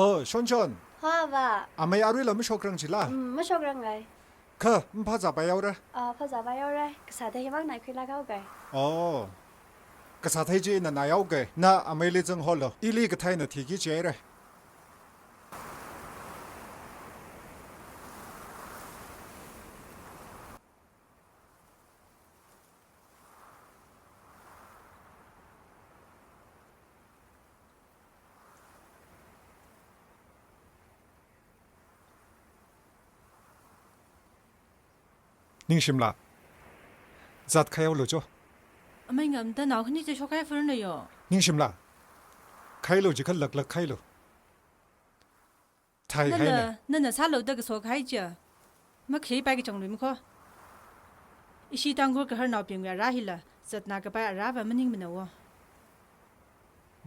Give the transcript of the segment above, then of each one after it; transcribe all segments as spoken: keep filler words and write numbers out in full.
Oh, Shonshon. Hava. Amei aruila mashokrang chila? Mm, mashokrangai. Kha, mphazāpai yaora? Ah, phazāpai yaora. Kasāthei himang nai khuilāk haokai. Oh. Kasāthei chi ina nai haokai. Na ameili zangholo. Ili kathei na thiki chihaira. Ningshimla. Zat khailo cho. Amei ngamda nao khani chi shokhai fur na yo. Ningshimla. Khailo jikha laklak khailo. Thai nana, haine. Nana sālo da kaso khai chia. Makhaipai kachang lui makho. Ishi Tangkhul kaharnaobingwui ara hila, zatna kapai arava maningmana wo.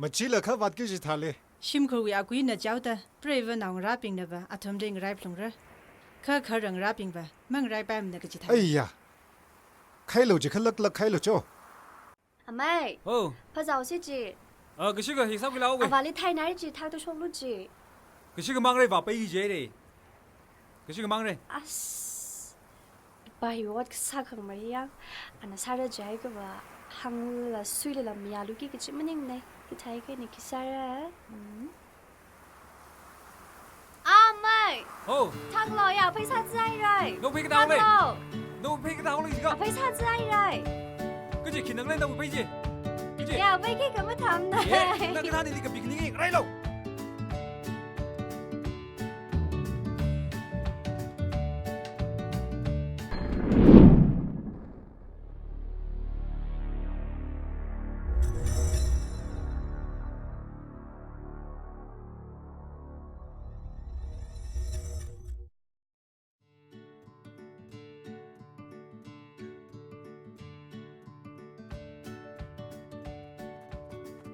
Machila kha vātki jithāle. Shimkhurwui akuina chaoda, preiva naongarābingnava, athumli ngarai phalungra. Kha kharang ngarābingva, mangaraipaimana kaji thāle. Aiya. Khailo jikha laklak khailo cho. Amei. Oh. Phazāosi chi. Ah, kashi ka hisab kila we. Avāli thainai chi thakta shoklu chi. Kashi ka mangrei vāpai ki jire. Kashi ka mangrei. As. Pai ot kasā khangmei yang. Ana sāra jai kava hāngla suilala miyalu ki kachi maningmana. Kithai kani khi sāra. Hmm. Amei! Ho! Thanglo ya, pheisā zairai. Nao phei kathā le? Thanglo! Nao phei kathā le jiga? Pheisā zairai. Kaji khinang le nao phei ji. Kaji. Ya, phei ki kama tham na. Ye, na kathā ni li kapi kani ngi, railo.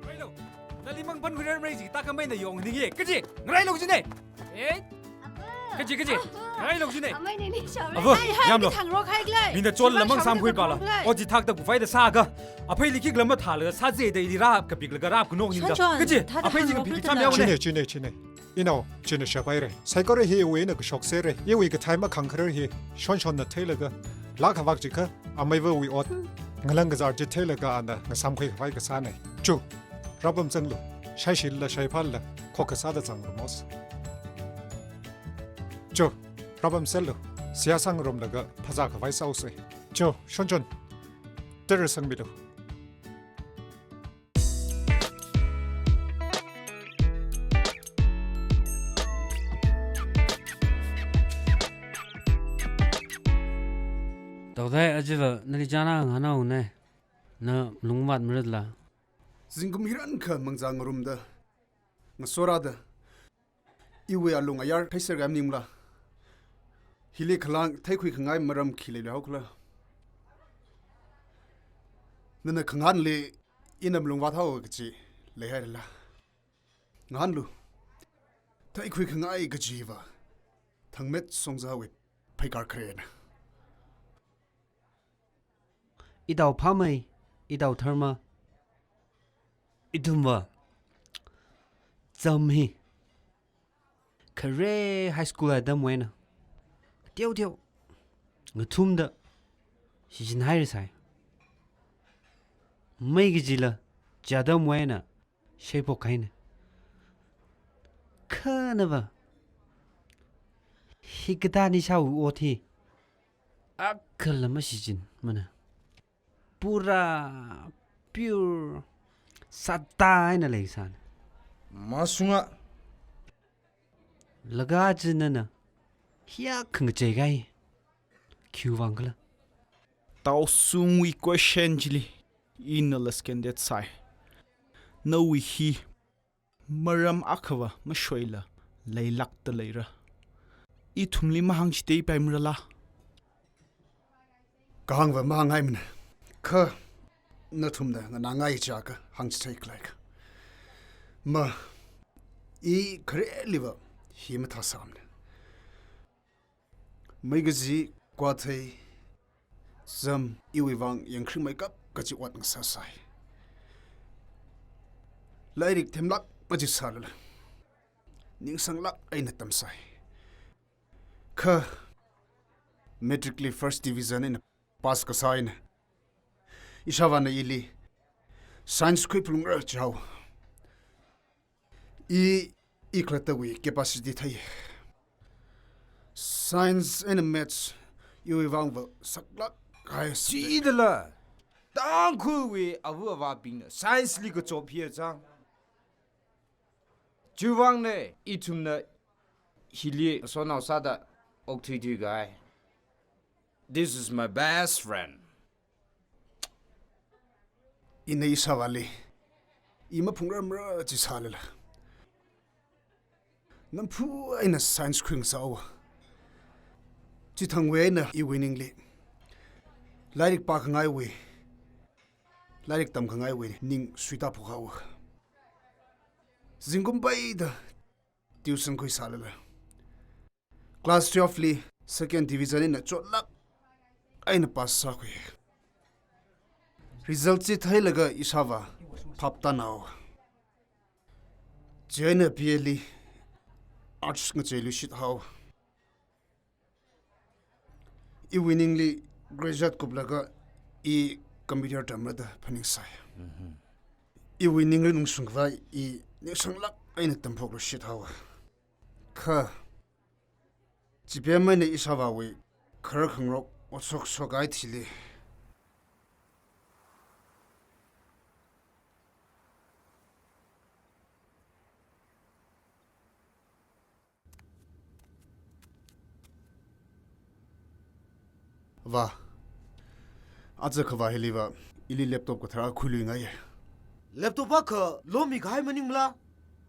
Railo, nali mang pan khuirar mrei ji, ta kamei na yong ning ye, kaji, ngarailo jine. Eh? Kaji, kaji, ngarailo jine. Amei nini shao. Ava, hai, hai, yamlo. Thangro khai glai. Mina chol lamang samkhui pala. O ji thak ta kufai da sāga. Aphei li kik lama thala, sāze da ili rap, kapik laga rap kunok ning da. Shon, shon, kaji, thada aphei ji thangro kapik khai cham da. Yao ne. Chine, chine, chine. Inao, china shapaire. Saikora hi iwui na kashok sere. Iwui kathai makhangkharar hi. Shonshonna theilaga. Lākhavak jikha, ameiva wui ot. Ngalang kazar chi theilaga ana ngasāmkhui khavai kasāne. Chu, rapam zanglu. Shaishila, shaiphalla. Khokha sāda zangrumos. Chu, rapam sellu. Seihā sangrumlaga phazā khavai sāose. Chu, Shonshon. Tara sangmilu. Taodai ajiva nali chana nganao ne, na lungvat maratla. Zingkum hiran kha mangza ngarumda, ngasorada, iwui alung ayar theiser kha maningla. Hili khalang theikhui khangai maram khi leilui haokhala. Nana khangahānli ina malungvat hao kachi leihairala. Ngahānlu. Theikhui khangai kachiva thangmet songzawit phaikar kharena. Itao phamei, itao dharma, ithumva zam hi khare high school atamwui eina teoteo ngathumda shichinhaira sai. Mei kajila chi atamwui eina shaiphok kahaina. Khanava hikathā nishāwui ot hi akhala mashichinmana. Pura pure sāda eina leisāna. Masunga. Laga chi nana hiya khangachei kai. Khiwui vang khala? Taosungwui question chili ina lasken det sai. Nawui hi maram akhava mashoila leilakta leira. Ithumli mahāngchitheipai marala. Kahāngva mahānghaimana. Kha nathumna nganāngai chiakha hāngchithei khalei kha. Ma, i khareliva hi mathāsāmana. Mei kaji kwathei zam iwui vang yangkhringmeikap kaji ot ngasāsai. Lairik themlāk maji sālala, ningsanglāk eina tamsai. Kha matric li first division eina pass kasā eina ishāvāna ili science khuiphalungra jihaowa. I, i khalattawui capacity thei. Science eina maths iwui vangva saklāk kahai subject. Chidala, Tangkhulwui ava avābingna science li kachop hi achang. Chiwuivangna ithumna hili sonao sāda okthuithui kahai. This is my best friend. Ina ishāvāli i maphungrarmara chi sālala, namphu eina science khuingasāhaowa. Chithangwui eina iwui ningli lairik pākhangaiwui, lairik tamkhangaiwui ning suitāphokhaowa. Zingkum peida tuition khuisālala, class twelve li second division eina chotlāk eina pass sākhui. Result chi theilaga ishāvā phaptānhaowa. Chieina B A li arts ngacheiluishithaowa. Iwui ningli graduate kuplaga i computer tamra da phaningsai. Iwui ningli nungshungkhavai i ningsanglāk eina tamphokluishithaowa. Kha chipemna ishāvāwui kharar khangarok otshok shokkahai thili, vā, aja khavā hiliva ili laptop kathara khuiluingaiya. Laptop akha lomi kahai maningmala?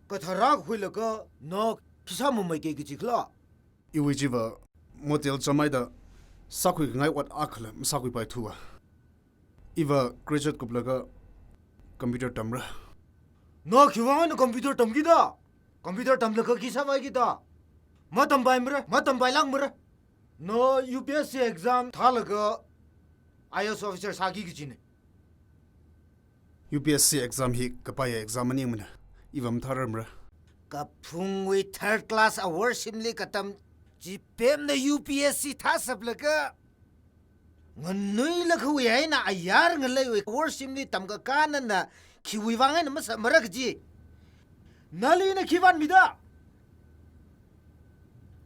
Kathara khuilaga na khi sāmamei kaji khala? Iwui chiva model chāmhaida sākhuikhangai ot akhala masākhuipaithuwa. Iva graduate kuplaga computer tamra. Na khiwui vang eina computer tamkida? Computer tamlaga khi sāpaikida? Matampaimara, matampailākmara. Na U P S C exam thālaga I A S officer sāki kajina. U P S C exam hi kapaiya exam maningmana. Iva mathārarmara. Kaphungwui third class award shimli katam chipemna U P S C thāsaplaga, nganuilakha wui eina ayar ngaleiwui award shimli tamkakā nana khiwui vang eina masāmara kaji? Nali ina khi vātmida?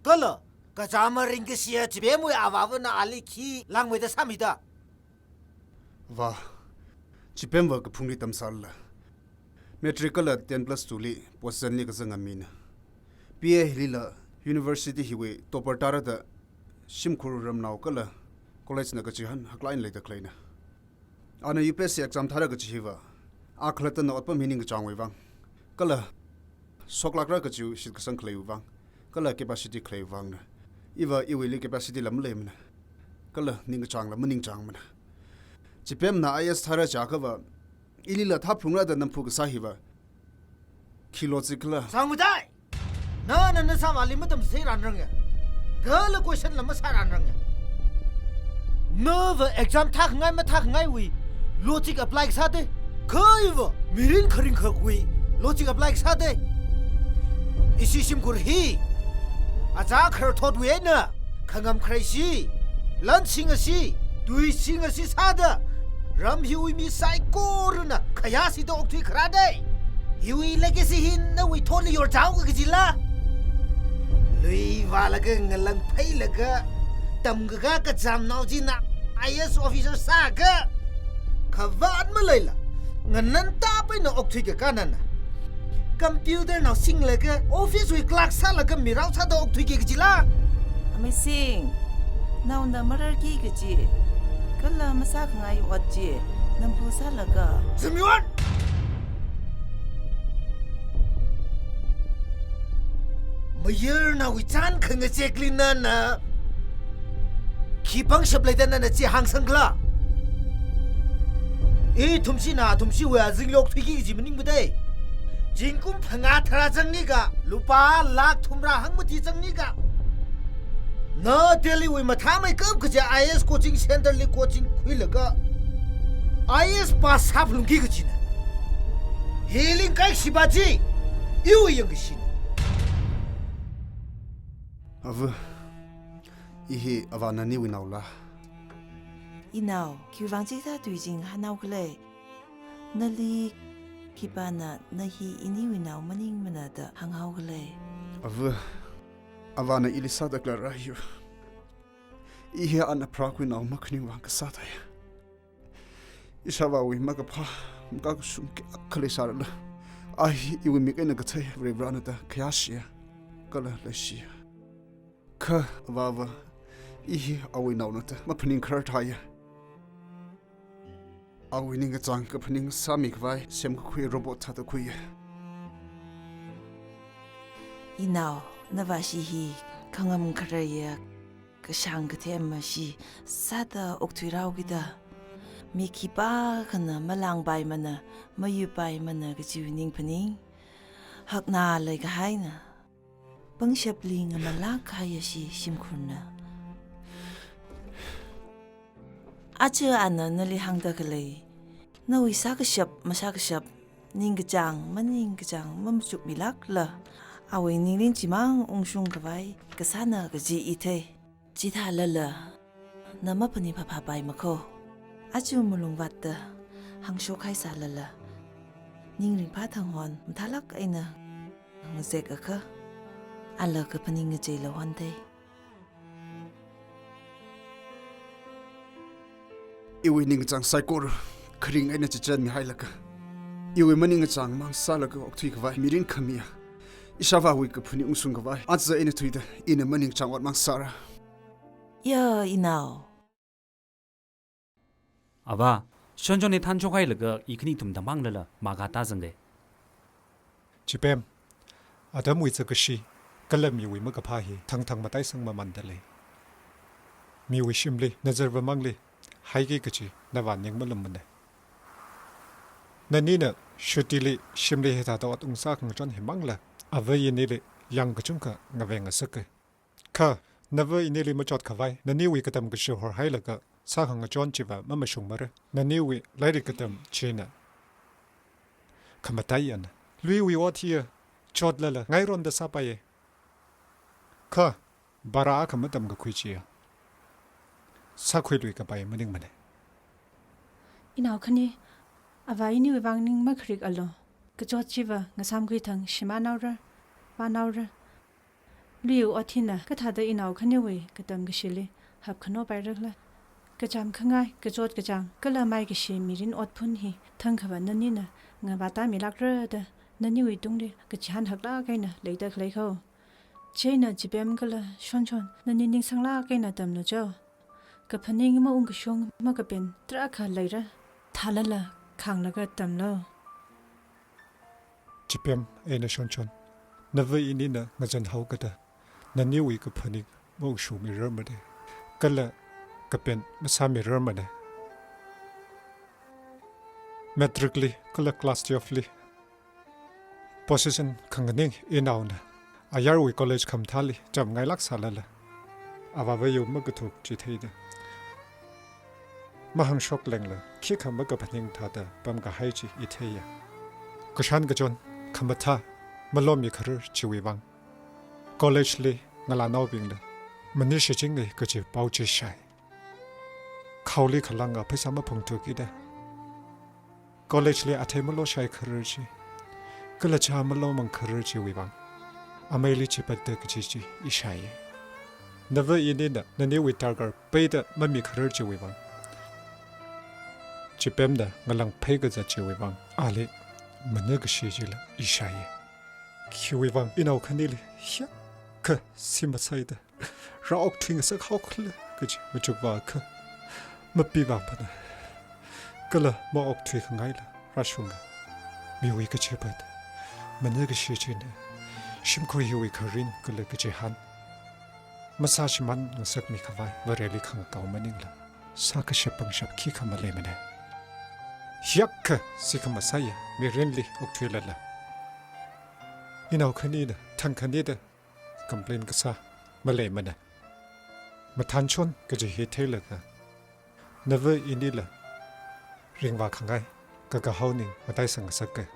Kala kachāma ringkashiya chipemwui avāvana ali khi langmeida sāmida? Vā, chipemva kaphungli tamsālala, matric kala ten plus two li position li kazang ngamina. B A hilila university hiwui topper tāra da shimkhur ramnao kala college na kachihān haklāk eina leida khaleina. Ana U P S C exam thāra kaji hiva a khalattana otpam hi ningkachāngwui vang kala shoklākra kajiwui shitkasang khaleiwui vang kala capacity khaleiwui vangna. Iva iwuili capacity la maleimana, kala ningkachāngla maningchāngmana. Chipemna I A S thāra jiakhava ilila thāphalungra da namphu kasā hiva khi logic khala? Sangudai! Nana nashāvāli matamsei ranranga. Kala question la masā ranranga. Nava exam thākhangai mathākhangaiwui logic apply kasā de. Kha iva mirin kharing khakwui logic apply kasā de. Ishi shimkhur hi achā khararthotwui eina khangam khareishi, lan singasi, tui singasi sāda, ram hiwui mi saikorana khayāshida okthui kharā de. Hiwui legacy hi nawui thotli yorchao kajila? Lui vālaga ngalang phailaga tamkakā kachamnao china I A S officer sāakha, khavāt maleila nganantap eina okthuikakā nana computer nao singlaga office wui clerk sālaga mirao sāda okthuiki kajila? Amei Sing, naona mararki kaji kala masākhangai ot chi namphu sālaga. Zimiwan! Mayarnaowui chān khangachekli nana khi pangshap leida nana chi hāngsangkhala? Ithumshina athumshiwui azingli okthuiki kaji maningmade. Zingkum phangā tharā zangnikha, lupā lakh thumrā hangmati zangnikha, na Delhi wui mathāmeikap kaji I A S coaching center li coaching khuilaga I A S pass sāphalungki kajina. Hili ngakaishipa chi iwui yangkashina. Ava, i hi avā naniwui naola? Inao, khiwuivang chithā tuiching hānao khala? Nali khipāna na hi iniwui nao maningmana da hānghao khala? Ava, avāna ili sāda khaleiya. I hi ana pharākhuinao makhaning vang kasā thāya. Ishāvāwui makaphā, makakashung kayākha leisālala, a hi iwui mik eina kathei Varivarana da khayāshiya, kala leishiya. Kha avāva, i hi awui naona da maphaning kharar thāya. Awui ningkachāng kaphaning sāmi khavai semkakhui robot thāda khuiya. Inao, navāshi hi khangam kharaya, kashāng kathem mashi sāda okthuirao kida. Mi khipākhana malāngpaimana, mayuipaimana kajiwui ningphaning. Hakna leikahaina. Pangshapli ngamalāk kahai ashi shimkhurna. Aja ana nali hāngda khalei, nawui sākashap mashākashap, ningkachāng maningkachāng mamachukmilākla, awui ningrin chimang ungshung khavai kasāna kaji i thei. Chithālala, na maphaning phāphāpai makho. Aja malung vātda hāngshok haisālala, ning ringphā thang hon mathālāk eina ngazek akha, ala kaphaning ngacheila hon thei. Iwui ningkachāng saikora kharing eina chichenmi hailaga, iwui maningkachāng mang sālaga okthui khavai mirin khamiya, ishāvāwui kaphaning ungshung khavai aja eina thuida ina maningkachāng ot mang sāra. Ya, inao. Avā, Shonchon hi thanshok hailaga i khani thumda manglala, makha tāzangda. Chipem, atamwui zakkashi kala miwui makaphā hi thangthang mataisang mamanda lei. Miwui shimli, nazarva mangli haiki kachi navā ning malummana. Nanina shutili shimli hithāda ot ungsā khangachon himangla, ava inili yang kachungkha ngaveng ngasaka. Kha, nava inili machot khavai, naniwui katam kashi horhailaga sā khangachon chiva mamashungmara. Naniwui lairik katam china khamataiyana. Luiwui ot hiya chotlala ngaironda sāpaiya. Kha, bara akha matamkakhui chiya sākhuilui kapai maningmana. Inao khani, avā iniwui vang ning makharik alu. Kachot chiva ngasāmkhui thang shimānaora, vānaora. Luiwui ot hina kathāda inao khaniwui katam kashili hapkhano pairakhala? Kachām khangai, kachot kachāng kala maikashi mirin otphun hi thangkhava nanina ngavātāmilākra da naniwui tungli kachihān haklāk eina leida khalei kho. Chieina Chipem kala Shonchon, nani ningsanglāk eina tamlu cho. Kaphaning maungkashung makapen tarākha leira. Thālala khānglaga tamlu. Chipem eina Shonchon, nava inina ngazanhao kada naniwui kaphaning maungshungmirarmana, kala kapen masāmirarmana. Matric li kala class twelve li position khanganing inaona ayarwui college khamathāli chamngailāk sālala, avāva yu makathuk chi theida, mahāngshok lengla khikha makaphaning thāda pamkahai chi i theiya. Kashan kachon khamathā malomi kharar chiwui vang college li ngalānaobingna manishichinga kaji pao chi shāi. Khaoli khalanga pheisā maphungthukida, college li athei maloshai kharar chi, kala chā malomang kharar chiwui vang ameili chipatda kaji chi i shāi. Nava inina naniwui darkar peida mami kharar chiwui vang, Chipemna ngalāngphei kazat chiwui vang ali manakashi chila i shāi. Khiwui vang inao khanili hiyākha si masāida rāokthui ngasak haokhala kaji machukva akha mapivāmana. Kala maokthui khangaila rāshunga. Miwui kachipat, manakashi china shimkhur hiwui kharing kala kachihān masāshimān ngasakmi khavai Vareli khangakao maningla sākashap pangshap khikha maleimana. Hiyākha sikhamasaiya mirinli okthuilala, inao khanina thang khanida complain kasā maleimana. Mathānchon kaji hi theilaga, nava inila ringvā khangai kakahao ning mataisang ngasaka.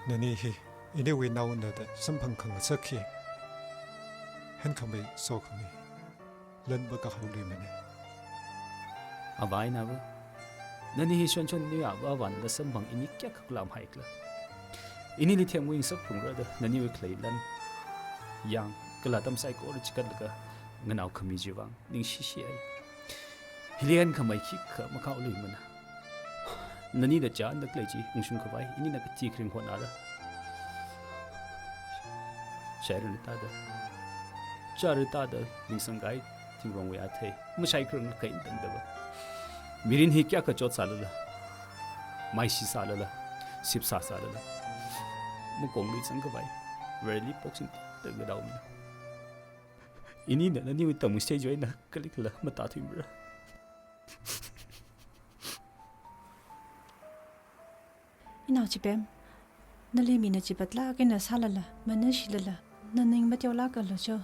Nani hi iniwui naona da samphang khangasak hi Enkhamei sokhami, lan va kahaoluimana. Avā eina ava, nani hi shonshon nui avā vānla samphang ini kayākha klam haikhala. Inili themwui ngasaklungra da naniwui khalei lan, yang, kala atam saikora chikatlaga nganaokhami chiwui vang ningshishihai. Hili enkhamei khikha makahaoluimana. Nani da chānda khalei chi ungshung khavai inina kachi kharing hotnara. Shairana thāda, chara thāda ningsang kahai thingrongwui athei mashai kharing kain tangda va. Mirin hi kayākha chotsālala, maishi sālala, sipsā sālala, makonglui zang khavai Vareli poksin tangda daomina. Inina naniwui tamngasei chiwui eina kalikhala matāthuimara. Inao Chipem, nali mina chipatlāk eina sālala, manashilala, naning mateolākalu cho.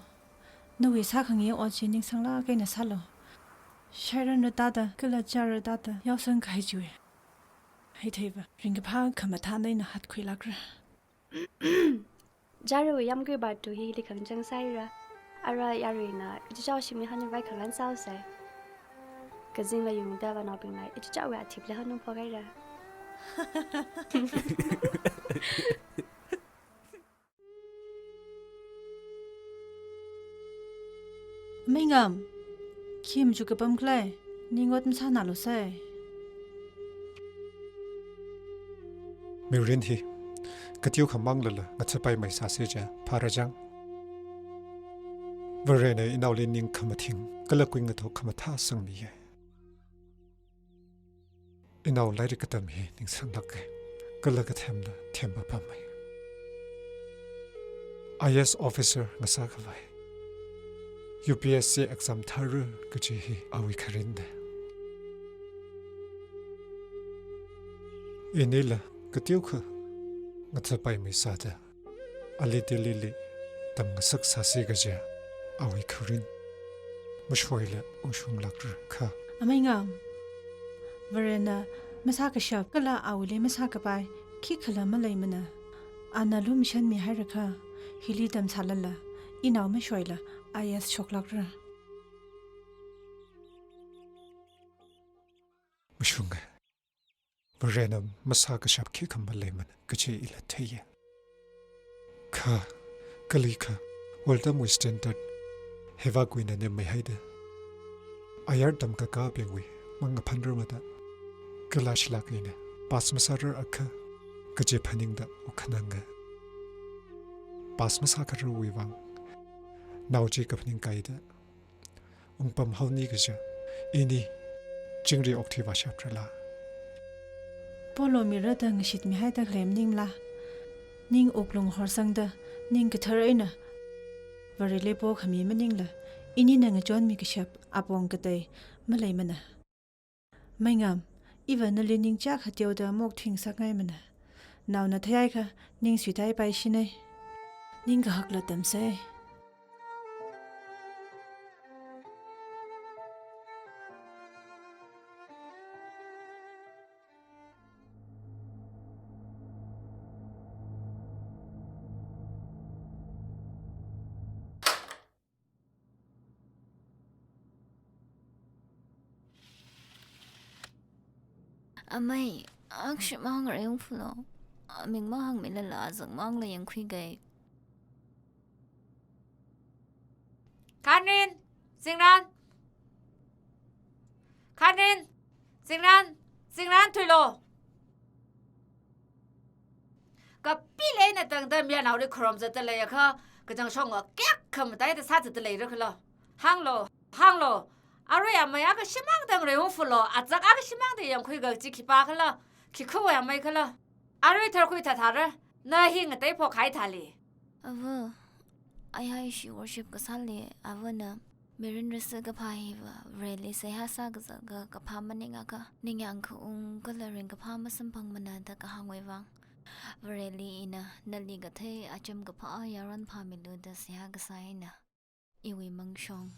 Nawui sākhangai ot chi ningsanglāk eina sālu. Shairana thāda, kala chara thāda yaosang kahai chiwui, hitheiva ringkaphā khamathā eina hatkhuilākra. Jarawui yāmgui bartu hili khangachang sāhaira. Ara yaruina ichichao shimli hanna vaikharan sāhaosai. Kazingla yungda vānaobingla ichichaowui athipli hanna phokhaira. Amei Ngam, khi machuk kapam khala, ning ot masānalu sai. Mirin hi kateokha manglala ngathapaimei sāsa chiakha phāra chang. Varena inaoli ning khamathing kala kuingatok khamathā sangmiya. Inao lairik katam hi ningsanglāka, kala kathemla thempapamma. I A S officer ngasā khavai, U P S C exam thāra kaji hi awui kharinna. Inila kateokha ngathapaimei sāda ali Delhili tamngasak sāsa kaja awui kharin. Mashoila ungshunglākra kha. Amei Ngam, Varena masākashap kala awuili masākapai khikhala maleimana. Ana lumashanmi haira kha, hili tamsālala, inao mashoila I A S shoklākra. Mashunga. Varena masākashap khikha maleimana kaji ila theiya. Kha, kalikha, world tamwui standard, heiva kuina nemmei haida, ayar tamkakābingwui mang aphanrar mada, kalashilāk eina pass masārar akha kaji phaningda ukhananga. Pass masākharawui vang nao chi kaphaning kaida ungpamhaoni kaja, ini chingri okthui vāshaprala? Polo mira da ngashitmi haida khalei maningla, ning wuklung horsangda, ning kathar eina Vareli pokhami maningla, inina ngachonmi kashap apong katei maleimana. Mei Ngam, iva nali ningchāk kateoda maokthuingasakngaimana. Naona theiakha ning suitaipaishina. Ning kahakla tamsa. Amei, akashimang rei ungfulo. Aming mahāngmilala azak mangla yangkhuiga. Khanrin, Zingran. Khanrin, Zingran, Zingran thuilo. Kapilei eina tangda mayarnaoli kharom zatda leiakha, kachangshong kayākha mataida sāzatda leira khala. Hānglo, hānglo. Arui amei akashimang tang rei ungfulo, azak akashimang tang yangkhuiga chi khipā khala, khikhuwui amei khala. Arui tharkhui thathāra, na hi ngateiphok kahai thāli. Ava, ayai ishi worship kasāli, avana mirin rasa kaphā hiva Vareli seihā sākazaka kaphā maningakha, ningyāng kaung kala ringkaphā masamphangmana da kahāngwui vang, Vareli ina nali kathei acham kaphā yaron phāmilu da seihā kasā eina iwui mangshong.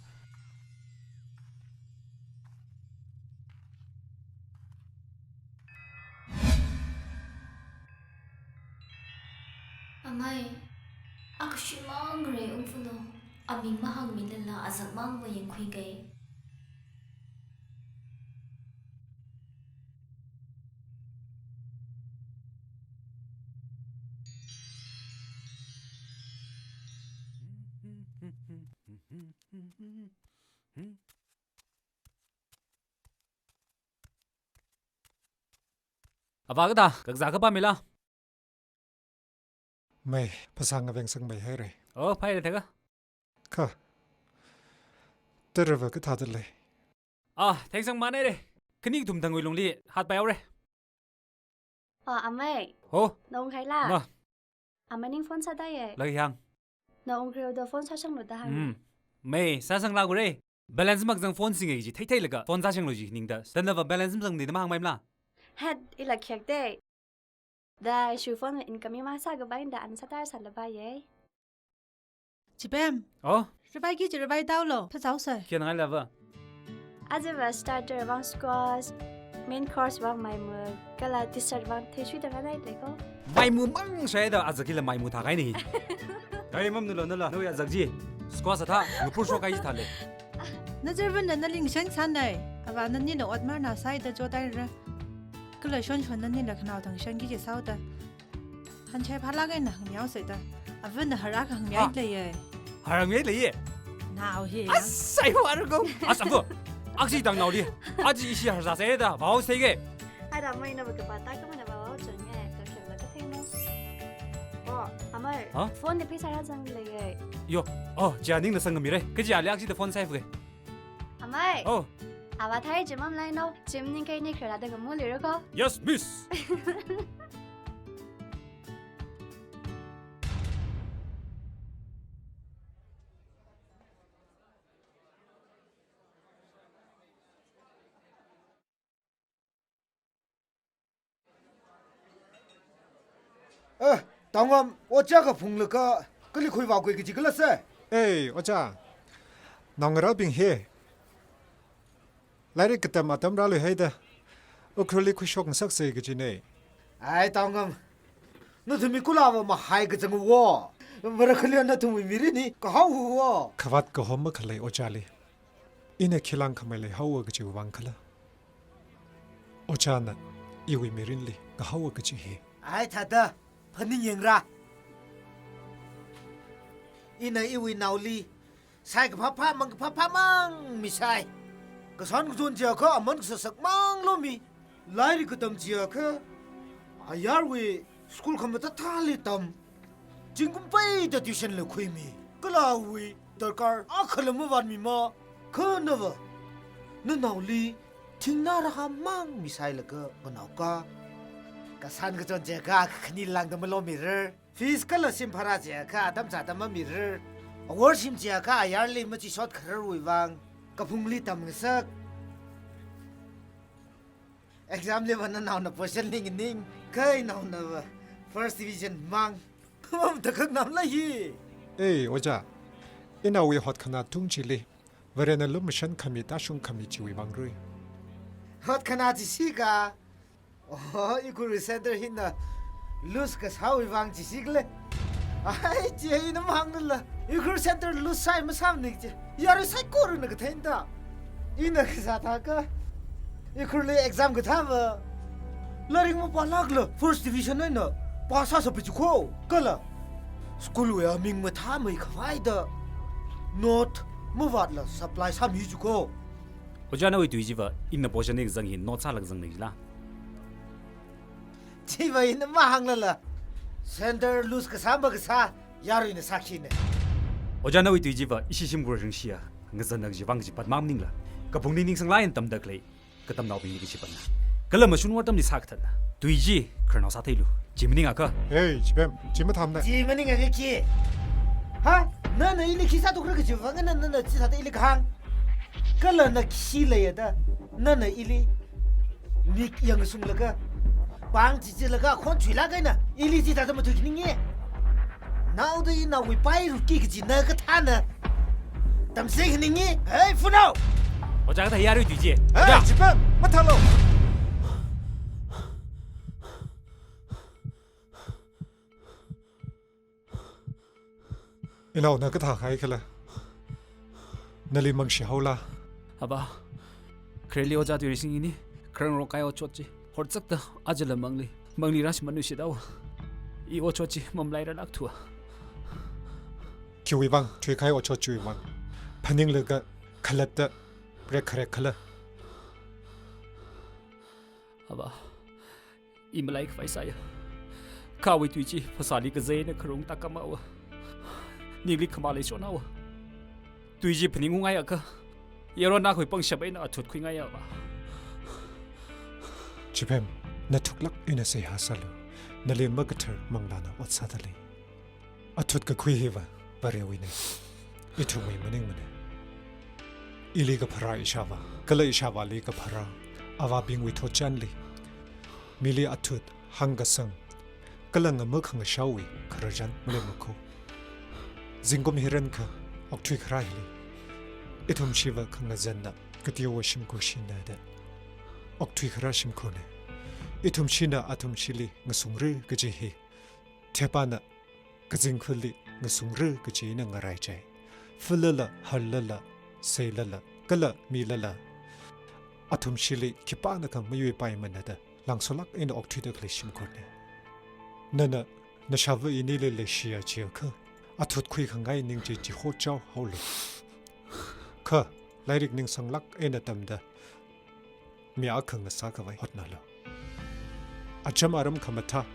Amei, akashimang rei ungfulo. Aming mahāngmilala azak mangva yangkhuikei. Avā kathā, kakazā kapamila? Mei, phasā ngaveng sangmeihaira. Oh, phaira thākha. Kha. Tarava kathāda lei? Ah, thengsang manai re. Khani kathum thangwui lungli hātpai haora. Ah, amei. Ho? Na ungkhaila? Ma. Amei ning phone sāda ye. Lagi hāng. Na ungkhalu da phone sāshanglu da hāng. Hmm. Mei, sāsangla kure. Balance makazang phone singa kaji theitheilaga phone sāshanglu ji ningda. Tanava balance mazangda mahāngmaimala? Het, ila khek de. Da shu phone income masākapai da ana sāda sālapai ye. Chipem. Oh? Ravai kaji ravai taolo, phazao sai. Khi ngai lava? Ajava starter vang squash, main course vang maimu, kala dessert vang theshui da ngai leiko. Maimu mang shaida azak hila maimu thākahaina. Ai, mamnulo nala, nawui azak chi. Squash athā, ngapur shokhai chi thāle. Nazarvana nali ngashan sānai. Avā nanina ot marna sāida jodaira. Kala shonshon nanila khanao thang shanki chi sāoda. Hanchai phalak eina hāngmihaosaida. Avana har akha hāngmihai leiye. Har hāngmihai leiye? Nao hi. Asai, warago. As, ava. Aksi tangnaoli. Aja ishi harsā saida. Vao sege. Ada mai na baka pata ka mana vao chonye. Ka khela ka thengno. Oh, amei. Ha? Phone de pheisā rāzang leiye. Yo. Oh, chi ningna sangmire. Kaji ali aksida phone sāhaoke. Amei. Oh. Avā thai jimam laino, jim ning kaini kharada ngamulirako. Yes, miss. Eh, Taungam, ojā kaphunglaga kali khuivākhui kaji khala se? Ei, ojā. Naongarābing hi. Lairik katam atam rāluihaida. Ukhrulli khuishok ngasaksei kajine. Ai, Taungam. Nathumwui kulava mahai kazang wo. Marakhali nathumwui mirin hi kahao wo. Khavāt kahom makhalei ojāli. Ina khilang khamei leihaowa kajiwui vang khala. Ojāna iwui mirinli ngahaowa kaji hi. Ai thāda, phaningyāngra. Ina iwui naoli, sai kaphā phā, mang kaphā phā mang misai. Kashan kachon chiakha aman kasasak manglo mi. Lairik katam chiakha, ayarwui school khamathā thāli tam. Zingkum peida tuition la khuimi. Kala awui darkar akhala mavātmima. Kha nava, nanaoli thingnā rahā mang misailaga kanaoka. Kashan kachon chiakha khani lāngda malomirar. Fees kala shim bhara chiakha atam chāda mamirar. Awor shim chiakha ayarli machishot khararwui vang kaphungli tamngasak. Exam liva nanaona position li nganing, kha inaonava first division mang. Mamda khak namla hi. Ei, ojā. Inaowui hotkhanā tung chili Varena lumashan khami tāshung khami chiwui vang rui. Hotkhanā chi sika. Oh, Ukhrul center hina lose kasāwui vang chi sikle. Ai, chi ina mangla. Ukhrul center lose sai masāmana chi. Yarui saikorana katheinda. Ina kasā thākha Ukhrulli exam kathāva, lairik mapālākla first division eina pass sāsāpai jiko. Kala school wui aming mathāmei khavaida note mavātla supply sāmi jiko. Ojā, nawui tui chiva ina position li kazang hi note sālāk zangnei jila? Chiva ina mahānglala, center lose kasā makasā yaruina sākhinei. Ojā, nawui tui chiva ishi shimkhur ringshiya ngazanna kaji vang kaji pat mang maningla, kaphungli ningsanglāk eina tamda khalei katamnaobingli kachi patna. Kala mashunwui atamli sākathatna. Tui chi khararnao sātheilu. Chi maningakha. Hey, Chipem, chi mathāmana. Chi maningakha khi? Ha? Nana ili khi sāthukrā kajiwui vang nana, nana chithāda ili kahāng? Kala na khi leiya da nana ili mik yangsunglaga, pāng chichilaga, khon chuilāk eina ili chithāda mathui khaninge. Naoda inaowui pairutki kaji na kathāna tamsei khaninge. Hey, phunao! Ojā, kathā yarui tui chi. Hey, ojā! Chipem, mathālo! Inaona kathā khai khala? Nali mangshi haola? Ava, khareli ojā Tuirising ini, kharang rokahai otshot chi horchakta ajala mangli, mangli rāshimān nuishit haowa. I otshot chi mamalairarlāk thuwa. Khiwui vang, thuikahai otshot chiwui vang phaninglaga khalatta prekkharek khala? Ava, i malaikhavai sāya. Kha awui tui chi phasāli kazei eina kharung tākam haowa. Ningli khamā leishon haowa. Tui chi phaningungai akha, yaron akhawui pangshap eina athut khuingai ava. Chiphem, na thuklāk eina seihā sālu. Nali makathar manglāna ot sādalei. Athut kakhui hiva Varewuina, ithumwui maningmana. Ili kapharā ishāvā, kala ishāvāli kapharā avābingwui thotchanli, mili athut, hāngkasang, kala ngama khangashaowui khararchan maleimakho. Zingkum hirankha okthui kharā hili ithumshiva khangazanna kateowa shimkhur shina da okthui kharā shimkhurna. Ithumshina athumshili ngasungra kaji hi thepana kazingkhurli ngasungra kaji eina ngaraichai. Falala, harlala, seilala, kala milala, athumshili khipānakha mayuipaimana da langsolāk eina okthuida khalei shimkhurna. Nana nashāva inili leishiya chiakha, athut khuikhangai ning chi chihotchao haolu. Kha lairik ningsanglāk eina tamda mi akha ngasākhavai hotnalu. Acham aram khamathā,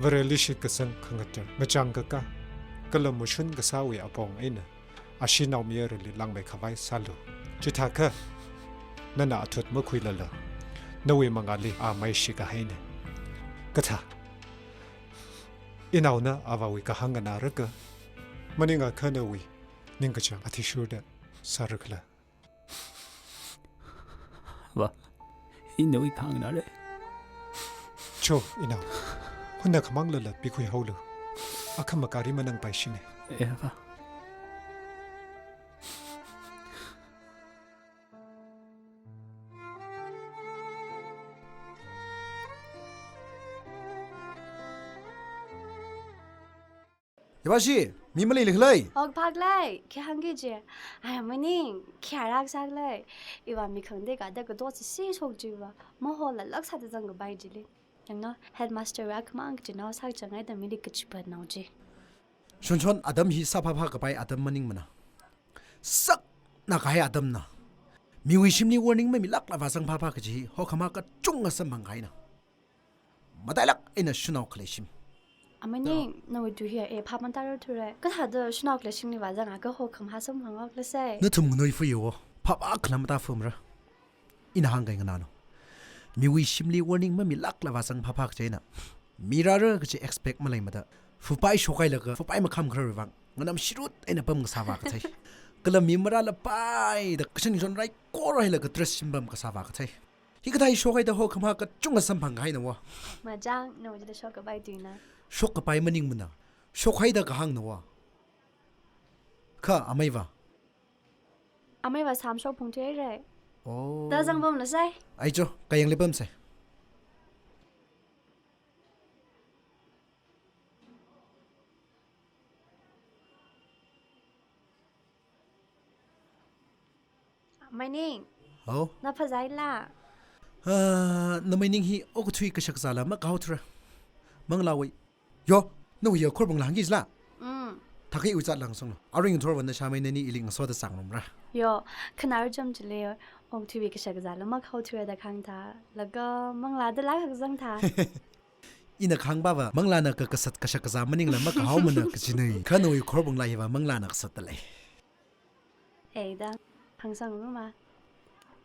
Vareli shitkasang khangatar, ngachang kakā, kala mashun kasāwui apong eina ashee naomayarali langmeikhavai sālu. Chithākha nana athut makhuilala, nawui mangāli a maishi kahaina. Kathā, inaona avāwui kahāng nganārakha, maningakha nawui ningkachāng athishurda sāra khala? Va, ina nawui kahāng nganāra. Cho, inao. Hunna khamanglala pikhui haolu. Akhama gari manang paishina. Eh, va. Iva shi, mi maleili khalei? Hok phak lei, khi hāngki je. Ai, maning, khi arak sākhalei. Iva mi khangatei kathāda kato sisi shok jiva, maholalāk sāda zangkapai jili. Yangno, headmaster wui akhamang kachinao sākachangai da mili kachipatnao ji. Shonshon atam hi sāphāphā kapai atam maningmana. Sakna kahai atamna. Miwui shimli warning mamilākla vāzang phāphā kaji hi hokhama kachunga samphang kahaina. Matailāk eina shanao khalei shim. Amaning, nawui tui hiya e phap matāra thura. Kathāda shanao khalei shimli vāzangakha hokhama samphang okla sai. Nathum nganui fuyo, phap akhala matāfumra. Ina hāngkahai nganālu. Miwui shimli warning mamilākla vāzang phāphā kaji eina, mi rāra kaji expect maleimada, fupai shokhailaga fupai makham khararwui vang nganam shirut eina pam kasāvā kathei. Kala mi marālapai da kashan kashon raikor hailaga dress shimpam kasāvā kathei. Hikathā hi shokhaida hokhama kachunga samphang kahaina va. Majang, nawui jida shokkapai tuina. Shokkapai maningmana. Shokhaida kahāngna va. Kha ameiva? Ameiva samshok phungthuihaira. Oh. Da zangpamlu sai. Ai cho, kayang lipam sai. Maining. Hao? Na phazāhaila? Ah, na maining hi okathui kashakazāla makahaothura. Manglāwui. Yo, nawui yakhor bungla hāngki jila? Mm. Thakhi ui zatlang songlo. Aring thorva nashāmei nani ili ngasoda zangrumra. Yo, khanāra cham chili, okathuiwui kashakazāla makahaothura da kahāng thā. Laga manglāda lāk hakzang thā. Ina kahāngva, manglāna ka kasat kashakazā maningla makahaomana kajina. Kha nawui yakhor bungla hiva manglāna kasatda lei. Eida, hāngsangrumma.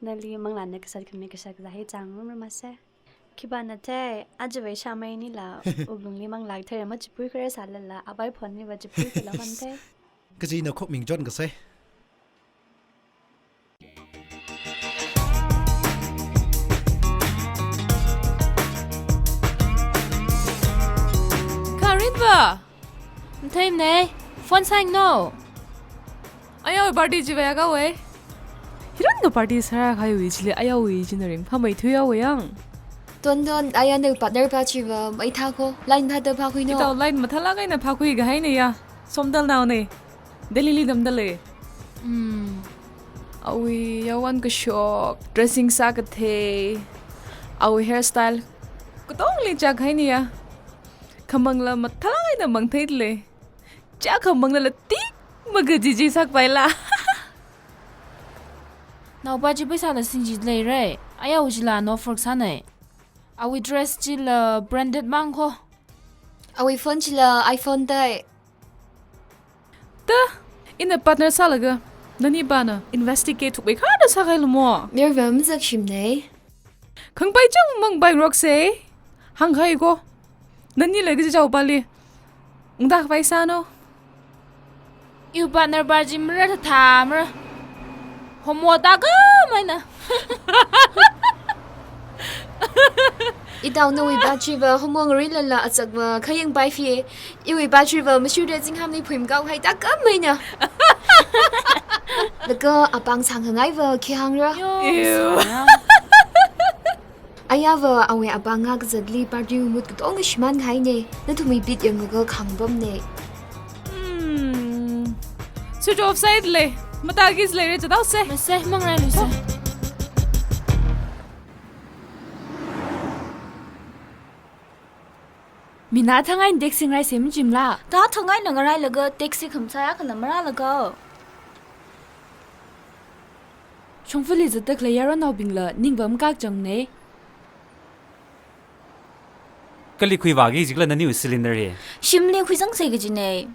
Nali manglāna kasat khami kashakazā hi zangrumrama sai. Khipāna thei, ajawui shāmei nila, wuklungli manglā kathara machipui kharā sālala, avāphon niva chipui khala man thei. Kaji ina khokming chon kasai. Karinva! Nthei nei, phone sāhaino. Ayao party chiva yākhaowa. Hiran ka party sāra kahaiwui chili ayao wi china ringphāmei thuihaowa yang. Don don, aya na partner pa chiva maithā kho, line thāda phākhuino. Ito line mathālāk eina phākhui kahaina ya. Somdalnaona. Delhili tamda lei. Hmm. Awui yawan kashok, dressing sākathei, awui hairstyle, katongli chākhainiya. Khamangla mathālāk eina mangtheilei. Chākhamanglala tik makajiji sākpaila. Naopa chi pheisāla singji leira. Ayao chila no fork sānei. Awui dress chila branded mang kho. Awui phone chila iPhone dai. Ta, ina partner sālaga, nani pana investigate thukpai khada sākhailu mo. Mirva mazakshimnei. Khangpai chang mangpai ngarokse. Hāngkhai ko. Nanila kaji jaopali. Ngda khavai sāno. Iwui partner pa chi mara thatha mara. Homo tākamaina. Itao nawui pa chiva homo ngarilala azakva khayang pai fi. Iwui pa chiva mashurda zingham ni phuim kau hai tākamaina. Laga apāng sāngkhangaiva khi hāngra. Yo, ew. Sāya. Ayava awui apāng ngakazatli party mood katonga shimānkhainei. Nathumwui beat yanglaga khāngpamnei. Hmm. Switch off sālei. Matāki leira chadaose. Mase, mangrailuise. Mina thangai taxi ngarai semjimla. Ta thangai na ngarailaga taxi khamsaya kala marālaga. Shongfali zatdakhalei yaronnaobingla ningva makakchangnei. Kali khuivāki jikla naniwui cylinder hi. Shimli khuizangse kajinei.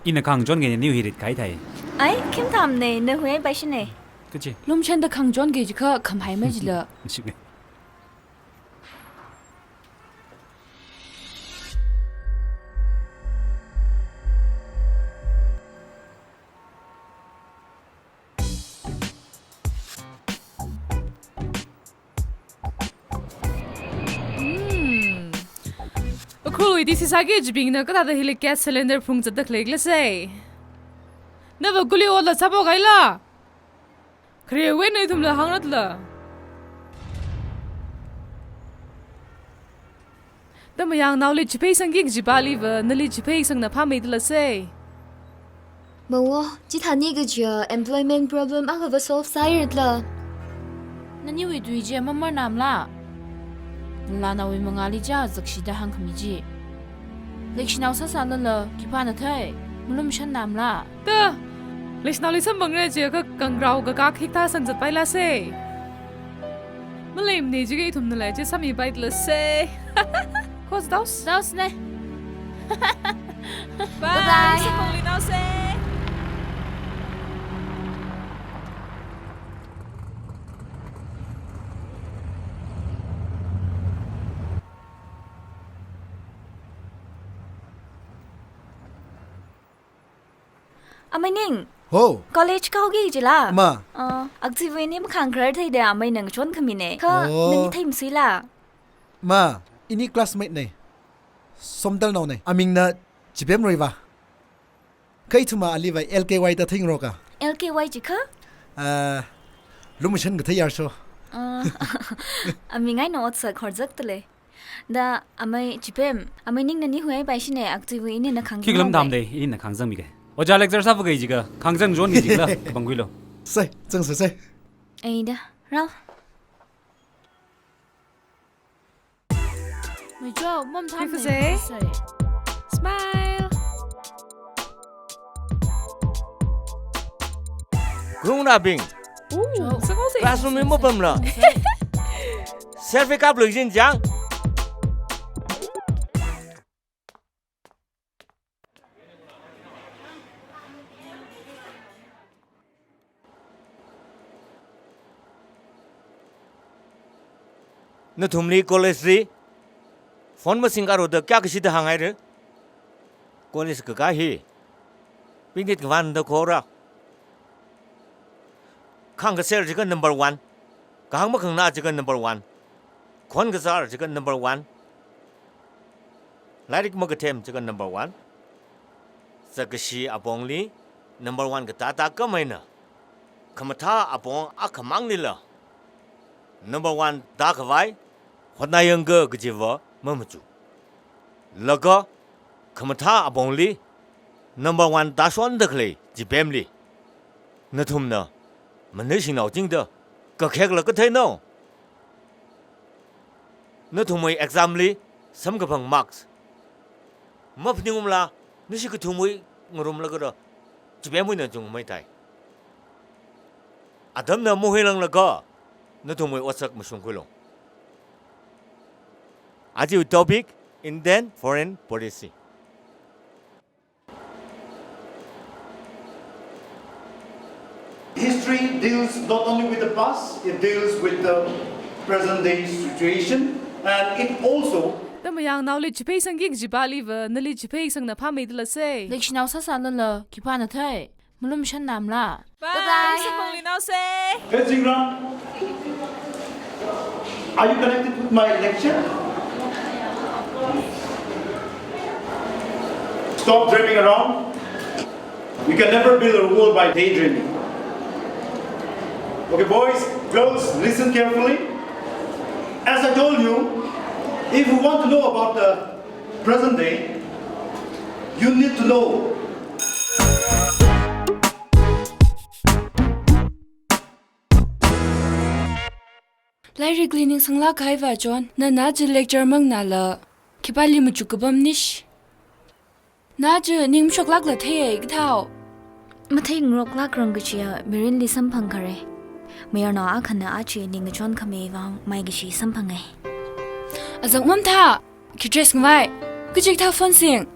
Ina khangachon ngai naniwui hi ritkaithai. Ai, khim thamnei, nahuipai shinei. Kachi? Lumshanda khangachon ngai jikha khamhai majila. Shik. Hmm. Ukhrulwui DC sāki kajibingna kathāda hili gas cylinder phungzatdakhalei khala sei. Nava kuli otla sāphokaila. Khare wui eina ithumla hāngratla. Tamayang naoli chipheisangki kajipaliva, nali chipheisangna phāmeidala sei. Mawo, chithāni kajiya employment problem akhava solve sāhairala. Naniwui tui chi mamarnamla. Nala nawui mangāli chā zakshida hāngkhami chi. Leishinao sāsālala, khipāna thei, malumshannamla. Ta, leishinaoli samphangra jiakha kangrao kakak hikathā sangzatpaila sei. Maleimane jiakha ithumnala chi sāmipaidala sei. Kho sādaos. Sādaosne. Bye. Bye-bye. Samphangluinaose. Amei Ning. Ho. College kahaoki jila? Ma. Uh, akchiwui ini makhangkharar theida amei nang chonkhamine. Kha, oh, nani theimasuila? Ma, ini classmate nei. Somdalnaonei. Amingna Chipemrui va. Kha ithumva aliva L K Y da theingaroka. L K Y jikha? Ah, lumashan kathei yarsho. Uh, aming eina otsak horzaktale. Da amei Chipem, Amei Ning nani huipai shinei, akchiwui inina khang. Khikha lam thamdei, inina khangzangmike. Ojā lecture sāphakai jikha, khangzang chonki jikla, bangkuilo. Sai, zangsa sai. Eida, rao. Meicho, mom tham. Khikha ne, sai. Smile. Khaungnābing. Ooh, sākhuisei. Classroom li mapamla. Selfie kaplu jin jang. Nathumli college li phone masingkaroda kayākha shida hānghaira. College kakā hi pingtit kavānda khora. Khāngkaser jiakha number one. Kahāng makhangna jiakha number one. Khon kazār jiakha number one. Lairik makathem jiakha number one. Zakkashi apongli number one katātā kamaina. Khamathā apong akhamanglila number one tākhavai hotnāyangka kajiva mamachuk. Laga khamathā apongli number one tāshondakhalei Chipemli Nathumna, manaishingnao chingda, kakhekla katheinao. Nathumwui exam li, samkaphang marks maphaningumla, nashi kathumwui ngarumlaga da, chipemwuina chungmeitai. Atamna mahuilanglaga, nathumwui otsak mashungkhuilu. Aja topic, Indian foreign policy. History deals not only with the past, it deals with the present day situation, and it also Da mayangnaoli chiphei sangki kajiva liva, nali chiphei sangna phameidala sei. Leishinao sāsālala, khipāna thei? Malum shan namla. Bye. Bye-bye. Samphangluinao sei. Hey, Zingrang. Are you connected with my lecture? Stop dreaming around. You can never build a world by daydreaming. Okay, boys, girls, listen carefully. As I told you, if you want to know about the present day, you need to know. Lairikli ningsanglāk kahaiva John, nana chi lecture mangnala, khipāli machuk kapam nishi. Na chi ning mashoklākla theiya kathao. Mathei ngaroklākrang kachiya mirinli samphang khare. Mayarnao akhana achi ningkachon khami vang maikashi samphangai. Azak mamtha, khi dress ngavai, kachikathā phone sing,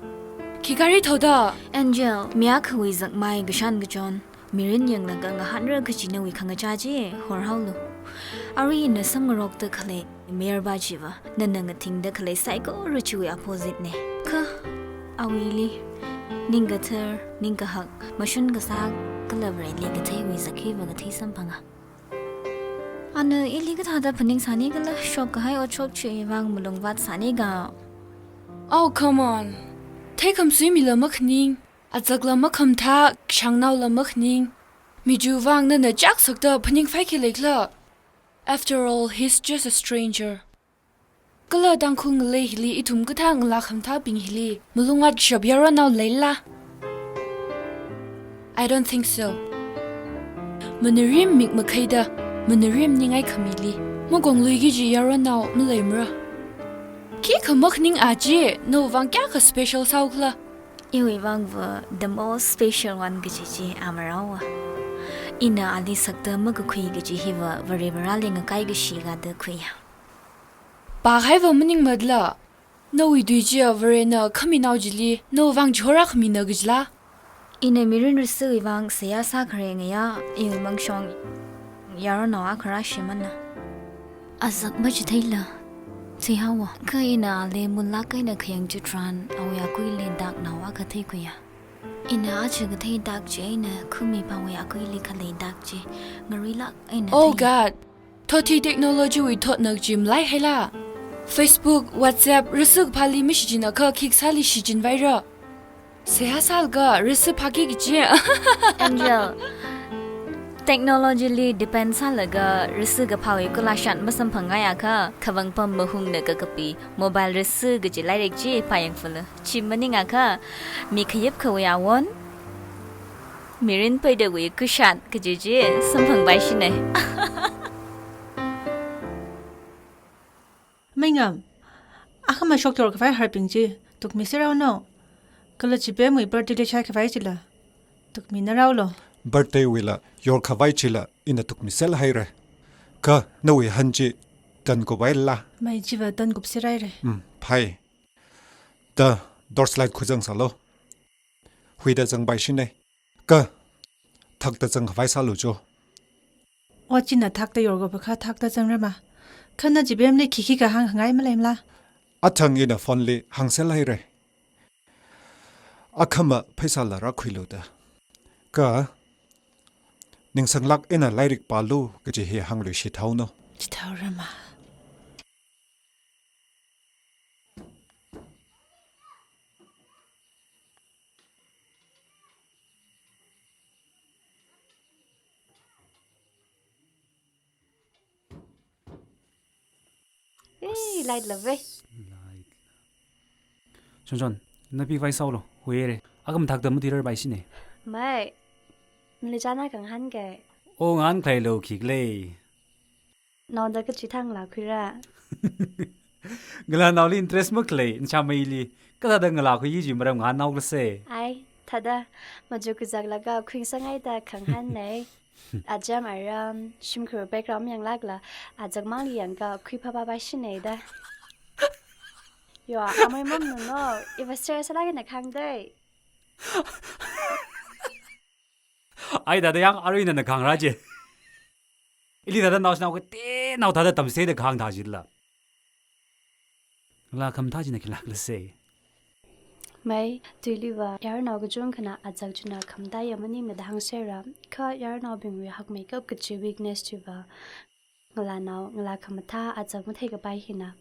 khi gari thaoda. Angel, mi akhawui zakmai kashan kachon, mirin yanglaga ngahānra kachi nawui khangachā chi horhaolu. Arui ina samngarokda khalei mayarpa chiva, nana ngathingda khalei saikora chiwui opposite ne. Kha, awuili, ningkathar, ningkahak, mashun kasā, kala Vareli katheiwui zakhiva kathei samphanga. Ana ili kathāda phaningsāni kala shokkahai otshok chiwui vang malung vātsāni ka. Oh, come on. Theikhamsuimila makhaning, azakla makhamathā, kashangnaola makhaning. Mi chiwui vang nana chak sakda phaningphai khi leikhala. After all, he's just a stranger. Kala Tangkhul ngalei hili ithum kathā ngalā khamathābing hili malung vātkashap yaronnao leila? I don't think so. Manarim mik makhaida, manarim ningai khamili makonglui kaji yaronnao maleimara. Khikha makhaning aja, nawui vang kayākha special sāhaokhala? Iwui vangva the most special one kaji chi amaraowa. Ina ali sakda makakhui kaji hiva Vare Varali ngakai kashi gada khuiya. Pāhaiva maningmatla, nawui tui chiya Varena khaminao chili nawui vang chihorā khamina kajila? Ina mirin rasiwui vang seihā sākhare ngayā, iwui mangshong yaronnao akha rāshimana. Azak machitheila, thuihaowa. Kha ina ali mullāk eina khayang chitharan awui akuili taknao akha theikhuiya. Ina aja kathei tak chi eina khumi pawui akuili khalei tak chi ngaruilāk eina thei. Oh God! Thot hi technology wui thotnak chi malaihaila? Facebook, WhatsApp, rasi kaphāli mashichinakha khikasāli shichinvaira? Seihā sālaga rasi phāki kaji. Angel, technology li depend sālaga rasi kaphāwui kulashan masamphangngaiakha, khavang pam mahungna kakapi, mobile rasi kaji lairik chi pāyangfala. Chi maningakha, mi khayip khawui awon, mirin peidawui kushat kaji chi samphangpaishina. Meingam, akhama shokyor khavai harbing chi tukmiserrao no. Kala chipemwui birthday li shaikhavai chila tukminarrao lo. Birthday wuila yorkhavai chila ina tukmiserhaira. Kha nawui han chi tankuphaila? Mai chiva tankupserhaira. Mm, phai. Da, torchlight khuizangsālu. Huida zangpaishina. Kha, thakda zangkhavai sālu cho. Ot china thakda yorkapakha thakda zangrama. Kha na chipemli khikhi kahāng hāngngai maleimala? Athang ina phone li hāngserhaira. Akhama pheisāla rākhuilu da. Kha, ningsanglāk eina lairik pālu kaji hi hāngluishit haono. Chithaorama. Hey, light love. Light. Chonchon, na pikhavai sālu, huire. Akhama thakda matuirarpaishina. Mai. Nali chāna khangahān kei. O, ngahān khalei lo khikhala. Naoda kachithā ngalā khuira. Ngalānaoli interest makhalei, nachammeili. Kathāda ngalā khuiki kaji maram ngahānnao khala se. Ai, thāda, machuk kazak laga khuingasakngaida khangahānnei. Acham aram, shimkhur background mayanglākla, azak mangli yangakha khuiphāphā paishinei da. Yo, amei mamnu no, iva serious lāk eina kahāng dei. Ai, thāda yang arui nana kahāngra je. Ili thāda naoshinao kateonao thāda tamchitheida kahāng thā jila. Ngalā khamathā china khi lāk khala se. Mei, tuiliva, yaronnao kachungkhana azak china khamathā ya maningmada hāngserra, kha yarnaobingwui hakmeikap kaji weakness chiva, ngalānao, ngalā khamathā azak matheikapai hina.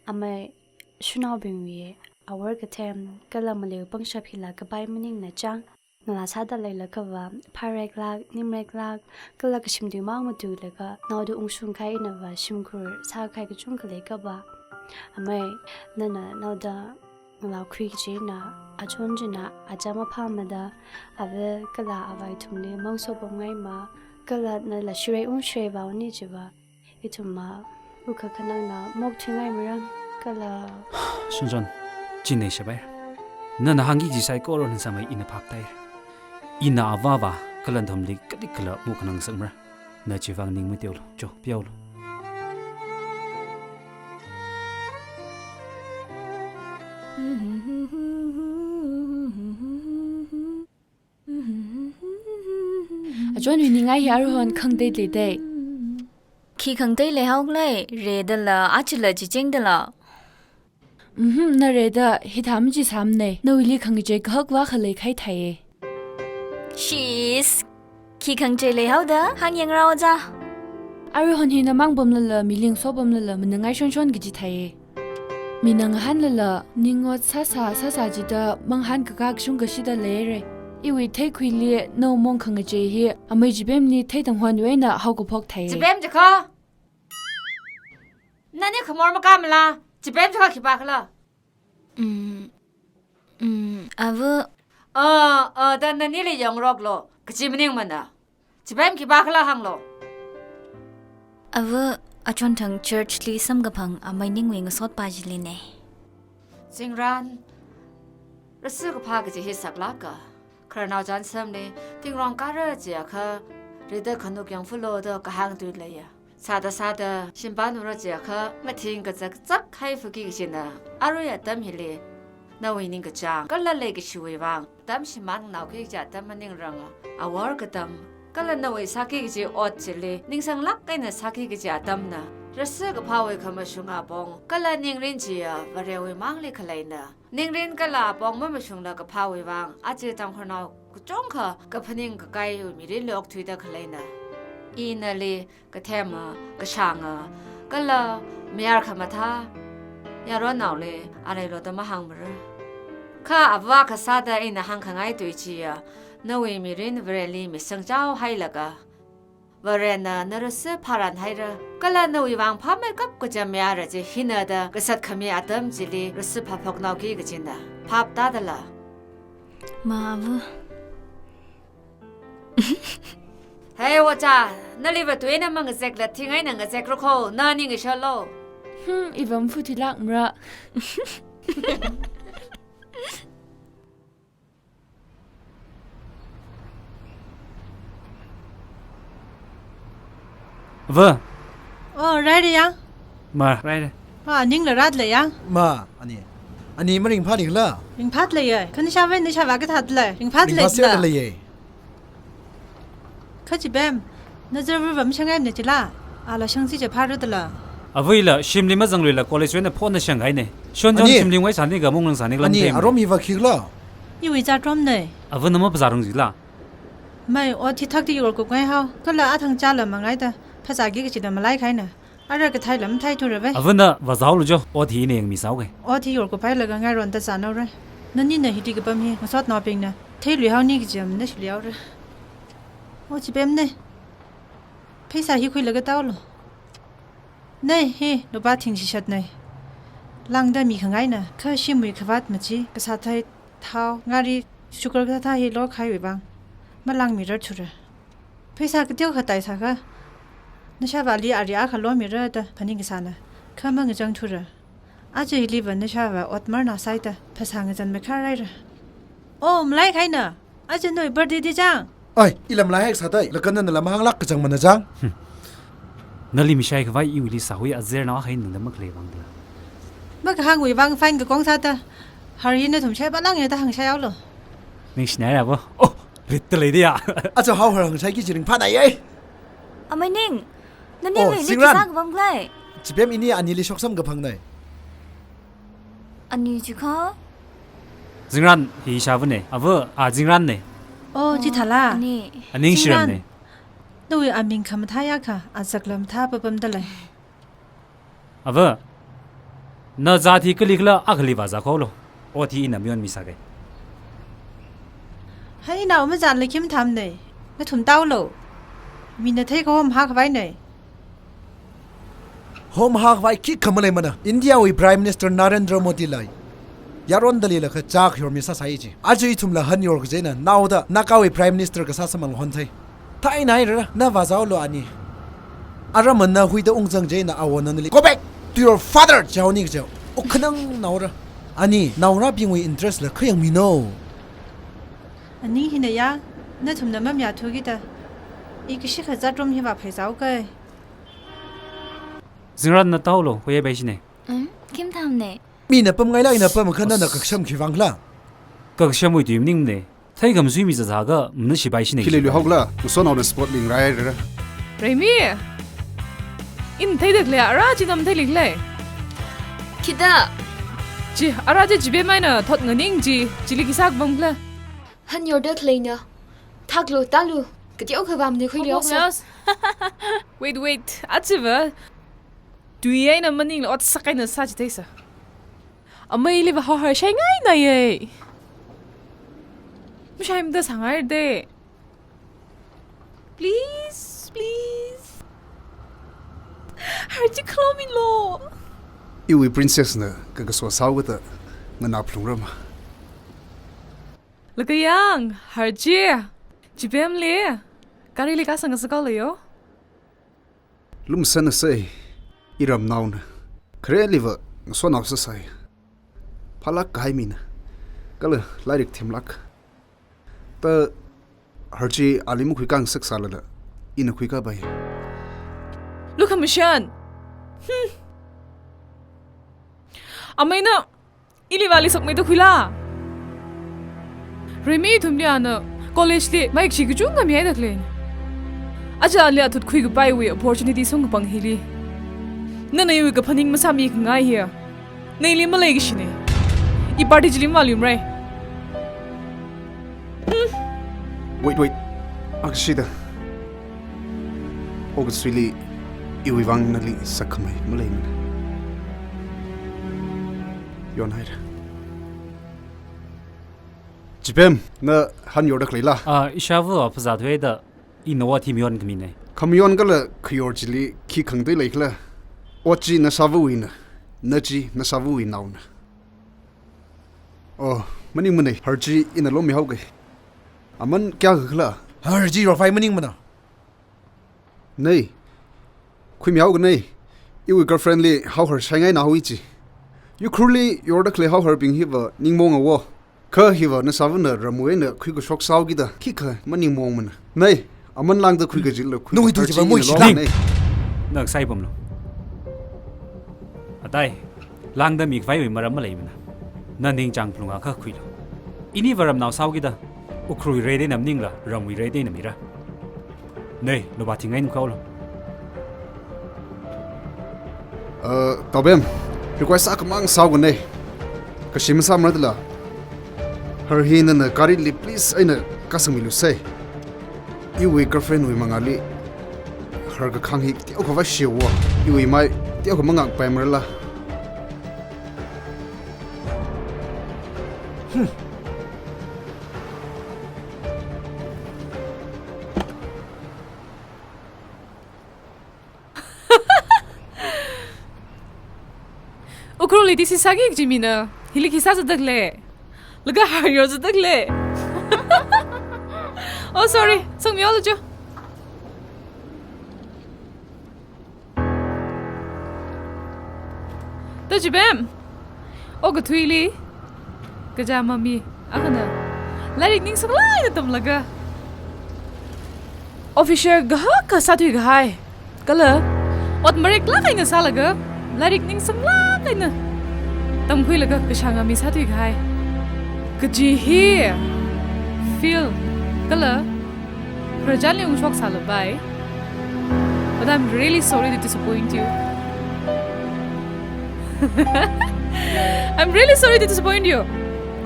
Amei, shanaobingwui awor kathem, kala malei pangshap hila kapai maningna chang. Ngalā sāda leilakhava, phāreklāk, nimreklāk, kala kashim tui mang matuilaga, naoda ungshung kahai einava, shimkhur sākahai kachungkha leikapa. Amei, nana naoda ngalā khui kajina, achon china, acham maphāmada, ava kala avā ithumli mang sopamngaima, kala nala shirei ungshireivaoni chiva, ithumva, wukha khanangna mokthuingai maram, kala. Shonshon, chinei shabai. Nana hāngki kaji saikora ningsamei ina phaptai. Ina avāva, kala nathumli kalikhala mukhanang sangmara. Na chivang ning mateolu, cho, piaolu. Achonwui ningai hi aruihon khangatei lei dei. Khi khangatei leihaokhala, redala, achila chichingdala. Mhm, na reda, hithā machi sāmanei, nawuili khangachei kahakva khalei khaithaiye. Shish, khi khangachei leihaoda, hāngyangra oja. Aruihon hi namang pamlala, miling sopamlala, manangai shonshon kaji thaiye. Mina ngahānlala, ning ot sāsā, sāsā jida, mangahān kakak shungkashida leire. Iwui theikhuili, nao mong khangachei hi, amei Chipemli theitang honwui eina haokaphok thai. Chipem chikha! Nani khamor makamala, Chipem chikha khipākhala? Mm, mm, ava. Ah, ah, da nanili yangroklo, kachi maningmana. Chipem khipākhala hānglo. Ava achonthang church li samkaphang amei Ningwui ngasotpa chili nei. Zingrān, rasi kaphā kaji hi saklāka. Khararnao chānsamli, tingrong kāra jiakha, rida khanuk yangfulo da kahāng tui leiya. Sāda sāda, shimpan ura jiakha, mathing kazak zak hai fuki kajina, arui atam hili, nawui ningkachāng, kala leikashiwui vang, tamshimān naoki kaja atam maningranga, awor katam, kala nawui sāki kaji ot chili, ningsanglāk eina sāki kaji atamna, rasi kaphāwui khamashung apong, kala ningrin chiya, Varewui mangli khaleina. Ningrin kala apong mamashungla kaphāwui vang, aja Tangkhulnao kachungkha kaphaning kakaiwui mirinli okthuida khaleina. Ina nali, kathema, kashanga, kala mayar khamathā, yaronnaoli, aleiloda mahāngmara. Kha ava kasāda ina hāngkhangai tui chiya, nawui mirin Vareli misangchao hailaga, Varena na rasi pharan haira, kala nawui vang phāmeikap kaja mayara chi hina da kasat khami atam chili rasi phāphoknaoki kajina. Phap tādala? Ma ava. Hey, oja, naliva tuina mangazekla thingaina ngazekra kho, na ning ishalo. Hmm, iva mafuthuilākmara. Va. Oh, raire yang. Ma, raire. Ah, ningla rāda lei yang. Ma, ani. Ani maringphālikhala? Ringphāda leiye. Kha nishāvai nishāvā kathāda lei. Ringphāda lei. Ringphāserda leiye. Kha Chipem, na zerver va mashangaimana chila, ala shangsi je pharudala. Avāla, shimli mazangluila college wui eina phone na shanghaine. Shonchon ani. Shimli ngai sāni ka mung nang sāni ani, lamthei. Arom hiva khikhala? Iwui chātromne. Avāna mapazarung jila. Mai, ot hi thakti yorkup ngaihao, kala athang chāla mangaida, phazāki kajida malaikhaina. Ara kathai lam thai thura ve. Avāna vāzāolu jo, ot hi ina yangmisāoke. Ot hi yorkup hailaga ngaironda zānaora. Nanina hili kapam hi, ngasotnaobingna theiluihaoni kaji amna shiliaora. O Chipemne. Pheisā hi khuilaga taolo. Nei, hi, lupā thing shishatnei. Lāngda mikhangaina, kha shimwui khavāt machi, kasā thai, thao, ngari, sugar kathā hi lokhaiwui vang. malāngmirar thura. Pheisā kateokha taisākha, nashāvāli ari akha lomira da phaning kasāna. Kha mangachang thura. Aja hiliva nashāvā ot marnā sāida phasā ngazan makharhaira. Oh, malai kahaina. Aja nawui birthday di chang. Ai, ila malai haisā dai, laga nana lamhānglāk kachang mana chang. Hmm. Nali mishai khavai iwuili sāhui azerna hainungda makhalei vangda. Makahāngwui vang fine kakong sāda. Hari nathum shaipa lāngya da hāngshaihaolu. Ningshinaira bo. Oh, ritta lei diya. Aja Haohar hāngshaiki chi ringphānai ai. Amei Ning, nani Oh, leili Zingran. Khisā kapam khalei? Chipem ini anili shoksam kaphangnai. Ani chikha? Zingran hi ishāvane. Ava, a Zingran ne. Oh, chithāla. Ani. Aning Zingran. Shiran ne. Nawui aming khamathā yākha, azakla mathā papamda lei. Ava, na zat hi kalikhala akhali vāzākhaolu. Ot hi ina mayonmisāke. Hai, nao mazanla khi mathāmane. Nathum taolu. Mina theikahom hakhavai ne. Hom hakhavai khikha maleimana. Indiawui Prime Minister Narendra Modi lei. Yaron dalila kachak yormi sāsai chi. Aja ithumla hanyor kaje eina, naoda, Nagawui Prime Minister kasā samphang honthei. Thainai rara, na vāzāolu ani. Aram mana huida ungzang je eina awo nali. Go back to your father, jihaoni kaje. Ukhanang naora. Ani, naorabingwui interest la khayangmino. Ani hina ya, nathumna mamayāthukida. I kashi kazat room hi vāphaisāuke. Zingran na taolu, huiya bai shine. Um, khi mathāmane. Mina pamngaila ina pamkha nana kaksham khivangla. Kakshamwui tui maningmane. Theikhamsui mi zazākha, mana shibai shine. Khi leilu haokhala, ngasotnaona spot ling rai rara. Remi! Ina theida khalei, ara chi nam theili khalei. Khida. Chi, ara chi chibe maina thot nganing chi, chili khisā kapam khala. Hanyorda khaleina. Thaklu, talu. Kateokha vāmane khuilu. Wait, wait. Achiva. Tui eina maningla otsak eina sāchitheisa. Ameiliva Haohar shaingainaiye. Mashaimada sāngairade. Please, please. Har chi khalomilo. Iwui princess na kakaso sāhaokida nganā phalungrama. Laga yang, Har chi. Chipemli. Garili kasang kasakao leiyo. Lumsānasei, iramnaona. Khareliva ngasotnao sāsai. Phālāk kahai mina. Kala lairik themlāk. Ta Har chi ali makhuikhangasak sālala, ina khuikapai. Lukhamashan. Hmm. Ameina, ili vāli sakmeida khuila. Remi ithumli ana college li maikshi kachungkha mihaida khalei. Aja ali athut khuikapaiwui opportunity song kapang hili, nana iwui kaphaning masāmikhangai hiya. Neili maleikashine. I party chili mavāluimara. Hmm. Wait, wait. Akashida. Okathuili iwui vang nali sakkhamei maleimana. Yonhaira. Chipem, na hanyorda khaleila? Ah, ishāvā phazā thuida ina ot hi mayonkhamine. Khamayon kala khayor chili khi khangatei leikhala? Ot chi nashāvāwuina, na chi nashāvāwui naona. Oh, maningmane, Har chi ina lomihaoke. Aman kayākha khala? Har chi yorphai maningmana. Nei, khuimihaoka nei, iwui girlfriend li Haohar shaingainahaowe chi. Ukhrulli yorda khalei Haoharbing hiva ningmaonga wo. Kha hiva nashāvāna ramwui eina khuikashok sāhaokida khikha maningmaongmana. Nei, aman lāngda khuikajila khui. Nui tu Har chi chiva ina muishi long lang. Nei. Nang saipamlu. Atai, lāngda mikhavaiwui maram maleimana. Na ningchāng phalungakha khuilu. Iniva ramnao sāhaokida, Ukhrulwui rate eina maningla, ramwui rate eina mira. Nei, lupā thingai nukhaolu. Uh, Taobem, request akhamang sāhaoka nei. Kashi masāmara dala. Har hi nana garili please eina kasangmilusei. Iwui girlfriend wui mangāli Har kakhang hi teokha vāshiwo. Iwui mai teokha mangakpaimarala. Hmm. Ukhrulli TC sāki kaji mina hili khi sāzatda khalei? Laga Har yorzatda khalei? Oh, sorry. Sangmihaolu chu. Da Chipem. Okathuili, kachāma mi akhana lairik ningsanglāk eina tamlaga, officer kahaka sāthuikahai, kala ot mareklāk eina sālaga, lairik ningsanglāk eina tamkhuilaga kashānga mi sāthuikahai kaji hi Phil kala Khararchanli ungshoksālapai. But I'm really sorry to disappoint you. I'm really sorry to disappoint you.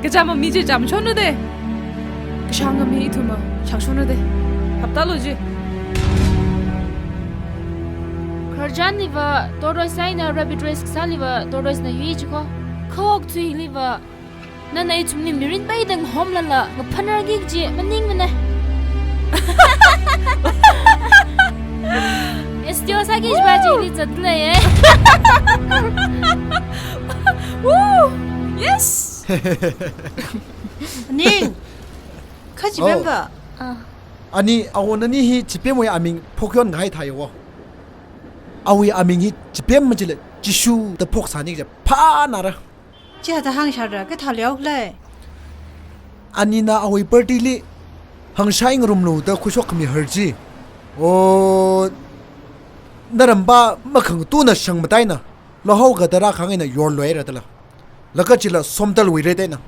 Kachāma mi chi chāmshonra de. Kashānga mi ithumva shāngshonra de. Phaptālu ji. Khararchanliva tortoise eina rabbit race kasāliva tortoisena yuichiko. Kha okathuiliva nana ithumli mirin peida ngahomlala ngaphanrarki kaji maningmana. Estio sāki jiva chili zatleiye. Woo! Yes! Ning! Kha Chipemva? Ah. Ani, awo nani hi Chipemwui aming phokyonkahai thāya wo. Awui aming hi Chipem majila Jishu da phoksāni kaja phānara. Chithāda hāngshāra, kathā leokhala? Anina awui birthday li hāngshai ngarumlu da khuishokkhami har chi, o, naramva makhangatuna shangmataina, lahao gada rākhangaina yorluihaira dala. Laga chila Somdalwui retaina.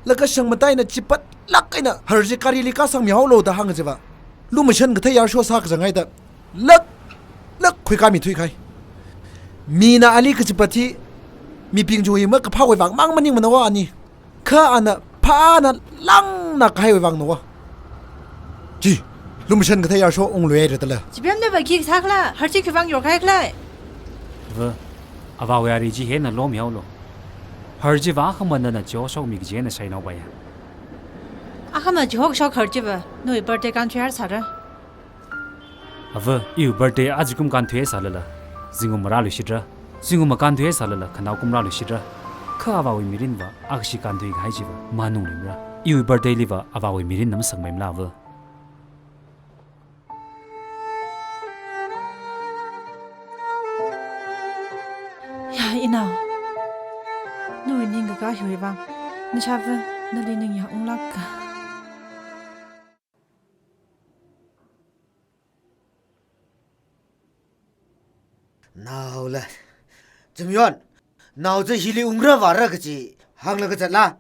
Laga shangmataina chipatlāk eina har chi garili kāsangmihaolu da hāng kajiva, lumashan kathei yarsho sākazang haida lāk, lāk khuikāmi thuikahai. Mina ali kachipat hi mibing chiwui makaphāwui vang mang maningmana wo ani. Kha ana phāna langna kahaiwui vangna wo. Chi, lumashan kathei yarsho ungluihaira dala. Chipemnava khi sākhala, har chi khiwui vang yorkahaikhala? Va, avāwui ari chi hina lomihaolu. Har chiva akhama nana chihoshokmi kaji eina shainaopaiya. Akhama chihoshok har chiva, nawui birthday kānthuihar sāra. Ava, iwui birthday ajakum kānthuihai sālala, zingkum marāluishitra. Zingkum makānthuihai sālala, khanaokum rāluishitra. Kha avāwui mirinva, akhashi kānthuikahai chiva manungluimara. Iwui birthday liva avāwui mirinna masangpaimala ava? Ya, inao. Nawui ningkakā hiwui vang, nashāva nali ningyāng unglāka. Naola. Chimyon, nao chi hili ungra vāra kaji hānglaga zatla?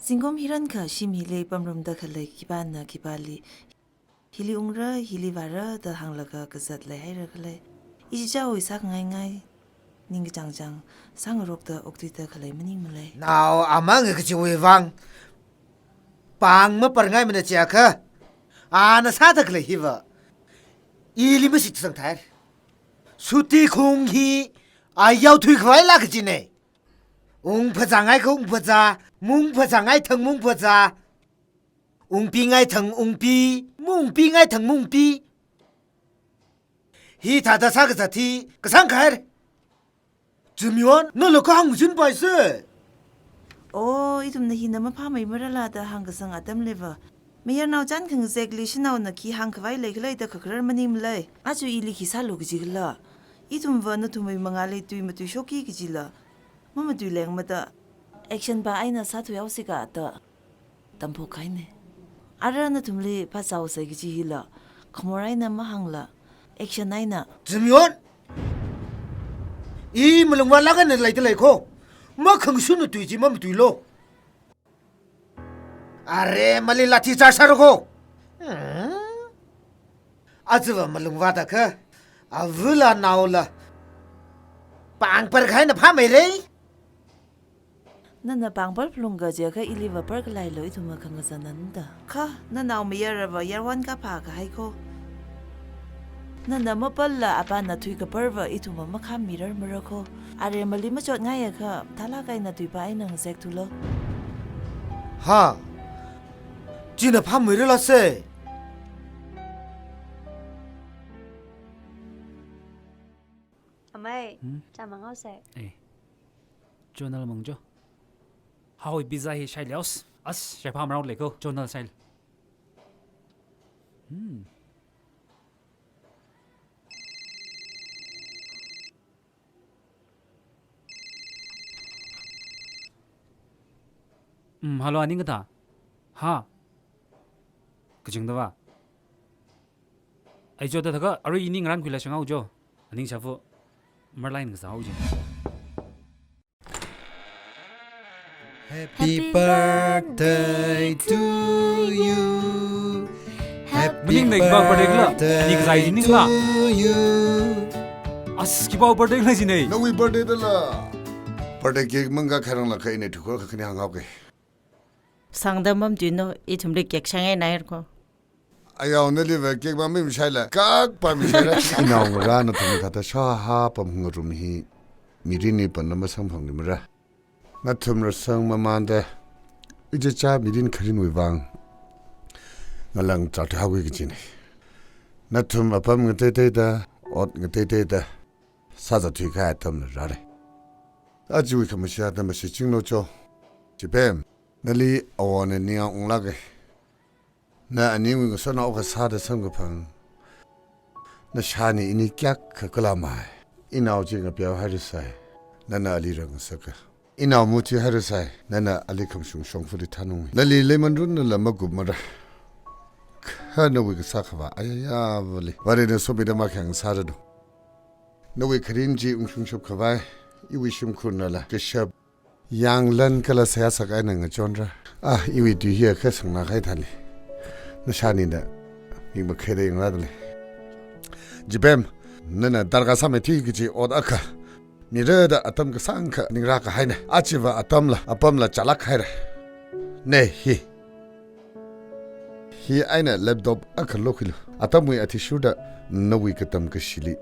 Zingkum hirankha shim hili pamrumda khalei khipāna khipāli hili ungra, hili vāra da hānglaga kazat leihaira khala? Ichichāwui sākhangaingai ningkachāngchāng sāngarokta okthuida khalei maningmala. Nao amang kajiwui vang pāng maparngaimana chiakha, ana sāda khalei hiva ili mashitsangthai. Suti khung hi a yaothui khavaila kajina. Ungphazāngaikha ungphazā, maungphazāngaithang maungphazā. Ungpingaithang ungpi, maungpingaithang maungpi. Hithāda sākazat hi kasāngkahai. Chimyon, nala kahāng chunpaisa. O, ithumna hina maphāmeimarala da hāngkasang atamliva, mayarnao chān khangazekli shanaona khi hāngkhavai leikhala da khakharar maningmala. Aja ili khi sālu kajikhala? Ithumva nathumwui mangāli tui matuishokki kajila, mamatui lengmada action pa eina sāthuihaosika da tamphokkahaina. Ara nathumli phasāhaosa kaji hila, khamor eina mahāngla, action eina. Chimyon! I malungvālāk eina leidalei kho. Makhangashunna tui chi mamatuilu. Are, mali lathi charge sāra kho. Hmm? Ajava malungvāda kha, avāla naola pāng parkhaina phāmeira. Nana pāng par phalunga jiakha iliva par khalailu, ithumva khangazanna da. Kha, nanao mayarava yarwan kaphā kahai kho. Nana mapalla apāna thuikaparva ithumva makhammirarmara kho. Are mali machotngaiakha, thālāk eina tuipa eina ngazek thulo. Ha. China phāmeirala se. Amei, hmm? Chā manghaosa. Eh. Chonal mangcho. Haowa pizza hi shailaos. As, shaiphā marao leiko, chonal sail. Hmm. Hmm, hello, aning kathā? Ha? Kachungda va? Ai jo da thaka, arui ini ngarānkhuila shangao jo. Aning shafu, marlain kasao jo. Happy birthday to you. Happy Maning nei, khipā birthday khala? Ani kazai birthday jiningla. To you. As, khipā birthday khala jinei? Nawui birthday dala. Birthday cake mangakha kharang la kha ina thukhor kha khani hānghaoke. Sangda mamtui no, ithumli cake shangai nair ko. Ayao, naliva cake mami mashaila, kak pa mashaila. Inao ngarā nathum kathāda shāhā pam ngarum hi, mirinli panna masangphangni mara. Nathum rasang mamanda, ichicha mirin kharinwui vang ngalang chāthaoki kajinei. Nathum apam ngateiteida, ot ngateiteida, sāzathui kahai atamla rāre. Ajawui khamashata mashi chinglo cho. Chipem, nali awona ninga unglāke. Na aniwui ngasotnao kasāda samkaphang. Nashāni ini kayākha kala mai. Inao chi ngapeohairasai, nana ali rāngasaka. Inao muthuihairasai, nana ali khamashung shongfali thanungi. Nali leiman runnala makup mara. Kha nawui kasā khavā ayayāvali Varena somida makhayang sāranu. Nawui kharin chi ungshungshap khavai, iwui shimkhurnala kashap, yanglan kala seihā sākahai eina ngachonra. Ah, iwui tui hiya kha sangna kahai thāli. Nashānina, ning makhaida yangra dali. Jipem, nana darkar sāmeithui kaji ot akha mirada atam kasāngkha ningra kahaina. Achiva atamla, apamla chālāk haira. Ne, hi. Hi eina laptop akha lokhuilu. Atamwui athishurda nawui katam kashili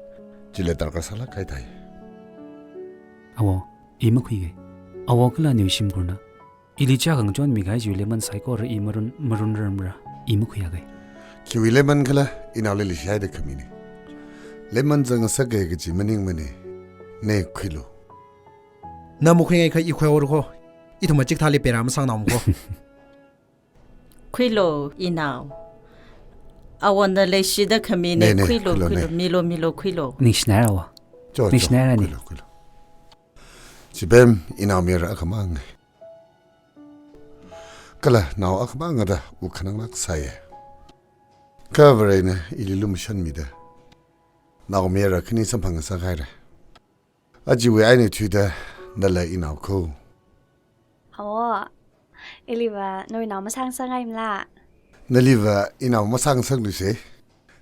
chila darkar sālāk kahai thai. Awo, i makhuike. Awo kala aniwui shimkhurna ili chā khangachon mikahai chiwui leiman saikora i marun, marunrarmara. I makhuiake. Khiwui leiman khala inaoli leishihaida khamine. Leiman zangngasake kaji maningmane. Ne khuilu. Na makhuingaikha i khuihaora ko. Ithum achikthāli pera masāngnao ko. Khuilo, inao. Awona leishida khamine, ne, ne, khuilo, khuilo, khuilo, ne. Milo, milo, khuilo. Ningshinaira awo. Cho, cho, ningshinaira ani. Khuilo, khuilo. Chipem, inao mayara akhamang. Kala nao akhamangada wukkhananglāk sāye. Kha Varena ili lumashanmida nao mayara khani samphang sāhaira. Ajawui eina thuida nala inao ko. Awo, iliva nawui nao masāngasakngaimala? Naliva inao masāngasakluise.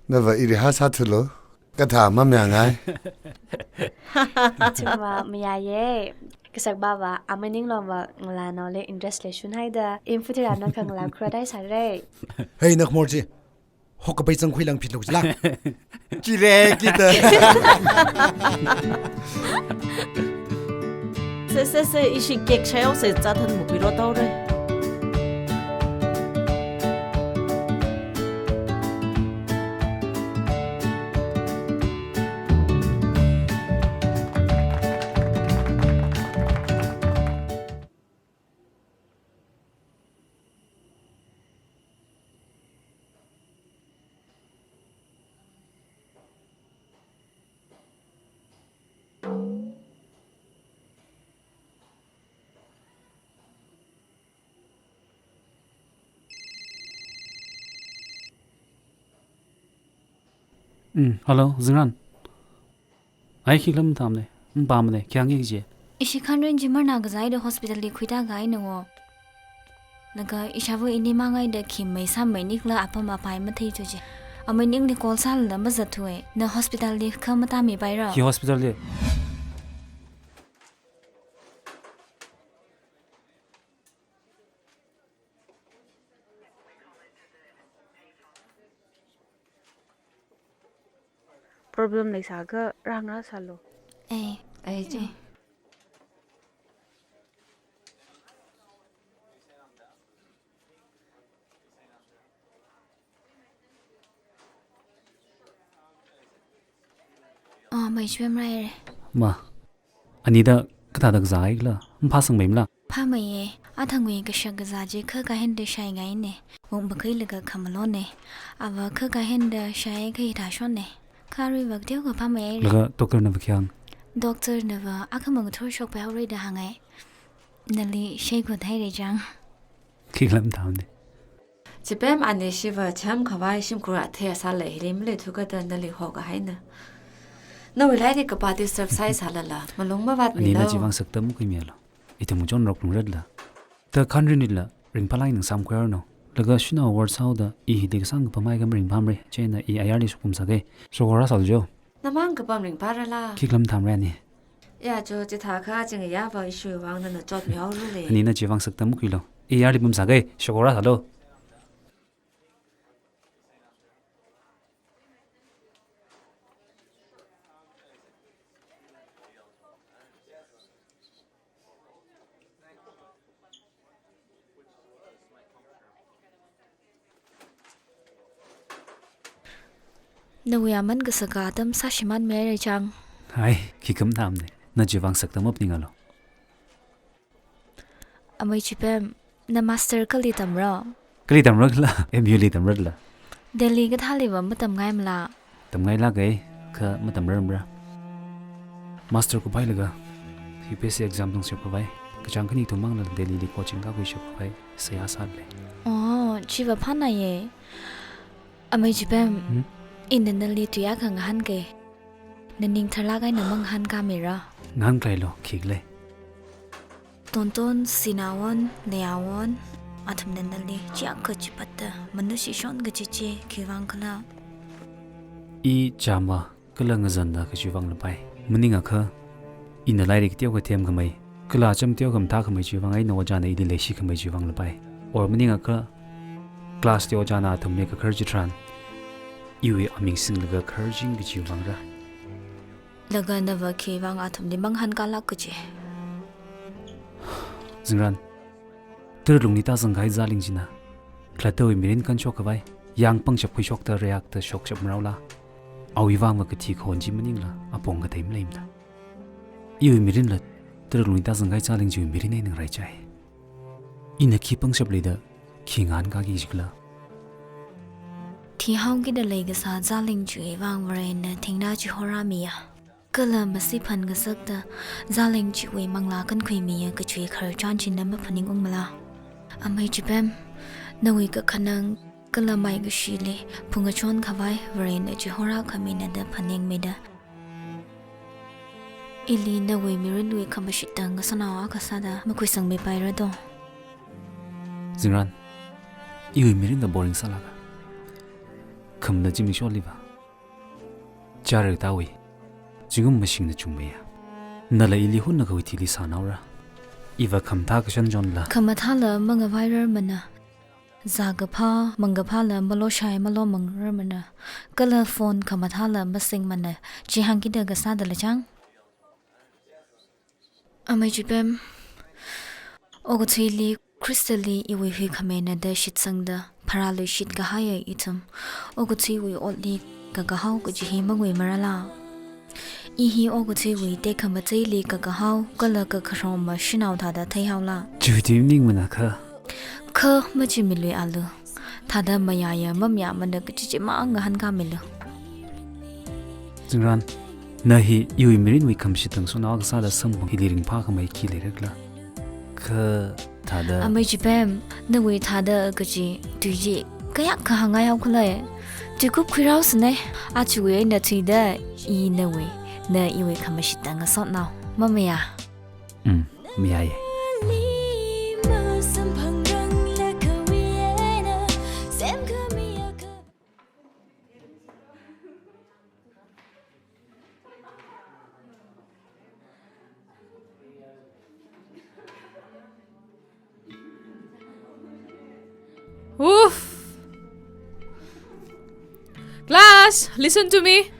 Nava ili hāsāthulo. Kathā mamayāngai. Ithumva mayāye. Kasakbava, amaning longva ngalānaoli interest leishunhaida, infutira na khangalā khuradai sāre. Hey, nakmor chi. Hok kapai zangkhuilang phitlo jila. Chire kita. Se, se, se, ishi cake shayao se, zathan mukiro taure. Mm, hello, Zingran. Ai, khiklam tamne. Mpamne, khyang ye je. Ishi khanrin ji marna kazai da hospital li khuida gai na ngo. Laga ishāva ini mangai da khi mai sam mai nikla apam apai mathei cho je. Amai ningli call sālala mazathuwe. Na hospital li kha matāmipaira. Khi hospital li? Problem leisākha rāngarā sālu. Eh. Eh, je. Eh. Ah, mai shwem rai re. Ma, anida kathāda kazāikhala, maphāsangmeimala? Phāmeiye, Athangwui kashak kazā chi kha kahinda shaingaine. Wung makhuilaga khamalone. Ava kha kahinda shaiakha hithāshonne. Kha aruiva kateokha phāmeihaire. Laga doctor nava khi hāng? Doctor nava akhamang thurshokpai haore da hānghai. Nali shaikhut haire chang. Khikhala mathāmane. Chipem, ani shiva chāmkhavai shimkhur athei sālei, hili maleithu kajida nali hokahaina. Nawui lairik kapā disturb sāhaisālala, malung mavātmilu. Anina chivang sakta makhuimilu. Ithum chonrok lungratla. Da khanrinila, ringphālāk eina samkhuiranu. Laga shanao ward sāhaoda, i hili kasāng kapam eina maringphāmara, chieina i ayarli shokhum sāga. Shokora sālu jo. Namang kapam ringphārala. Khikhala mathāmara ani. Ya jo, chithākha chingayāva ishiwui vang nana chotmihaorale. Anina chivang sakta makhuilu. I ayarli pamsāga, shokora sālu. Nawui aman kasaka atam sāshimānmihaire chang. Hai, khikhala mathāmane. Na chivang sakta maphaningalu. Amei Chipem, na master kali tamra? Kali tamra khala, M U li tamrala. Delhi kathāliva matamngaimala? Tamngailāka, kha matamrarmara. Master kuphailaga, U P S C exam tongser khavai, kachāng khani thumangla Delhi li coaching kakhuiser khavai, seihā sālei. Oh, chiva phānāye. Amei Chipem, Hmm? Ina nali tuiakha ngahānka. Naning tharlāk eina mangahānkāmira. Ngahānkālu, khikhala. Tonton, Sinawon, Nayawon, athumna nali chiakha chipatta, manashishon kaji chi khivang khala? I chāmva, kala ngazanda kajiwui vang lapai. Maningakha, ina lairik teokha themkhamei, kala acham teokha mathākhamei chiwui vang eina ojāna ili leishikhamei chiwui vang lapai. Or maningakha, class li ojāna athumli kakhar chitharan, iwui aming singlaga khararching kajiwui vangra. Laga nava khivang athumli mangahānkālāk kaji? Zingran, tara lungli tāzangkahai zāling china, khalattawui mirin kanshok khavai, yang pangshap khuishokta reakta shokshap maraola. Awui vangva kathi khon chi maningla, apong kathei maleimana. Iwui mirinla, tara lungli tāzangkahai zāling chiwui mirin eina ngaraichai. Ina khi pangshap leida, khi ngahānkāki jikhala? Thihaokida leikasā zāling chiwui vang Varena thingna chihorāmiya. Kala masi phan ngasakta zāling chiwui manglā kankhuimiya kajiwui khararchan china maphaningungmala? Amei Chipem, nawui kakhanang kala maikashili phungachon khavai Varena chihorākhamina da phaningmida, ili nawui mirinwui khamashitang ngasānao akha sāda makhuisangmipaira do. Zingran, iwui mirinla boring sālāka. Khamatā zimiksholiva, chara tāwui, zingkum mashingna chungmeiya. Nala ili hunnakhawui thili sānaora. Iva khamathā kashan chonla, khamathāla mangavairarmana. Zākaphā, mangkaphāla maloshai malomangrarmana. Kala phone khamathāla masingmana. Chi hāngkida kasādala chang? Amei Chipem, okathuili Khristali iwui huikhamina da shitsangda pharāluishit kahaiya ithum, okathuiwui otli kakahao kaji hi mangui marala? I hi okathuiwui tekhamatei li kakahao kala kakharoma shanao thāda theihaola? Chiwui tui maningmana kha. Kha machimilui alu. Thāda mayāya mamayāmana kachichi mangahānkāmilu. Zingran, na hi iwui mirinwui khamashitang sānao akha sāda samphang hili ringphākhamei khi leirakhala? Kha thāda. Amei Chipem, nawui thāda kaji tui chi kayākha hāngngaihao khala? Tuikup khuiraosana, achiwui eina thuida i nawui, na iwui khamashitang ngasotnao. Mamayā? Mm, mayāya. Oof. Class, listen to me.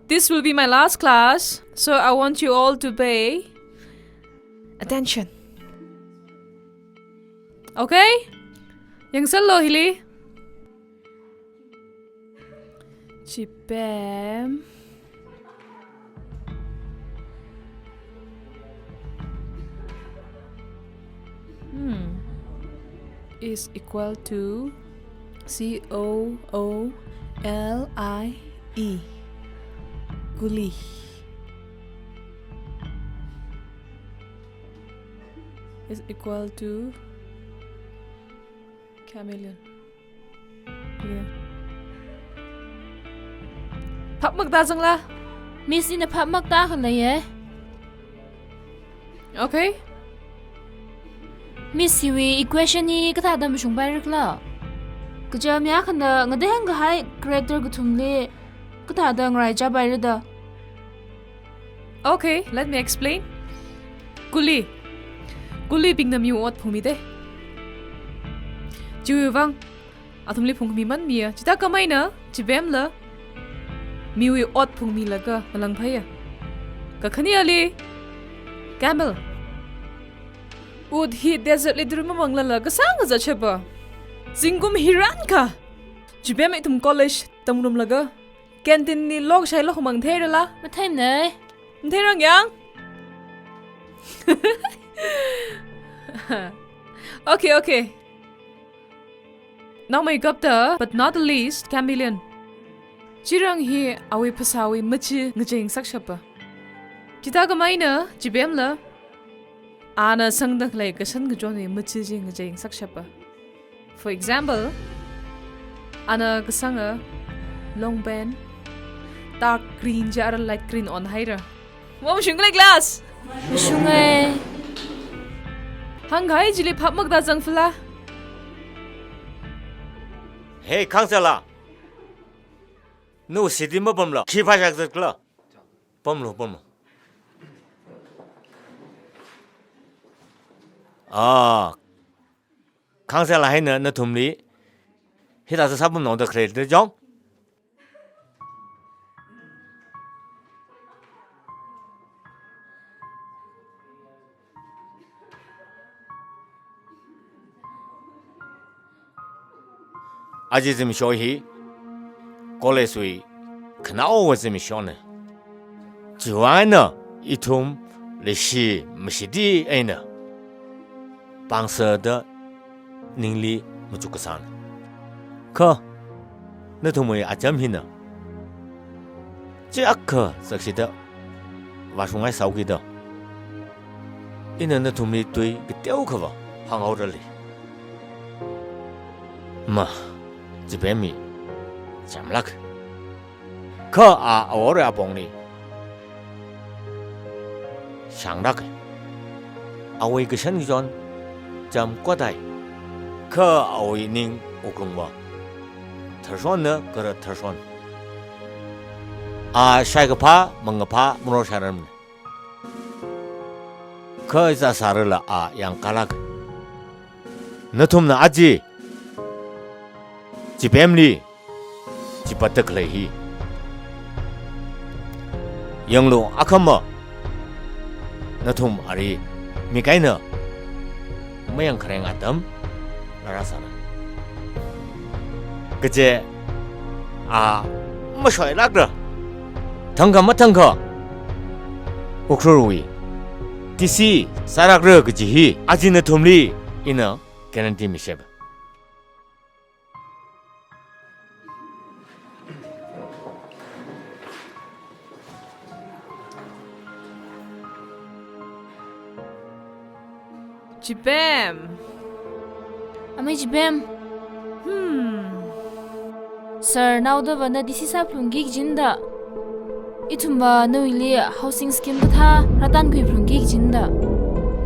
This will be my last class, so I want you all to pay attention. Okay? Yangsallo hili. Chipem. Hmm. Is equal to C O O L I E. Coolie. Is equal to chameleon. Yeah. Phap makatā zangla? Miss, ina phap makatā khalei ye. Okay. Miss, hiwui equation hi kathāda mashungpaira khala? Kaja mi akhana ngatei hāngkahai character kathumli kathāda ngaraichāpaira da? Okay, let me explain. Coolie. Coolie bingna miwui ot phungmi de. Chiwui vang athumli phungmi manmiya. Chithākhameina Chipemla miwui ot phungmilaga malangphāya. Kakhaneli camel. Ut hi desert li turu mamanglala kasāng kazat shapa. Zingkum hi rānkha Chipem ithum college tamrumlaga canteen li lokshai lokhamang theirala? Matheimana. Matheirang yang. Okay, okay. Naomeikapta, but not the least, chameleon. Chirang hi awui phasāwui machi ngachei ngasakshapa. Chithākhameina Chipemla ana sangda khalei kashan kachonwui machi chi ngachei ngasakshapa. For example, ana kasanga long pant dark green chi ara light green onhaira. Mamashung khala class? Mashunga. Hāngkahai chili phap makatā zang fala? Hey, Khangsela. Nu city mapamla. Khi phāshak zat khala? Pamlu, pamlu. Ah. Khangsela hina nathumli hithāda sāpamnao da khalei da jong. Aja zimiksho hi college wui khanaowa zimikshona. Chiwui vang eina ithum leishi mashiti eina pāngserda ningli machuk kasāna. Kha nathumwui acham hina chi akha sakshida vāshungngai sāhaokida ina nathumli tui kateokha vā hānghaorali. Ma, Chipem hi chamlāk. Kha a aworwui apongli shānglāka. Awui kashan kachon cham kotai. Kha awui ning wuklungva tharshonna kara tharshon. A shaikaphā, mangkaphā maroshararmana. Kha iza sārala a yangkālāka. Nathumna aja Chipemli chipatta khalei hi yanglu, akhama nathum ari mik eina mayang khareng atam rāra sāra. Kaje a mashoilākra. Thangkha mathangkha Ukhrulwui T C sālākra kaji hi aja nathumli ina guarantee misheba. Chipem. Amei Chipem. Hmm. Sir, naodava na T C sāphalungki kajina da. Ithumva nawuili housing scheme kathā rātankhuiphalungki kajina da.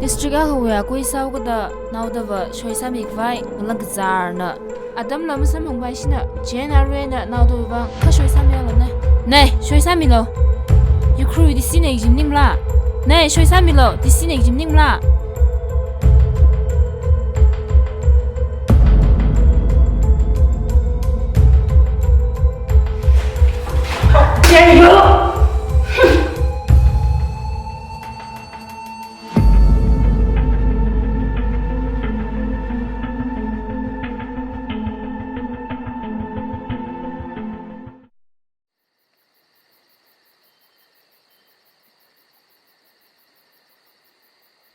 District akhawui akui sāhaokida naodava shoisāmi khavai ngalang kazārna. Atamla masamphangpaishina, J N R A na naodava kha shoisāmilu ne. Ne, shoisāmilu. Ukhrul T C na exam maningla. Ne, shoisāmilu, T C na exam maningla.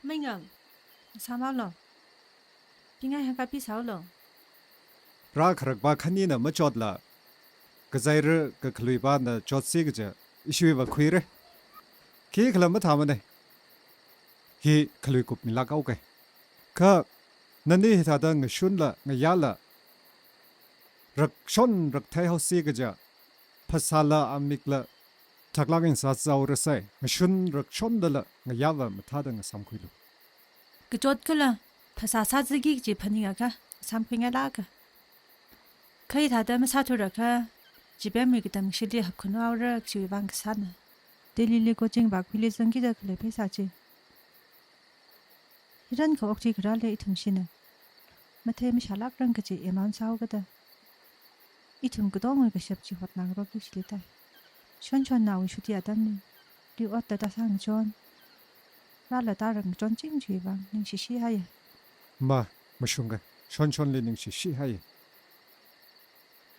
Meingang, sāmalo. Ingai haka pi sālo. Rākharakva khanina machotla, kazaira kakhaluivana chotsi kaja, ishiva khuira. Khikhala mathāmana. Hi khalui kupmilāk haoka. Kha, nani hithāda ngashunla, ngayāla, rakshon rakthei haosi kaja, phasāla amikla, thaklāk eina sāzaorasai, ngashun rakshondala, ngayāva mathāda ngasāmkhuilu. Kachot kala, phasā sāzaki kaji phaningakha, sāmkhuingailāka. Kha hithāda masāthurakha, chipemwui katamshili hapkhunhaora kajiwui vang kasāna. Delhili coaching vākhuili zangkida khalei pheisā chi. Hirankha okthui kharāli ithumshina mathei mashālākrang kaji amount sāhaokada, ithum katongawui kashap chi hotnāngarokki shilitai. Shonshonnaowui shuti atamli, li ot tata sāngachon, rāla tārangachon chingchiwui vang ningshishihaiya. Ma, mashunga, Shonshonli ningshishihaiya.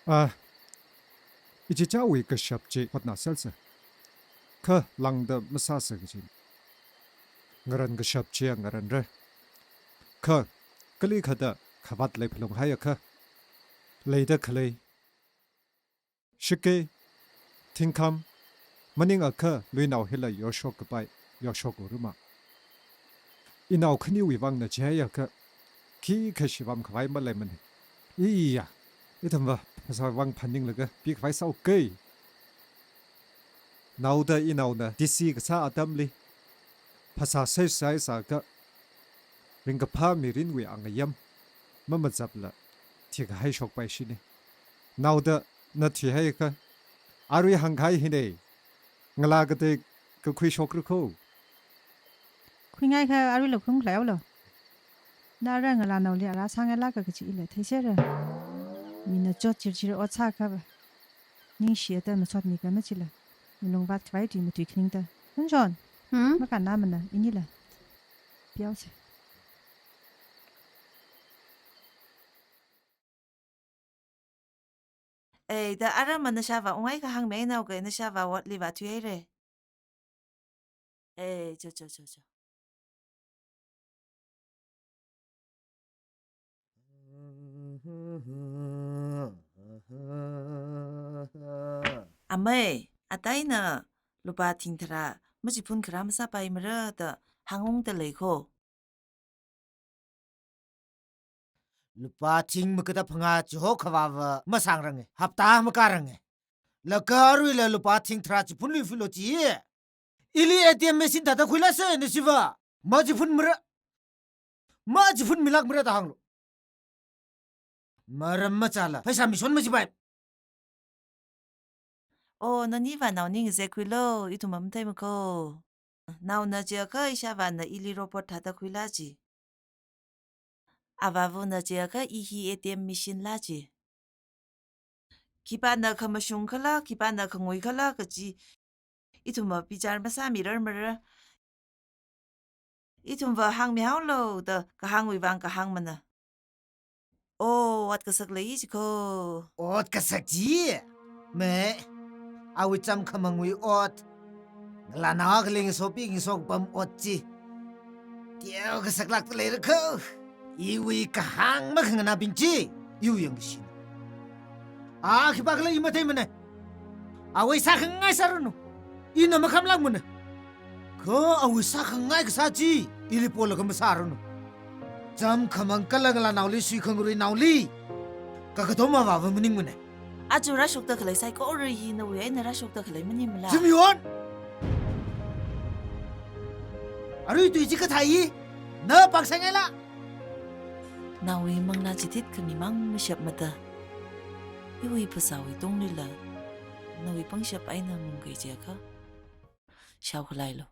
Ah, ichichāwui kashap chi hotnāsersa. Kha lāngda masāsa kaji. Ngaran kashap chiya ngaranra. Kha, kalikhada khavāt leiphalunghaiakha, leida khalei shakei, thingkham, maningakha luinao hila yoshok kapai, yoshok uruma. Inao khaniwui vangna chihaiakha, khikha shivam khavai maleimana. Iya, ithumva, phasāwui vang phaninglaga, pikhavai sāhaoka. Naoda inaona D C kasā atamli, phasā seisai sāakha, ringkaphā mirinwui angayam, mamazapla, thikahai shokpaishina. Naoda na thihaiakha, arui hāngkahai hina, ngalā katei kakhui shokra kho. Khuingaikha aruila khuiungkhaleihaolo. Nara ngalānaoli ara sāngailāka kaji ila theisera. Mina chot chirchir ot sāakhava, ningshi ata masotmika machila, malung vātkhavai tui matui khaningda. Shonshon. Hmm? Makānna mana, inila. Pihaosa. Ei, da arama nashāvā ungngaikha hāngmihainaoka, nashāvā otli vāthuihaira. Ei, cho, cho, cho, cho. Amei, ata ina lupā thing tharā machiphun kharā masāpaimara da hāngungda lei kho. Lupā thing makada phangā chihokhava masāngranga, hapta makāranga. Laga aruila lupā thing tharā chiphunluiphilo chi. Ili A T M machine thāda khuilāsa, nashiva. Machiphunmara. Machiphunmilākmara da hānglu. Maram machāla, pheisā mission machipai. O, naniva nao ning zek khuilo, ithum matheima kho. Naona chiakha ishāvāna ili robot thāda khuila ji. Avāvana chiakha i hi A T M machine la ji. Khipāna khamashung khala, khipāna khangui khala kaji, ithumva bichar masāmirarmara. Ithumva hāngmihaolo da kahāngwui vang kahāngmana. O, ot kasak lei ji kho. Ot kasak ji? Me, awui chāmkhamangwui ot. Ngalānao akha lei ngasopi ngasokapam ot chi. Teo kasaklākda leira kho. Iwui kahāng makhanganābing chi, iwui yangkashina. A khipākhala i matheimana. Awui sākhangai sāranu. Ina makhamlākmana. Kha awui sākhangai kasā chi, ili polaga masāranu. Chāmkhamang kala ngalānaoli suikhangaruinaoli kakatom avāva maningmana. Aja rāshokda khalei saikora hi nawui eina rāshokda khalei maningmala? Zimiwon! Arui tui chi kathā hi, na pāngsaingaila? Nawui manglā chithit khami mang mashapmada, iwui phasāwui tunglila nawui pangshap eina mungkei jiakha, shaokhalailu.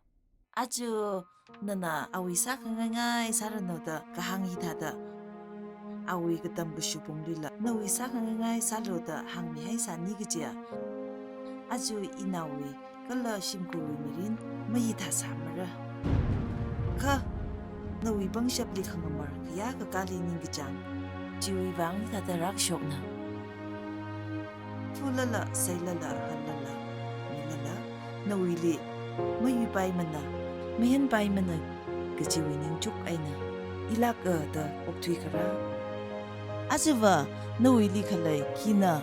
Aja nana awui sākhangaingai sāranu da kahāng hithāda, awui katam kashubunglila nawui sākhangaingai sālu da hāngmihaisāni kajiya. Aja inaowui kala shimkhurwui mirin mahithā sāmara. Kha nawui pangshapli khangamar khayā kakāli ningkachāng, chiwui vang hithāda rākashokna. Phulala, seilala, hanlala, milala, nawuili mayuipaimana, mayanpaimana kajiwui ningchuk eina ilāka da okthui kharā. Ajava nawuili khalei khina,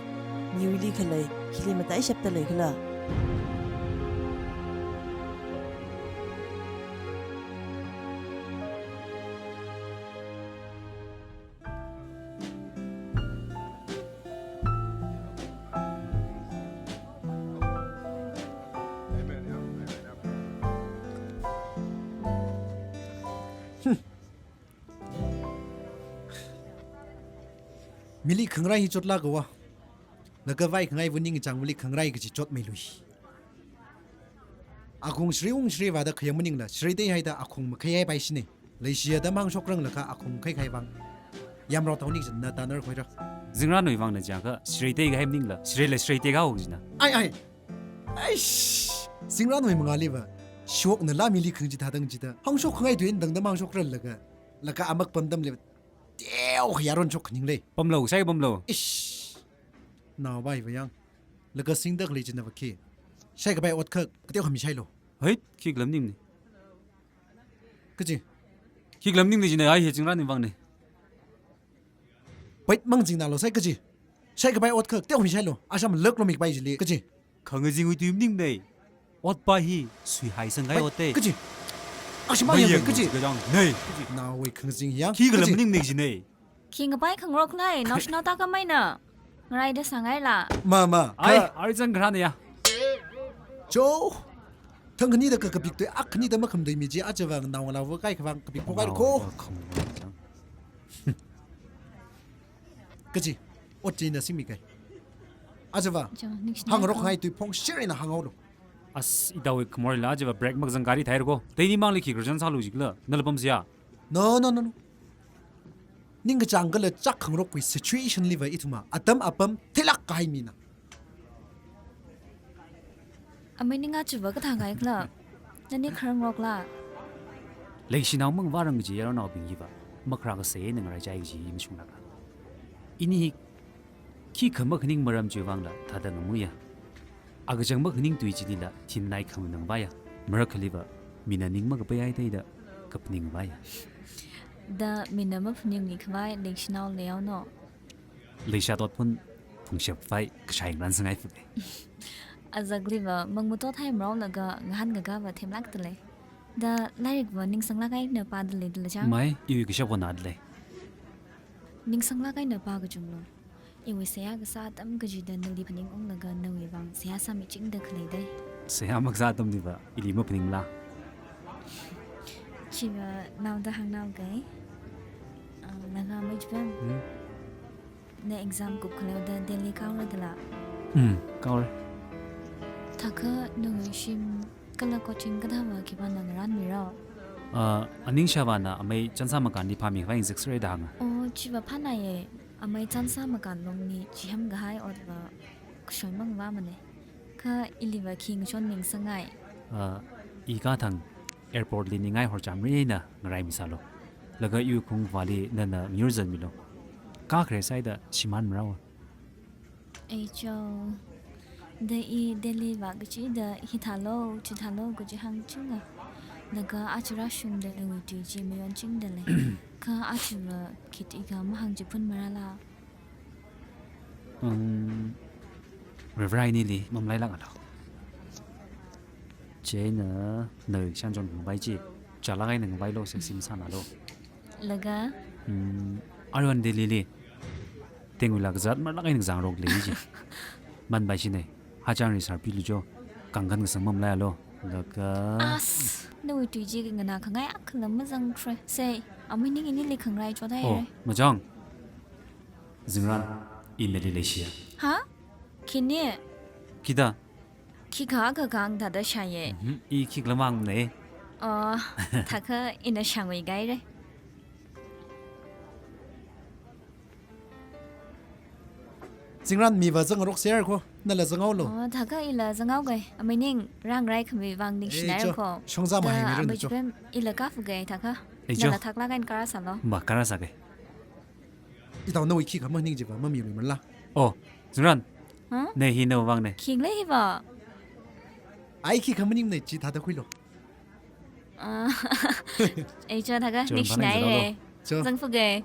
miwuili khalei khili mataishapta leikhala? Mili khangarai hi chotlāka va. Laga vai khangai vāning chang mili khangarai kaji chotmeilui. Akhung shri ung shri vāda khayang maningla, shri dei haida akhung makhayai pai shine. Leishiya da mang shokrang laga akhung khai khai vang. Yamrao thaoni jin na tanar khoira. Zingrannui vangna jiakha, shri dei kahai maningla, shri le shri dei kahao jina. Ai, ai. Aish. Zingrannui mangāli va. Shokna la mili khang ji thadang jida. Hangshok khangai tuin dangda mang shokran laga. Laga amak pamdam le. Teo yaron shok khaning le. Pamlo, sai pamlo. Ish. Nao bai va yang. Laga singda khalei jina va khi. Shai kapai ot kha, kateo khami shailo. Hei, khikha lam ning ni. Kaji. Khikha lam ning ni jina ai he Zingrannui vangna. Pait mang jing nalo sai kaji. Shai kapai ot kha, kateo khami shailo. Asham lak lo mik pai jili. Kaji. Khangazingwui tui maningna. Ot pa hi, suihai sangai ot te. Kaji. Asham yang kaji. Kajang, nei. Nawui khangazing yang. Khikha lam ning ni jina. Khi ngapai khangarok lai, naoshinao ta kamaina. Ngarai da sangai la. Ma, ma. Ai, kha- ari zang kharana ya. Jo. Thang khani da ka kapik tui, ak khani da makham dui mi ji, ajava nao ngala va kai khavang kapik phokai ko. Kaji, ot ji na singmi kai. Ajava. Jo, ningshi hang ngai rok ko. Hai tui phong shirina hang hao lo. As, idawui khamor la ajava break mak zang gari thai ko. Tei ni mangli khi grajan salu jikla. Nala pam siya. No, no, no, no. Ningkachāng kala chak khangarokwui situation li va ithumva atam apam thilak kahai mina. Amei ning achiva kathā ngai khala? Nani kharangrok la? Leishinao mangvārang kaji yaronnaobing hiva makhara kasā eina ngaraichai kaji i mashunglāka. Ini hi khikha makhaning maram chiwui vangla thāda ngamuiya. Akachang makhaning tui chilila thinlai khamanang vaya. Marak khaliva mina ning makapai ai teida kaphaning vaya. Da mina maphaningmi khavai leishinao leiao no. Leisha tot phun phungshap vai kashai ngran sangai fuk. Azakliva mangmutot hai mrao laga ngahan gaga va themlak tale. Da lairik va ningsanglak eina pāda lei dala chang. Mai, iwui kashap va nada lei. Ningsanglak eina pā kachunglo. Iwui seihā kasā atam kachida nali phaningunglaga nawui vang seihā sāmichingda khalei dei. Seihā makasā atamli va, ili maphaningla. Chiva naoda hāngnao kai. Ah, naga mai chipam. Hmm. Na exam kup khaleoda Delhi kaora dala? Hmm, kaora. Thākha nawui shim kala coaching kathāva khipāna ngaranmirao? Ah, aningsha vāna amei Chansamakanli phāmi khavai ngazek sāra da hānga. Oh, chiva phānāya. Amei Chansamakan longli chiham kahai otva kashon mangvāmana. Kha iliva khi ngachon ningsangai. Ah, i kathang airport li ningai horchamri eina ngarai misālo. Laga iwui khungvāli nana ngyurzanmilo. Kakhare saida shimān marao. Ei cho. Da i Delhi vā kachida hithālo, chithālo kaji hāngchinga. Laga aja rāshungda nawui tui chi mayonchingda lei. Kha ajava khit i ka mahāngchiphun marala? Um, Reverend nili mamalailak alo. Chieina nawui shānchon ngavai chi, chālak eina ngavailo, sexy masānalo. Laga? Um, arwan Delhi li. Tengwui lak zat marlak eina kazangrok lei chi. Manpai shine. Hachang ri sarpi lu jo. Kangkan kasang mamalailo. Laga. As, nawui tui chi nganā khangai akhala mazangkhui. Sei, amei ning inili khangarai chodai re. Oh, machang. Zingran, i nali leishiya. Ha? Khini? Khida? Khikha kakang thāda shāya. Mhm, i khikha lamang ne. Oh, thākha ina shāngwui gaire. Zingran miva zangrok ser ko, nala zanghaolo. Oh, thākha ila zanghao kai. Amei ning rāngarai khami vang ningshinai ko. Shongza mahai mi run cho. Amei chipem ila kafu kai thākha. Ei, cho. Nala thaklak eina karāsālo. Ma, karāsā kai. Itao nawui khikha maning chiva mamilu mala. Oh, Zingran. Huh? Ne hi nawui vang ne. Khikhala hiva? Ai khikha maning ne chi thāda khuilo. Ah, ei cho thākha ningshinai re. Cho. Zangfuge.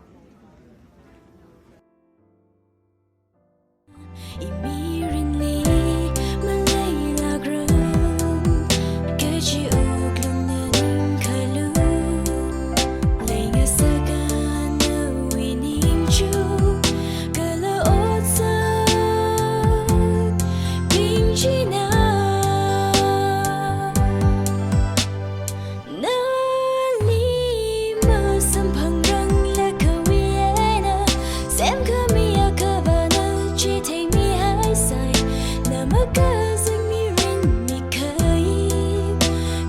Nali masamphangrang lakawui eina, semkhami akhava na chitheimihaisai, na makazang mirin mikhai,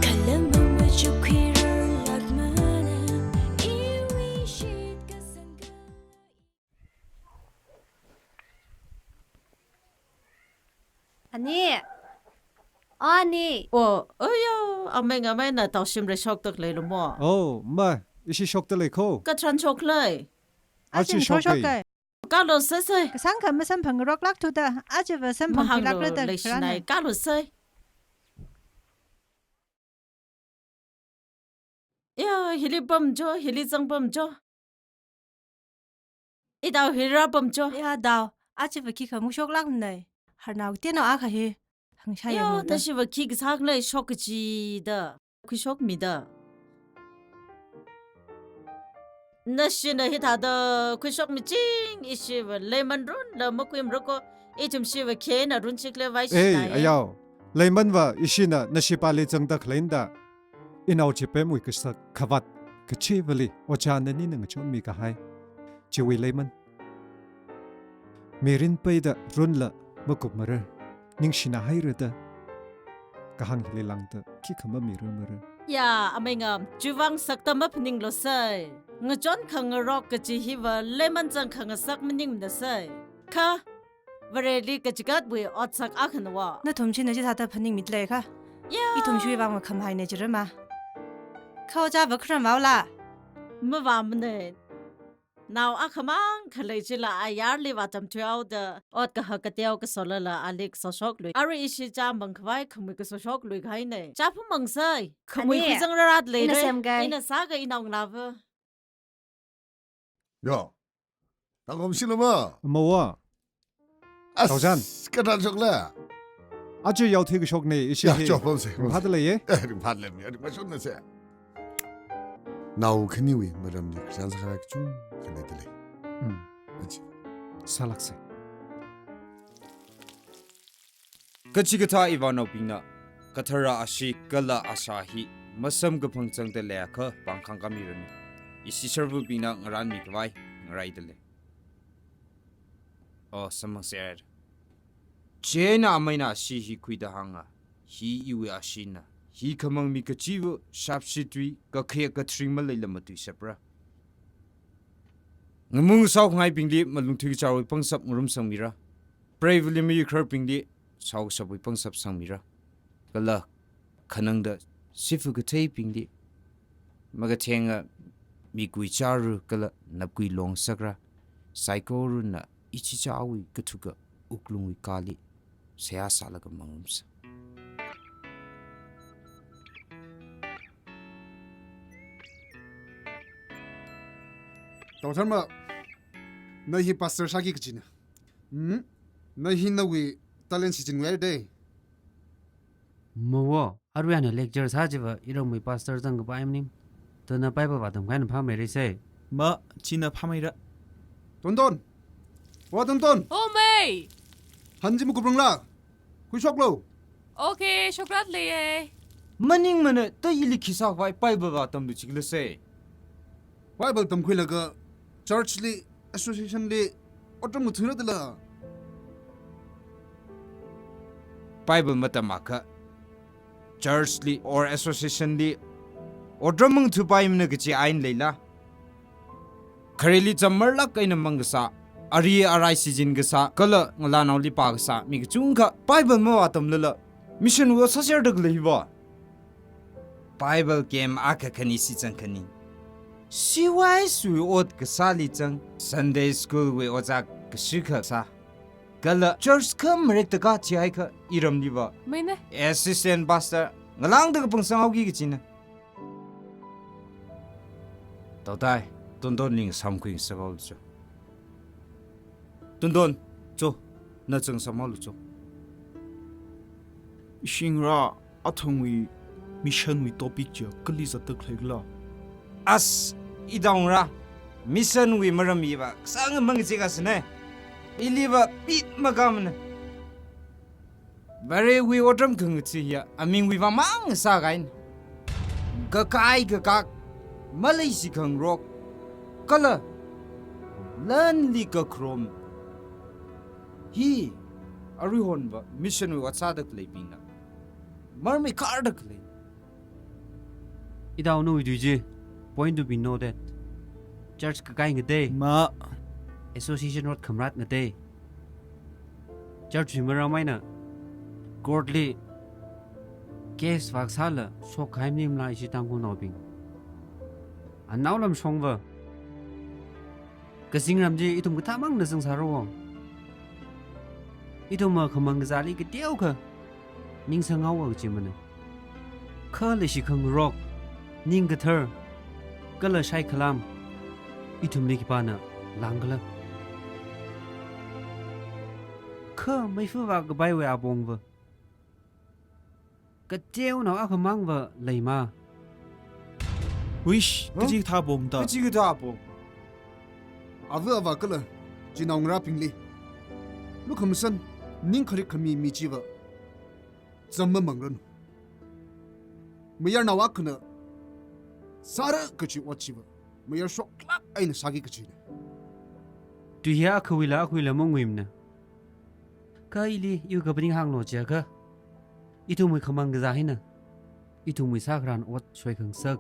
khalamang machukhuirar lakmana, iwui shitkasang. Ani. O, ani. O, aya, amei ngamei na tao shimrei shoktak leilu mo. O, ma, ishi shokta lei kho. Katharan shok lei. Aja aja shok shok lei. Kalo sāsai. Kasāngkha masamphangroklak thuda, ajava samphangkhuilakra da. Mahānglo leishinai, kharana. Kalo sai. Ya, hili pamcho, hili zang pamcho. Itao hili rā pamcho. Ya, tao, ajava khikha ngashoklak manei. Harnao tenao akha hi, hāngshai. Ya, yanglu da. Nashiva khi kasā khalei shok kachi da, khuishokmi da. Nashina hithāda khuishokmi ching, ishiva leiman runla makhuimara kho, ithum shiva khina runchik lei vai. Ei, shinai. Ayao, leimanva ishina nashi pāli zangda khaleina da. Inao Chipemwui kasak khavāt kachivali ojā nanina ngachonmi kahai. Chiwui leiman. Mirin peida runla makupmara. Ningshina haira da. Kahāng hili lāngda khikha mamirarmara. Ya, amei ngam, chiwui vang sakta maphaninglu sai. Ngachon khangarok kachi hiva leiman zang khangasak maningmana sai. Kha, Vareli kachigatwui otsak akhana va. Nathum china chithāda phaningmida lei kha. Ya. Ithum chiwui vang makhamahai ne chirama. Kha ojāva kharam vaola. Mavāmana. Nao akhamang khalei chila ayarli vātamthuihaoda, ot kahak kateo kasolala ali kasoshok lui. Arui ishi chāmang khavai khamui kasoshok lui kahaina. Chā phamang sai. Khamui. Ani, khuizang rarat lei ina re. Semga. Ina sāga inao ngalāva. Yo. Tangkhom shilama. Mawa. As, Taozan. Katharan shokla. Aja yaothui kashokna ishi. Ya, hi. Cho, pamsei, pamsei. Ringphāda leiya? Eh, ringphāda lei, ringphāshonna se. Nao khaniwui maramli kachān sākhavai kachungkha leida lei. Hmm. Aja. Sālāksei. Kachikathā ivānaobingna, kathara ashee kala ashā hi masamkaphang zangda leiakha pāng khāngkāmiranu. Ishi sharvabingna ngaranmi khavai ngaraida lei. O, samphangser. Chieina ameina ashee hi khuida hānga, hi iwui asheena, hi khamangmi kachiva shapshi tui, kakhe kathring maleila matuishapra. Ngamung sākhangaibingli malungthui kacharwui pangshap ngarumsangmira. Preivali mayuikhararbingli shaoshapwui pangshap sangmira. Kala khanangda sifa katheibingli, makathenga mikui chāra kala napkui longsakra, saikorana ichichāwui kathuka wuklungwui kāli seihā sālaga mangarumsa. Taotharma, na hi pastor sāki kachina. Hmm? Na hi nawui talent shichinwui dei. Mawo, arui ana lecture sā chiva iramwui pastor zangkapai maning. Tana Bible vātamkhaina phāmeirasei. Ma, china phāmeira. Tonton. Wa Tonton. O mei. Han chi makuprangla. Khuishoklu. Okay, shokrat leiye. Maningmana, ta ili khi sākhavai Bible vātamlu chiklasei. Bible tamkhuilaga church li, association li, otram ngathuira dala. Bible matam akha church li or association li otram mangthupaimana kachi ain leila. Khareli chammarlāk eina mang kasā, ari arai shichin kasā, kala ngalānaoli pā kasā mi kachungkha Bible mavātamlala mission work sāserda khalei hiva. Bible camp akha khani shitsang khani, C Y S wui ot kasāli zang, Sunday school wui ojā kashikha sā, kala church kha marekta kachihaikha iramliva. Maina. Assistant pastor ngalāngda kapang sanghaoki kachina. Tautai, Tondon ning samkhui sāhaolu cho. Tondon, cho, na zang sāmalu cho. Shingra, athangwui mission wui topic chiya kali zatda khalei khala? As, idaongarā, mission wui maram hiva kasāng mang chi kasāne. Iliva bit makamane. Varewui otram khangachee hiya amingwui vang mang sākahaina. Kakai kakak, maleishikhangarok, kala lanli kakharom. Hi, aruihonva mission wui ot sāda khaleibingna marmeikharda khalei. Idao nawui tui chi, point to be noted. Church kakai ngatei. Ma. Association rot khamrat ngatei. Church wui maram eina court li case vākasāla shokkahai maningmala ishi Tangkhulnaobing. Anaolam shongva, kazingram chi ithum kathāmangna zangsāra vang. Ithumva khamang kazāli kateokha ningsanghaowa kajimana. Kha leishikhangarok, ning kathar, kala shaikhalam, ithumli khipāna langkhala? Kha meifa vākapaiwui apongva kateonao akhamangva leima? Wish, Huh? Kachi kathā apong ta? Kachi kathā apong? Ava avā kala chinaongarābingli lukhamashan, ning kharik khami mi chiva zam mamangranu. Mayarnao akhana sāra kachi ot chiva mayar shoklāk eina sāki kachina. Tui hiya akhawuila akhawuila manguimana. Kha ili iwui kaphaning hānglu chiakha, ithumwui khamang kazā hina ithumwui sākharan ot soikhangasak.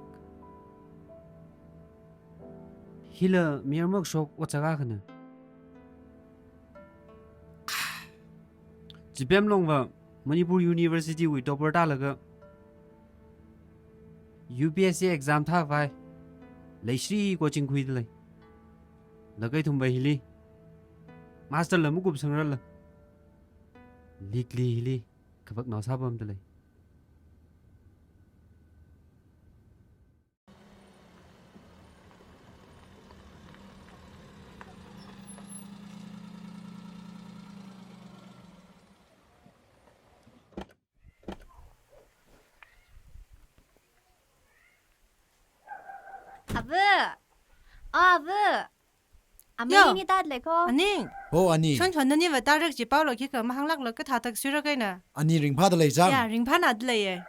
Hila mayar makashok ot sākā akhana. Chipemlongva Manipur University wui topper tālaga U P S C exam thākhavai leishiri coaching khuida lei. Laga ithumva hili master la makupsangrarla, likli hili kavaknao sāpamda lei. Ava! O, ava! Amei Yo. Nini tāda lei ko. Aning. Oh, ani. Shonshon naniva tārak chi paolo khikha mahānglākla kathā tak suira kaina. Ani ringphāda lei chang? Ya, ringphānada leiye.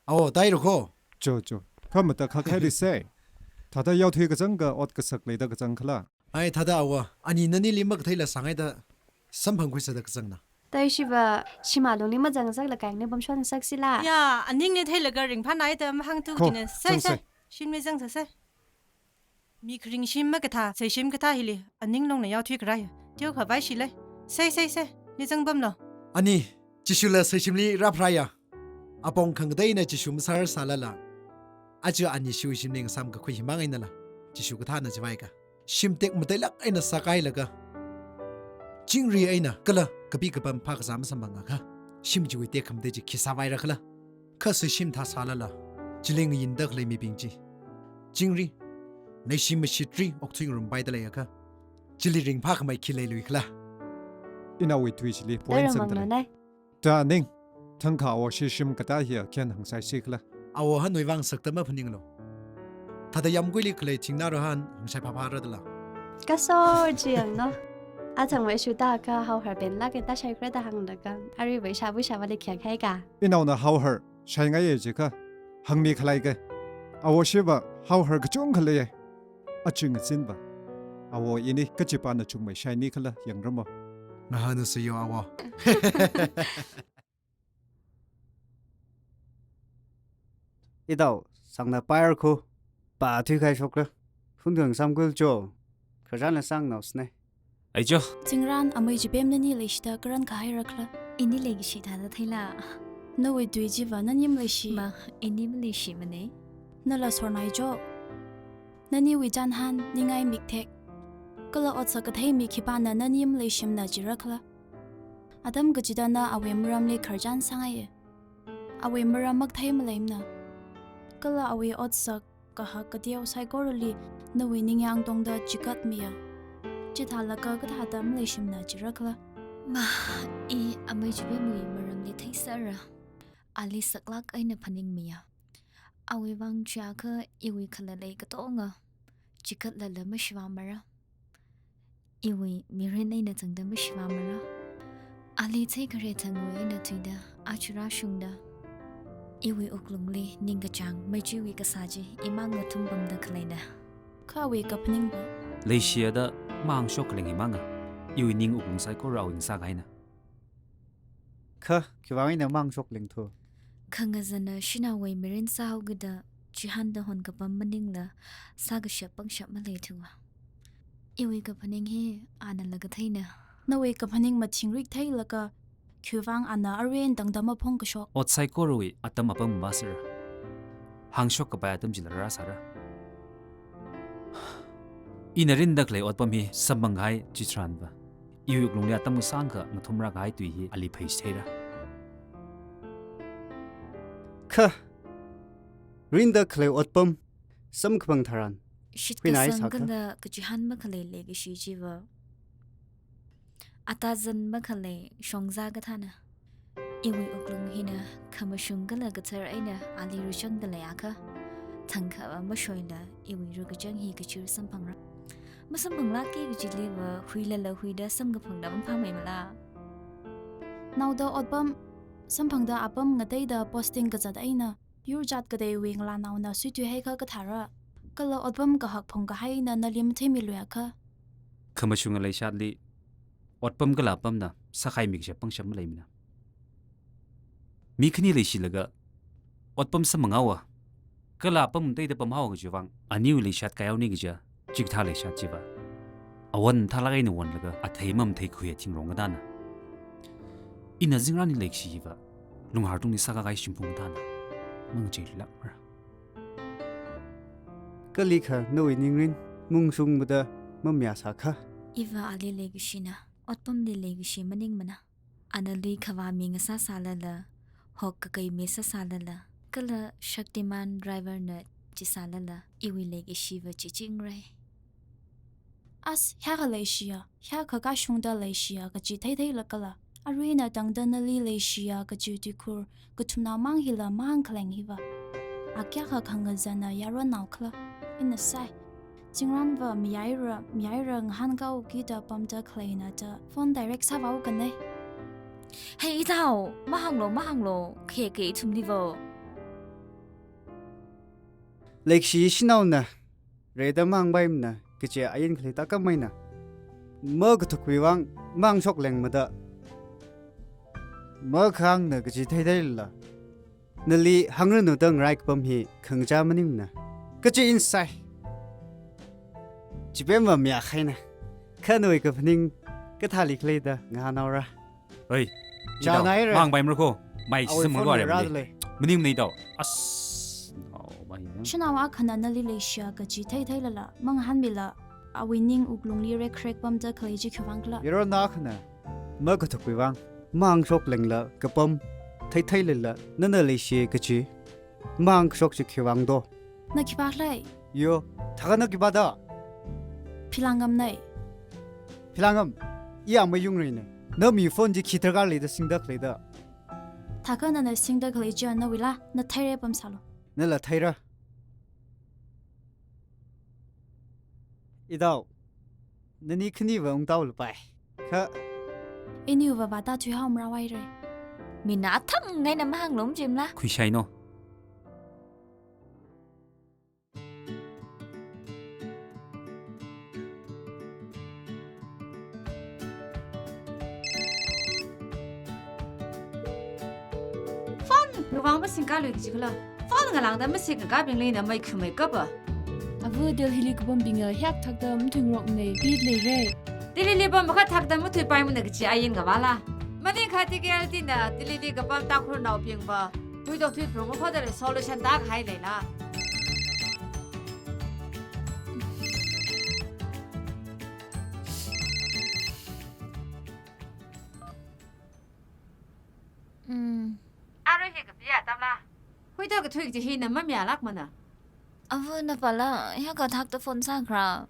Awo, tāhaira ko. Cho, cho. Kha matakhak hairisa. Thāda yaothui kachangkha ot kasak leida kachang khala? Ai, thāda awo, ani nanili makatheila sāngaida samphangkhuisāda kachangna. Tāshiva, shimān lungli mazangngasakla kayāngli pamshonngasaksa la. Ya, aningli theilaga ringphānaida mahāngthu Ko, kajina. Sai, zangsai. Sai. Shimli zangsāsai. Mi kharing shim makathā, seishim kathā hili, aning longna yaothui kharāya. Teokha vaishilei. Sai, sai, sai. Li zangpamlu. Ani, Jishula seishimli rāpharāya. Apong khangateina Jishu masārar sālala, aja ani shiwui shimli ngasām kakhui himang einala Jishu kathāna chivaika. Shim tekmateilāk eina sākahailaga, chingri eina kala kapi kapam phākazā masamphangakha, shim chiwui tekhamatei chi khi sāvaira khala? Kha seishim thā sālala, chili ngayinda khalei mibing chi, chingri, leishim mashitri okthui ngarumpai da leiakha, chili ringphākhamei khi leilui khala? Inaowui tui chili point Dara zangda lei. Manglo nai. Da ning, thangkha awo shishim katā hiya khikha hāngsaisi khala? Awo hanwui vang sakta maphaninglu. Thāda yāmguili khalei thingnā rohan hāngshai phāphāra dala. Kasor chi yanglu. Athangwui shu tākha Haohar penlāk eina tāshaikhara da hānglaga, aruiva ishāva ishāvāli khikha haika. Inaona Haohar shaingaiya jiakha, hāngmi khalaika. Awo shiva Haohar kachungkha leiya. Aja ngazinva, awo ini kachipāna chungmeishaini khala yangramo. Ngahānlusa yo awo. Idao, sangna pair ko, pa thuikahai shokra. Phungkang samkul cho, khararchanla sāngnaosne. Ai cho. Zingrān amei Chipem nani leishida karan kahaira khala? Ini leikashi thāda theila. Nawui tui chiva nani maleishi. Ma, ini maleishimane. Nala sornai cho. Naniwui chānhān, ningai mikthek, kala otsak kathei mi khipāna nani maleishimna jira khala? Atam kachida na awui maramli khararchan sāngaiye. Awui maram makathei maleimana. Kala awui otsak, kahak kateo saikorali nawui ningyāng tongda chigatmiya. Chithālaga kathāda maleishimana jirakhala? Ma, i amei Chipemwui maramli theisera. Ali saklāk eina phaningmiya. Awui vang chiakha iwui khalalei katonga chigatlala mashivāmara. Iwui mirin eina zangda mashivāmara. Ali chei khare thangwui eina thuida, aja rāshungda, iwui wuklungli ningkachāng meichiwui kasā chi imang ngathum pamda khaleina. Kha awui kaphaningva? Leishiya da mahāngshok khaleng himanga. Iwui ning wuklung saikora awui ngasā kahaina. Kha, khiwui vang eina mahāngshok lengthu? Khangazana shanaowui mirin sāhaokida, chihānda hon kapam maningla, sākashap pangshap maleithuwa. Iwui kaphaning hi anala katheina. Nawui kaphaning mathingrik theilaga, khiwui vang ana arui eina tangda maphongkashok? Ot saikorawui atam apam vāsera. Hāngshok kapai atam chila rāsāra. Ina rinda khalei otpam hi samphang kahai chitharanva, iwui wuklungli atam kasāngkha ngathumrā kahai tui hi ali pheichitheira. Kha, rinda khalei otpam samkaphang tharan, shitkasang kala kachihān makhalei leikashi chiva, atazan makhalei shongza kathāna. Iwui wuklung hina khamashung kala kathar eina ali rāchangda leiakha, thangkha mashoila iwui rukachang hi kachir samphangra. Masamphanglākki kachiliva huilala huida samkaphangda maphāmeimala. Naoda otpam samphangda apam ngateida posting kazat eina, yur jat kateiwui ngalānaona suitui haikha kathāra? Kala otpam kahak phongkahaina nali matheimiluiakha? Khamashunga leishatli otpam kala apamna sākhaimi kashap pangshap maleimana. Mi khani leishilaga otpam samphanghaowa kala apam ngateida pamhaowa kajiwui vang, aniwui leishat kayao ni kaja, chikathā leishat chiva awon thālāk eina wonlaga athei mamatheikhuiya thingrong kathāna. Ina zingrani leikashi hiva lunghar tungli sākakahai shimphung kathāna. Mangachei lākra. Kalikha nawui ningrin mungshungmada mamayāsākha? Iva ali leikashina, otpamli leikashi maningmana. Ana lui khavāmi ngasāsālala, hok kakei mi sāsālala, kala Shaktiman driver na chisālala, iwui leikashiva chichingra. As, hiyākha leishiya, hiyākha kashungda leishiya kaji theitheilakhala? Arui eina tangda nali leishiya kaji tuikhur kathumna mang hila mahāng khaleng hiva, a kayākha khangazana yaronnao khala? Ina sai. Chingranva mayaira, mayaira ngahānkāo kida pamda khaleina da phone direct sāvao kanei. Hei, Itao, mahānglu, mahānglu, khekhe ithumliva. Leikashi shanaona rida mahāngpaimana kaji ain khalei tākam eina, makathukwui vang mahāngshok lengmada, makhangna kaji theitheilala, nali hāngranu da ngarai kapam hi khangachā maningmana. Kachi ina sai. Chipemva mayākhaina. Kha nawui kaphaning kathāli khalei da ngahānhaora. Oi, Itao, chānaira. Mahāngpaimara kho. Mai awui sisam phone ngarua rāda lei. Maningmana Itao. As. Nao, mai na. Shanao akhana nali leishiya kaji theitheilala, mangahānmila, awui ning wuklungli rekrek pamda khalei chi khiwui vang khala? Yaronnao akhana makathukwui vang mahāngshok lengla kapam theitheilala, nana leishi kaji mahāngkashok chi khiwui vang do? Na khipā khalei? Yo, thākha na khipā da? Philāngamnei. Philāngam, i amayungreinei. Na mi phone chi khi darkar leida singda khalei da? Thākha nana singda khalei chi nawuila, na theira pamsālu. Nala theira. Itao, nani khaniva ungtao lapai. Kha iniva vātā thuihaomara vairei. Mina athang ngaina mahānglu majimla. Khuishaino. Phone khiwui vang masingkalui kaji khala? Phone ngalāngda masingkakābingli na meikhumei kapa? Ava Delhili kapambinga hiyākha thakda mathuingarokmanei, bit leirei. Delhili pam makha thakda mathuipaimana kaji ain ngavāla? Maningakha T K L D na Delhili kapam Tangkhulnaobingva huidok thuithrung makhoda resolution tākahai leila? Mm. Arui hi kapi atamla? Huidok kathui kaji hina mamayālākmana. Ava, na pala, hiyākha thakta phone sākhala?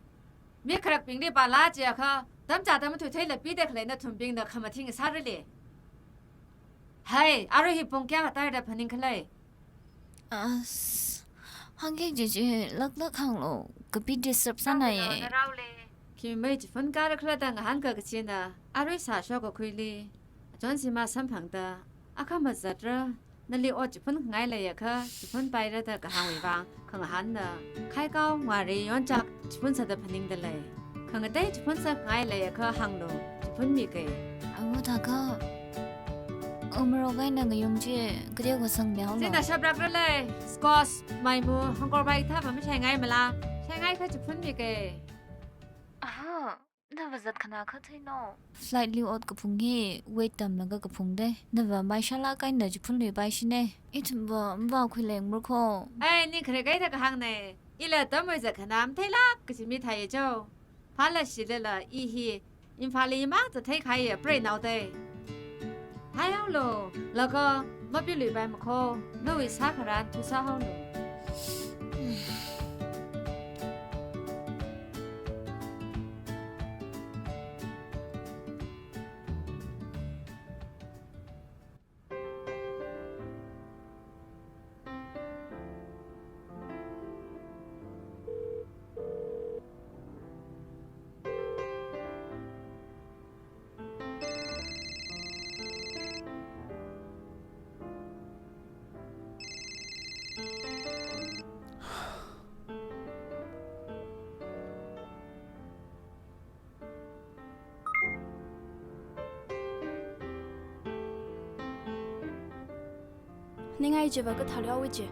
Mi kharakbingli pala chiakha, tamchāda mathuitheilala pida khalei nathumbingna khamathing sārale. Hai, arui hi pung kayākha tāhaira phaningkhala? As, hāngki kaji chi, laklak hānglu, kapi disturb sānaye. Khi mei chiphun kara khala da ngahānka kachina, arui sāshok kakhuili. Achonsi masamphangda, akhama zatra, nali ot chiphun khangai leiakha, chiphun paira da kahāngwui vang, khangahānna, khaikao, ngari, yonchak, chiphun sāda phaningdalei. Khangatei chiphun sākhangai leiakha hānglu, chiphun mika. Ava, thākha, umrok eina ngayung chi, kateokha sangmihaolu. China shaprak rale, squash, maimu, hangkor bai thāva mashaingaimala, shaingaikha chiphun mika. Aha, nava zat khanā kha theino. Flight li ot kaphung hi, weight tamlaga kaphung de. Nava maishala kaina chiphunlui paishine. Ithumva, mavākhui leng murkho. Ai, ning khare kaida kahāngna. Ila tamwui zat khanā matheilāk kaji mi theiya cho. Phala shilala, i hi, Imphalli imang zathei khaiya preinao de. Thaihaolu, laga, mapiluipai makho, nawui sākharan thu sāhaolu. Ningai chiva kathā leowa chi.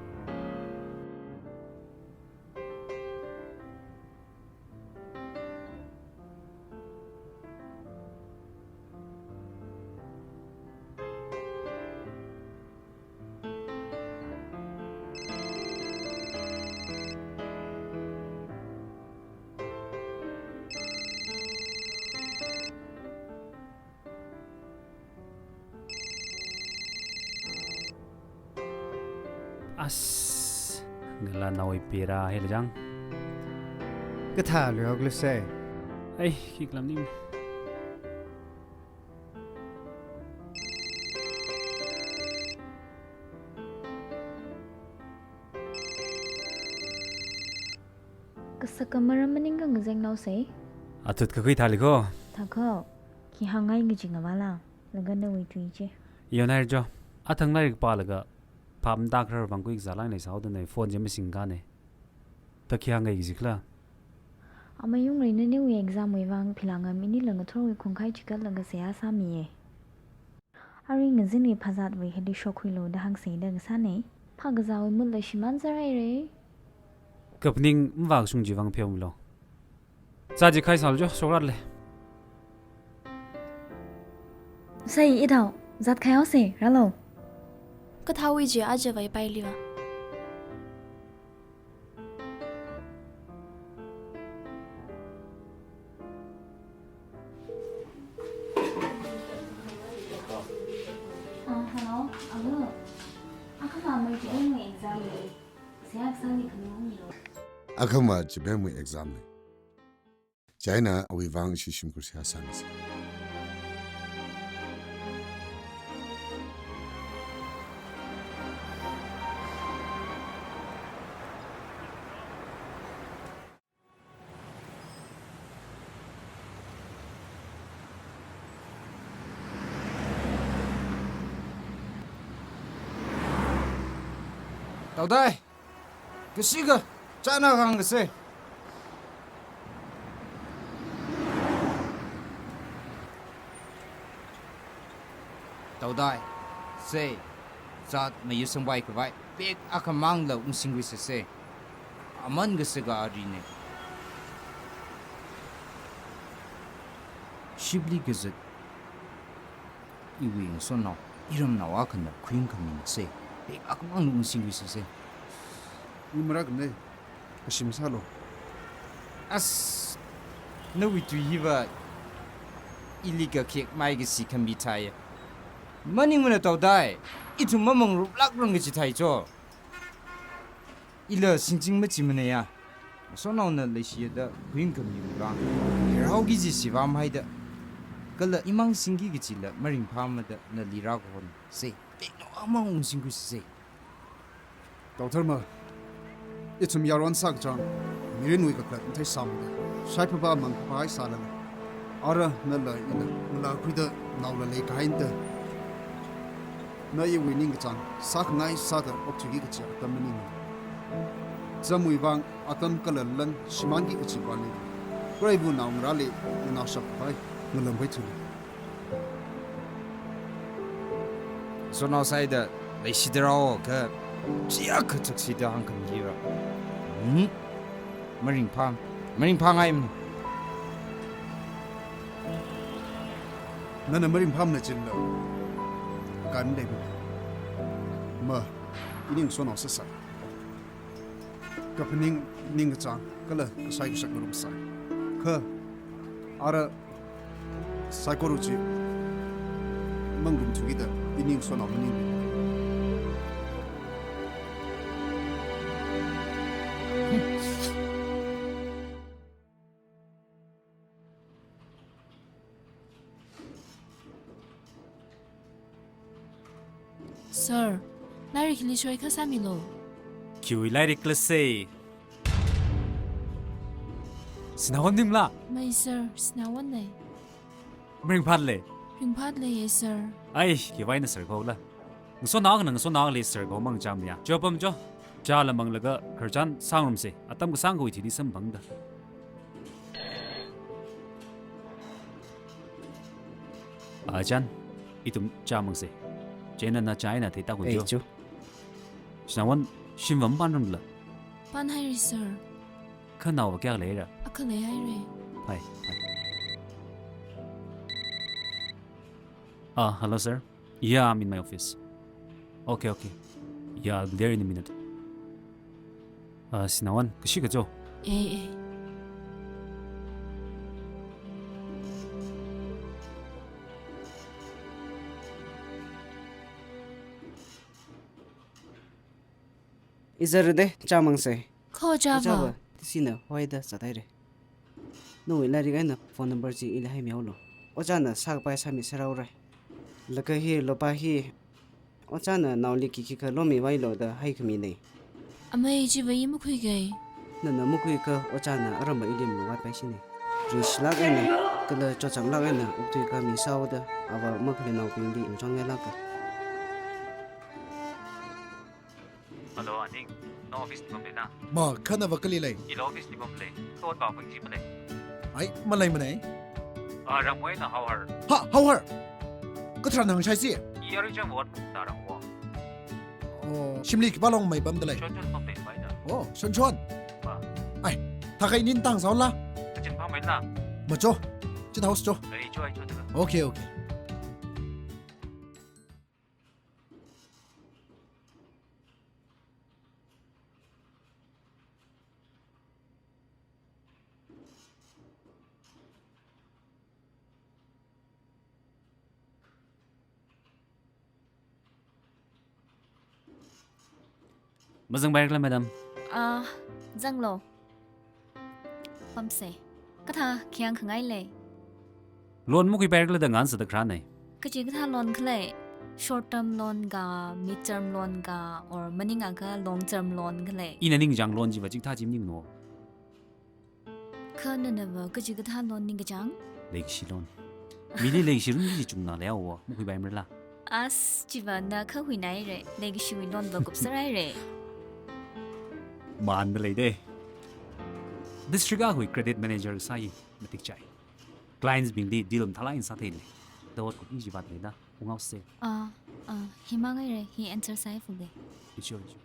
As, ngala nawui pira hela jang. Kathā leokhala se. Ai, khiklam ning. Kasaka maram maningkha ngazeknao se. Athut kakhui thālikho. Thākho. Khi hāngngai kaji ngavāla. Laga nawui tui chi. Yonai jo. Athang lairik pālaga, phap matākharar vang kuikazā lang leisāhaodane, phone chi masingkane. Thākha hāngngai kaji khala? Amayung Reina nawui exam wui vang philāngam inila ngathorwui khongkhai chikatlaga seihā sāmiye. Arui ngazinwui phazatwui hili shokkhuilu da hāngseida kasāne. Phākazāwui mood la shimānzāhaire. Kaphaning mavākashung chi vang pheomilu. Zat chi khaisālu jo, shokrāle. Sai, ithao, zat khaihaose, rālu. Kathāwui chi aja vāpailiva. Ah, hello, ava. Akhama Chibemwui exam lei. Seihā kasāli khanumilu. Akhama Chibemwui exam lei. Chieina awui vang ishi shimkhur seihā sāmisa. Taodai! Kashika, chāna kahāng kase. Taodai, se, zat mayusampai khavai, bag akhamangla ungsingkhuisase. Aman kasaka arine. Shipli kazat, iwui ngasotnao, iramnao akhana khuiung khaminase. Bag akhamangla ungsingkhuisase. Ungmarakne. Kashim sālu. As, nawui tui hiva, ili kakhek mai kashi khami thai. Maningmana Taodai, ithum mamangruplākrang kaji thai cho. Ila singching machimanei ya. Sonaona leishiya da khuiung khami ura. Rao kaji sivam haida. Kala imang singki kajila maringphāmada nali rākahon. Se, pekno amang ungsingkhui se. Doctor ma, ithum yaron sākachang, mirinwui kakhalat matheisāmada, shaiphapa mangkaphā sālala, ara nala ina ngalākhuida naola leikahaina da. Na iwui ningkachāng sākhangai sāda okthuiki kachi atam maning. Chamwui vang atam kala lan shimānki kachi pāli. Preiva̱ naongarāli nganāshap khavai ngalamkhui thuli. Sonao sāida leishida rao kha, chiya kha chaksida hāngkhamki ra. Hmm? Maringphā, maringphāngaimana. Nana maringphāmana chila, kan lei ma. Ma, ini ngasonao sāsai. Kaphaning ningkachāng kala kashai kashak ngarumsai. Kha, ara saikora chi mangarumthukida ini ngasonao maning. Sir, lairik hili soikha sāmilu. Khiwui lairik khala se? Sinawan nimla? Mai sir, Sinawan nei. Maringphālei? Ringphālei ye sir. Ai, khiwui eina sir kahola. Ngasonao akhana ngasonao akhali sir kaho mang chāmya. Chopam cho. Chāla manglaga khararchan sāngarumse. Atam kasāng kawui thili samphangda. Achan, ithum chā mangse. Chieina na chā eina theitā khui cho. Ei, cho. Sinawan, shimva mapānrumla? Pānhaira sir. Kha naova kayākha leira? Akha leihaira. Hai, hai. Ah, hello sir. Yeah, I'm in my office. Okay, okay. Yeah, I'll be there in a minute. Ah, Sinawan, kashi kacho? Eh, eh. Izar de, chā mangse. Kho chāva. Chāva, tisina hoida sātaire. Nawui lairik eina phone number chi ili haimiaolo. Ojāna sākapai sāmi sāraore. Laga hi lopa hi, ojāna naoli khikhi kha lomivailo da haikhaminei. Amei chiva i makhuikei. Nana makhuikha ojāna aramba ili mavātpaishine. Ringshilāk eina, kala chotchanglāk eina okthuikami sāhaoda, ava makhalei naobingli nchongngailāka. Hello, aning. Na office li pamlei na? Ma, kha nava kali lei? Ila office li pamlei. Thot ba pang chi malei. Ai, maleimanei. Ah, Ramwui eina Haohar. Ha, Haohar. Kathāra nang shaisi? I arui chang wot na Ramwui. Oh, shimli khipā longmei pamdalei? Shonchon pamlei mai na. Oh, Shonchon. Ma. Ai, thākha inin tang saola? Kachin pamei la? Macho. Chithāhaosa cho. Ai, cho, ai, cho, cho. Okay, okay. Mazangpaira khala, madam? Ah, zanglo. Pamse. Kathā khayang khangai lei? Loan makhuipaira khala da ngansa da kharānei. Kachikathā loan khalei? Short term loan ka, mid term loan ka, or maningakha long term loan khalei? Ina ningchāng loan chiva chikathā chi maningno. Kha nanava kachikathā loan ningkachāng? Leikashi loan. Mili leikashi runki chi chungna leihaowa, makhuipaimara la? As, chiva na khahuinaire, leikashiwui loan va kupsāraire. Mandalei de. District akhawui credit manager sāi, matik chai. Clients bingli deal mathālāk eina sātheilei. Da ot khuiki chi vātleida, unghaosa. Ah, ah, hi mangaire, hi answer sāi fuge. Ichu, ichu.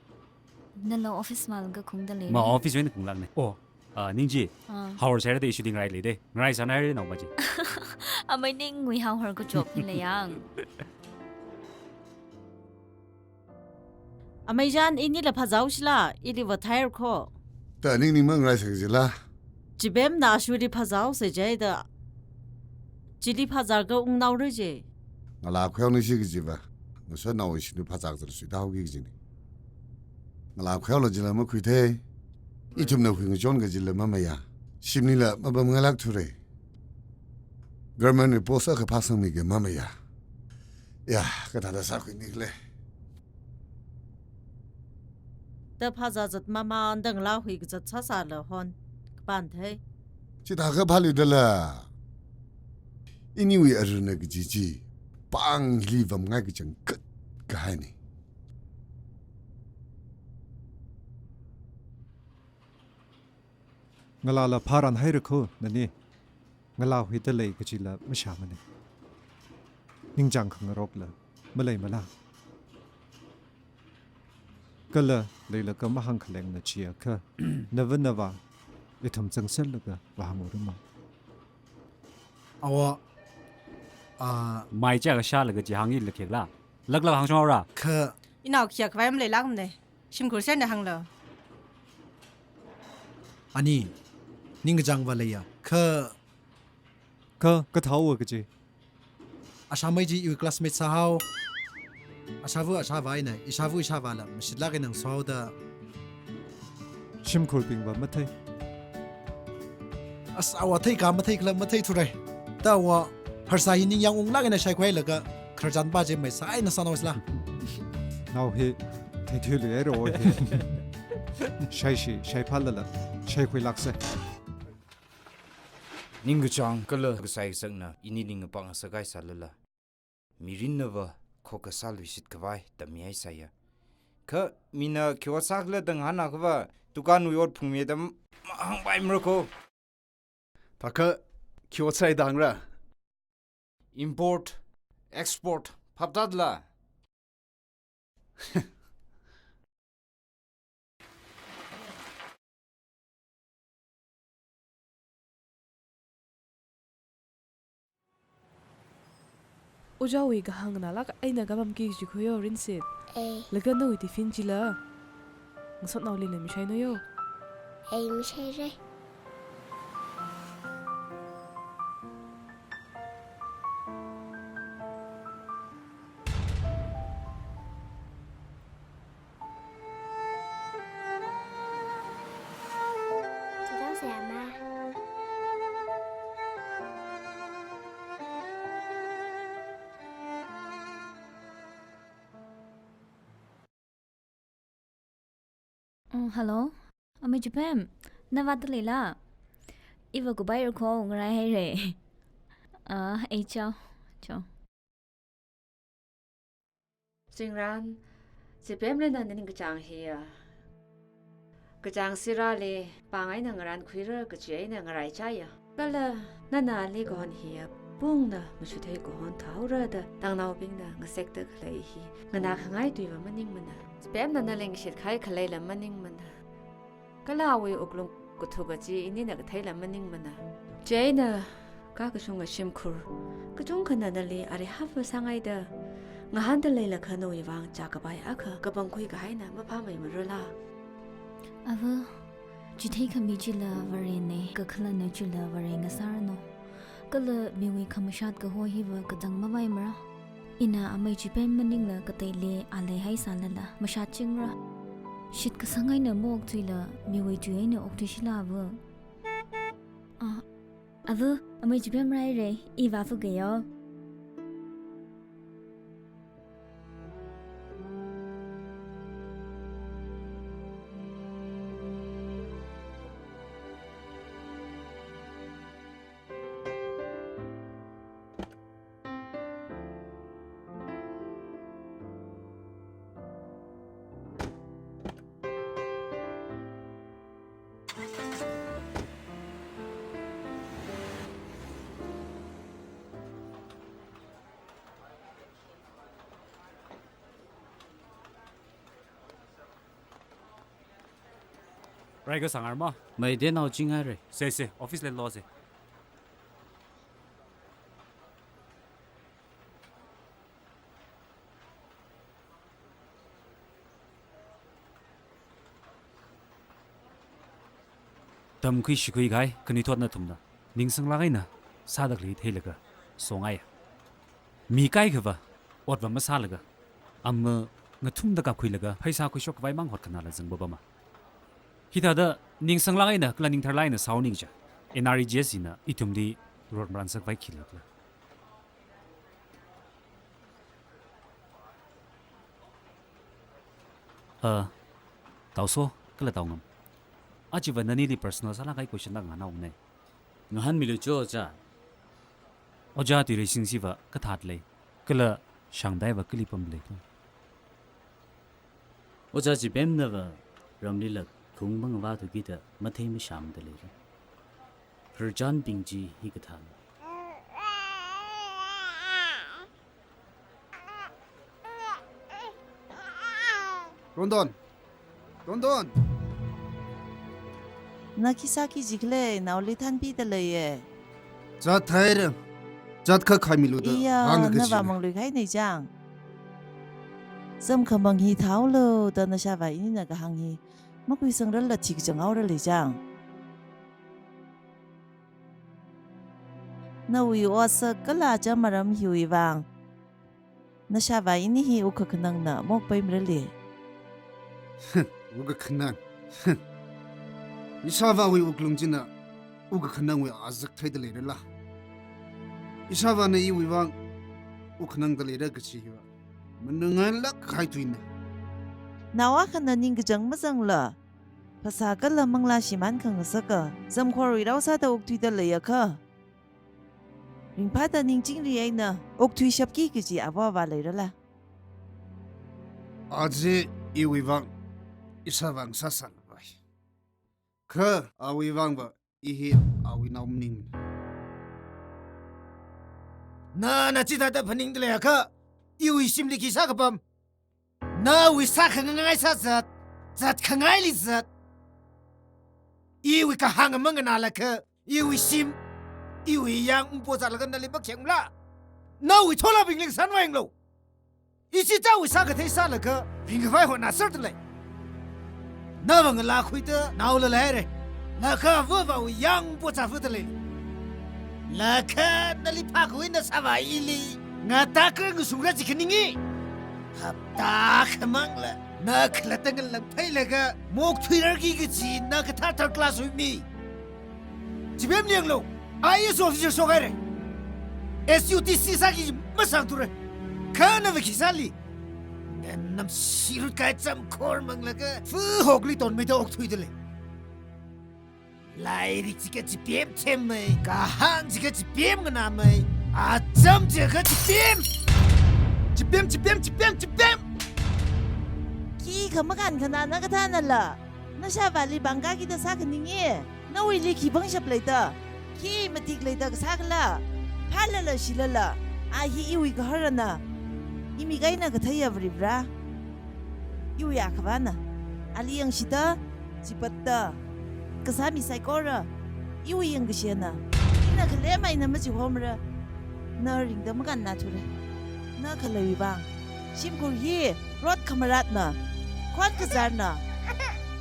Nalo office mala khaungdalei. Ma office wui eina khaunglāknei. Oh, ah, ning chi. Ah. Haohar sāhaira da ishi dingrailei de. Ngaraisānaire naopa chi. Amei ningwui Haohar kachop hi lei yang. Amei Jan, inila phazāhaoshila, ili vāthaira kho. Da ningning mangarai sāki jila. Chibemna ashuli phazāhaosa jida. Chili phazālaga ungnaora je. Ngalā khuihaonashi kajiva, ngasotnao ishili phazākazar suitāhaoki kajinei. Ngalā khuihaolu jila makhuithei. Ithumna hui ngachon kajila mamayā. Shimlila mapamngailāk thurei. Government post akha phāsangmi kaji mamayā. Ya, kathāda sākhuimi khala. Da phāzā zatmamān da ngalā hui kazat sāsāla hon. Kapan thei. Chithākha phālu dala. Iniwui aruna kaji chi. Pāng hili vāmngai kachangkhat kahaina. Ngalāla phāranhaira kho, nani. Ngalā huida lei kajila mashāmana. Ningchāng khangarokla maleimala. Kala leilaga mahāngkhalengna chiakha, nava nava ithum zangserlaga vāhāngurama. Awo, ah, mai chiyākha shālaga chi hāngi lakhekla. Laklak hāngshongra. Kha. Inao khayā khavai maleilākmana. Shimkhur serna hānglu. Ani, ningkachāngva leiya. Kha. Kha, kathāhaowa kaji. Ashāmei chi iwui classmate sāhao. Ashāva ashāvā eina, ishāva ishāvāla mashitlāk eina ngasohaoda. Shimkhurbingva mathei. As, awo theikha matheikhala matheithurei. Tawa, pharsa hi ningyāng unglāk eina shaikhuilaga, khararchan pa chi maisā eina sānao sila. Nao hi, theithuilu ero hi. Shaishi, shaiphālala, shaikhuilāksa. Ningkachāng kala kasai kasakna, ini ning apāng asakai sālala. Mirinnava khokkha sāluishit khavai tammi haisāya. Kha mina khi ot sākhala da ngahānakhava, dukanwui ot phungmi da mahāngpaimara kho. Thākha khi ot sāi da hāngra. Import, export, phaptatla. Ojāwui kahāng nganālāk eina kapamki kaji khuiyo Rinsit. Eh. Laga nawui tiffin chila ngasotnaolila mishai noiyo. Eh, mishai rai. Mm, hello. Amei Chipem, na vātda leila? Iva kubai rakho ngarai haira. Ah, ei chao, chao. Chingran, Chipemli nana ningkachāng hiya. Kachāng sirali, pāng eina ngarankhuira kachi eina ngaraichāya. Kala, nana ali kahon hiya, pungna machuthei kahon thāhaora da, tangnaobingna ngasekda khalei hi, nganākhangai tuiva maningmana. Chipemna nali ngashitkahai khaleila maningmana. Kala awui wuklung kathuka chi inina katheila maningmana. Chieina kakashunga shimkhur kachungkhana nali ari hava sāngaida ngahānda leilakha nawui vang chākapai akha kapangkhui kahaina maphāmeimarala. Ava, chithei khami chila Varena, kakhalatna chila Vare ngasāranu. Kala miwui khamashat kaho hiva kazang mavaimara. Ina amei Chipem maningla kateili a leihaisālala mashatchingra. Shitkasang eina maokthuila miwui tui eina okthuishila ava. Ah, ava, amei Chipem raira, i vāfukayo. Rai kasāngarma? Mai de nao chinghaira. Se, se, office li lo se. Tamkhui shikhui kahai, khanuithotna thumna ningsanglāk eina sāda khalei theilaga songaiya. Mi kaikhava otva masālaga, ama ngathumda kapkhuilaga pheisā khuishok khavai mang hotkhanāla zangpapama. Hithāda ningsanglāk eina kala ningtharlāk eina sāhaoning cha, N R E G S na ithumli rot maransak khavai khi leikhala? Ah, Taoso, kala Taongam. Ajava nanili personal sālāk kahai question la ngahānhaonei. Ngahānmilu cho, ojā. Ojā Tuireisingsiva kathāda lei, kala Shangdaiva kali pamda lei? Ojā Chipemnava ramlila khung mangavāthu kida mathei mashāmda leira. Pharchanbing chi hikathāna. Dondon! Dondon! Na khi sāki jikhala, naoli thanpida leiya. Zathaira. Zatkha khaimilu da. Iya, hāngga nava kaji manglui kahainei chang. Zam khamang hi thāhaolu da nashāvā inina kahāng hi makhuisangrarla thikachang haora lei chang. Nawui otsak kala chamaram hiwui vang nashāvā ini hi wukkhanangna mokpaimara lei. Wukkhanang. Ishāvāwui wuklung china wukkhanangwui azak theida leirala? Ishāvāna iwui vang wukkhanangda leira kaji hiva manungngailāk kahai tuina. Nao akhana ningkachang mazangla, phasā kala manglā shimān khangasaka, zamkhorwui rao sāda wukthuida leiakha, ringphāda ningchingri eina wukthuishapki kaji āva āvā leirala? Aja iwui vang ishāvā ngasāsālākpai. Kha awui vangva i hi awui nao maningmana. Nana chithāda phaningda leiakha, iwui shimli khi sākapam? Nawui sākhangangai sāzat, zatkhangaili zat. Iwui kahāng manganālāka, iwui shim, iwui yang ungpo zatlaga nali makhengla? Nawui tholābingli sānvai yanglu. Ichichāwui sākathei sālaga ringkhavai hotnāserda lei. Nava ngalākhuida naola leira. Laga avāva̱wui yang ungpo zatvada lei. Laga nali phākhuina sāvā ili ngatākar ngasungra jikhaningi. Hapta khamangla na khalatta ngalāngphailaga mokthuirarki kaji na kathā third class wui mi. Chipemli yanglu, I A S officer shokhaira. S U T C sāki masāngthura. Kha nava khi sāli? Nganamshirut kahai zamkhor manglaga, fuhokli tonmeida okthuida lei. Lairik chiakha chipem themmei, kahāng chiakha chipem nganāmei, acham chiakha chipem. Chipem, chipem, chipem, chipem. Khikha makānkhanāna kathānala, nashāvāli bangkakida sākhaningi. Nawuili khi pangshap leida, khi matik leida kasā khala? Phālala shilala, a hi iwui gaharana. Imik eina katheiya Varivara, iwui akhavana. Ali yangshida, chipatta, kasā mi saikora iwui yangkashena. Ina khalem eina machihomra. Na ringda makānnāthura. Na khaleiwui vang shimkhur hi rot khamaratna, khon kazarna.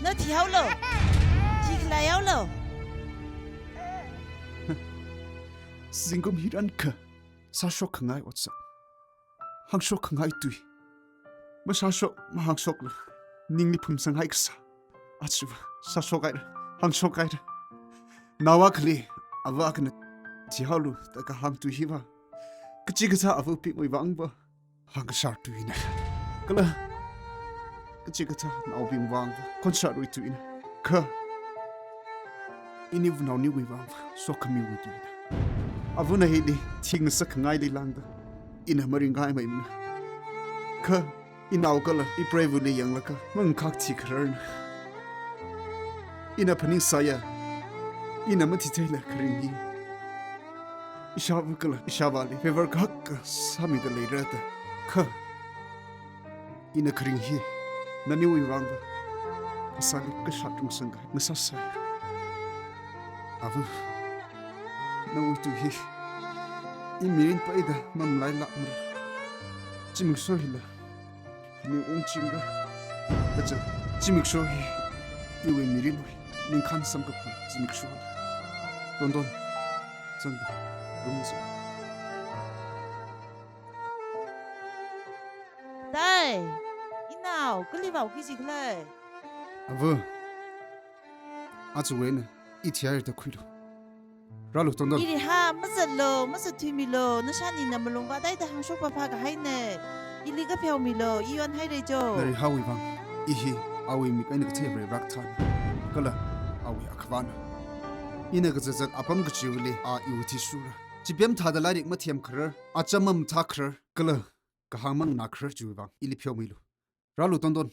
Na thihaolu. Thikhalei haolu. Zingkum hi rānkha, sāshokkhangai otsak, hāngshokkhangai tui. Mashāshok, mahāngshokla ningli phumsanghai kasā. Achiva sāshokhaira, hāngshokhaira. Nao akhali āva akhana thihaolu da kahāng tui hiva, kachikathā āvabingwui vangva hāngkashar tuina. Kala kachikathā naobing vangva khonsharwui tuina. Kha ini vanaoniwui vangva sokhamiwui tuina. Āvana hili thingasakkhangaili lāngda ina maringkahaimeimana. Kha inao kala ipreiva̱li yanglaga mangkhak thikhararna. Ina phaningsāya, ina machitheila kharing hi ishāva̱ kala ishāvāli favor kahak sāmida leira da. Kha ina kharing hi naniwui vangva phasāli kashat rungsangkahai ngasāsāya. Āva, nawui tui hi i mirin paida mamalailākmara. Zimiksho hila ning ungchingra. Kaja zimiksho hi iwui mirinwui ningkhān samkaphang zimiksho. Dondon, zangda, rungzang. Dai, Inao, kali vāki jikhala? Ava, aja eina i thihaira da khuilu. Rālu, Tondon. Ili ha, mazatlu, mazatthuimilu, nashānina malung vātaida hāngshok papa kahaina. Ili kapheomilu, i onhaira jo. Narihaowui vang, i hi awui mik eina kathei Varivara kathāna. Kala awui akhavāna. Ina kazat zat apam kachiva̱li a iwui athishurra. Chipem thāda lairik mathem kharar, acham mamathā kharar, kala kahāng manganā kharar chiwui vang ili pheomilu. Rālu, Tondon.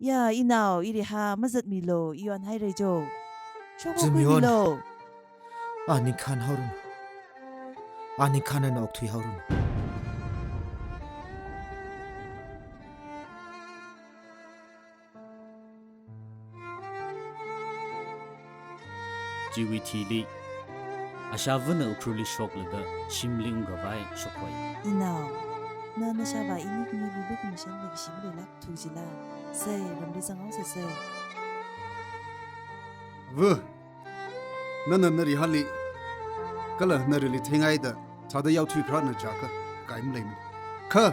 Ya, inao, ili ha, mazatmilu, i onhaira jo. Shokhuimilu. Zimiwon. A ningkhān haoranu. A ningkhān eina okthui haoranu. Chiwui thili, ashāvana Ukhrulli shoklaga shimli ungkhavai shokhoi. Inao, na nashāvā ini khani lulu khamashan lagi shimli lak thu jila. Sai, ramli zanghaosa sai. Ava, nana narihali, kala narili theingaida, thāda yaothui khararna jiakha, kaimaleimana. Kha,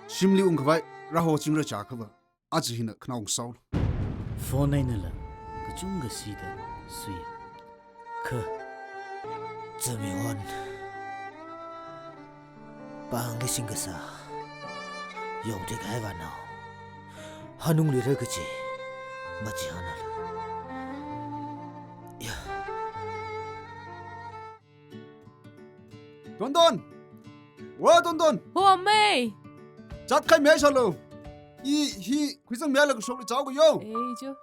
shimli ungkhavai, rāhochingra jiakhava, aja hina khanao ngasaolu. Phone einala kachungkha sida sui. Kha, Zimiwon, pāngli singkasā yaothui kahai vānao hanungli rai kaji machihaonala. Ya. Tondon! Wa Tondon! Ho, amei! Chat khai mei sālu. I hi khuizang mei la kashokli chaoka yo. Ei jo.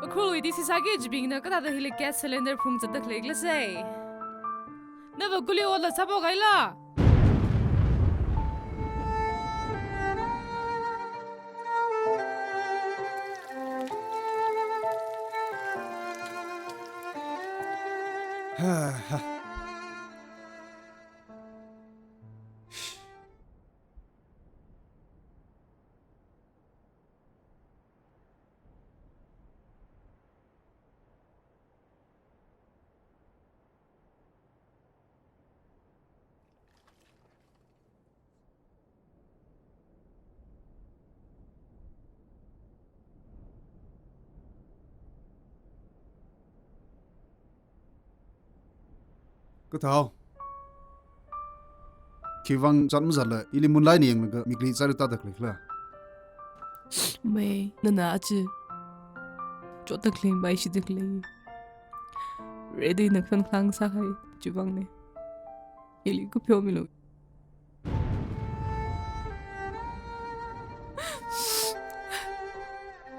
Ukhrulwui DC sāki kajibingna kathāda hili gas cylinder phungzatda khalei khala sai. Nava kuli otla sāphokahaila. Ha, ha. Kathāo. Khiwuivang chat mazatla, ili munlai ni yanglaga mikli zāri tāda khalei khala? Mei, nana aja chotda khalei, maishida khalei. Ready na khan khang sāhai, chiwuivang ne. Ili kapheomilu.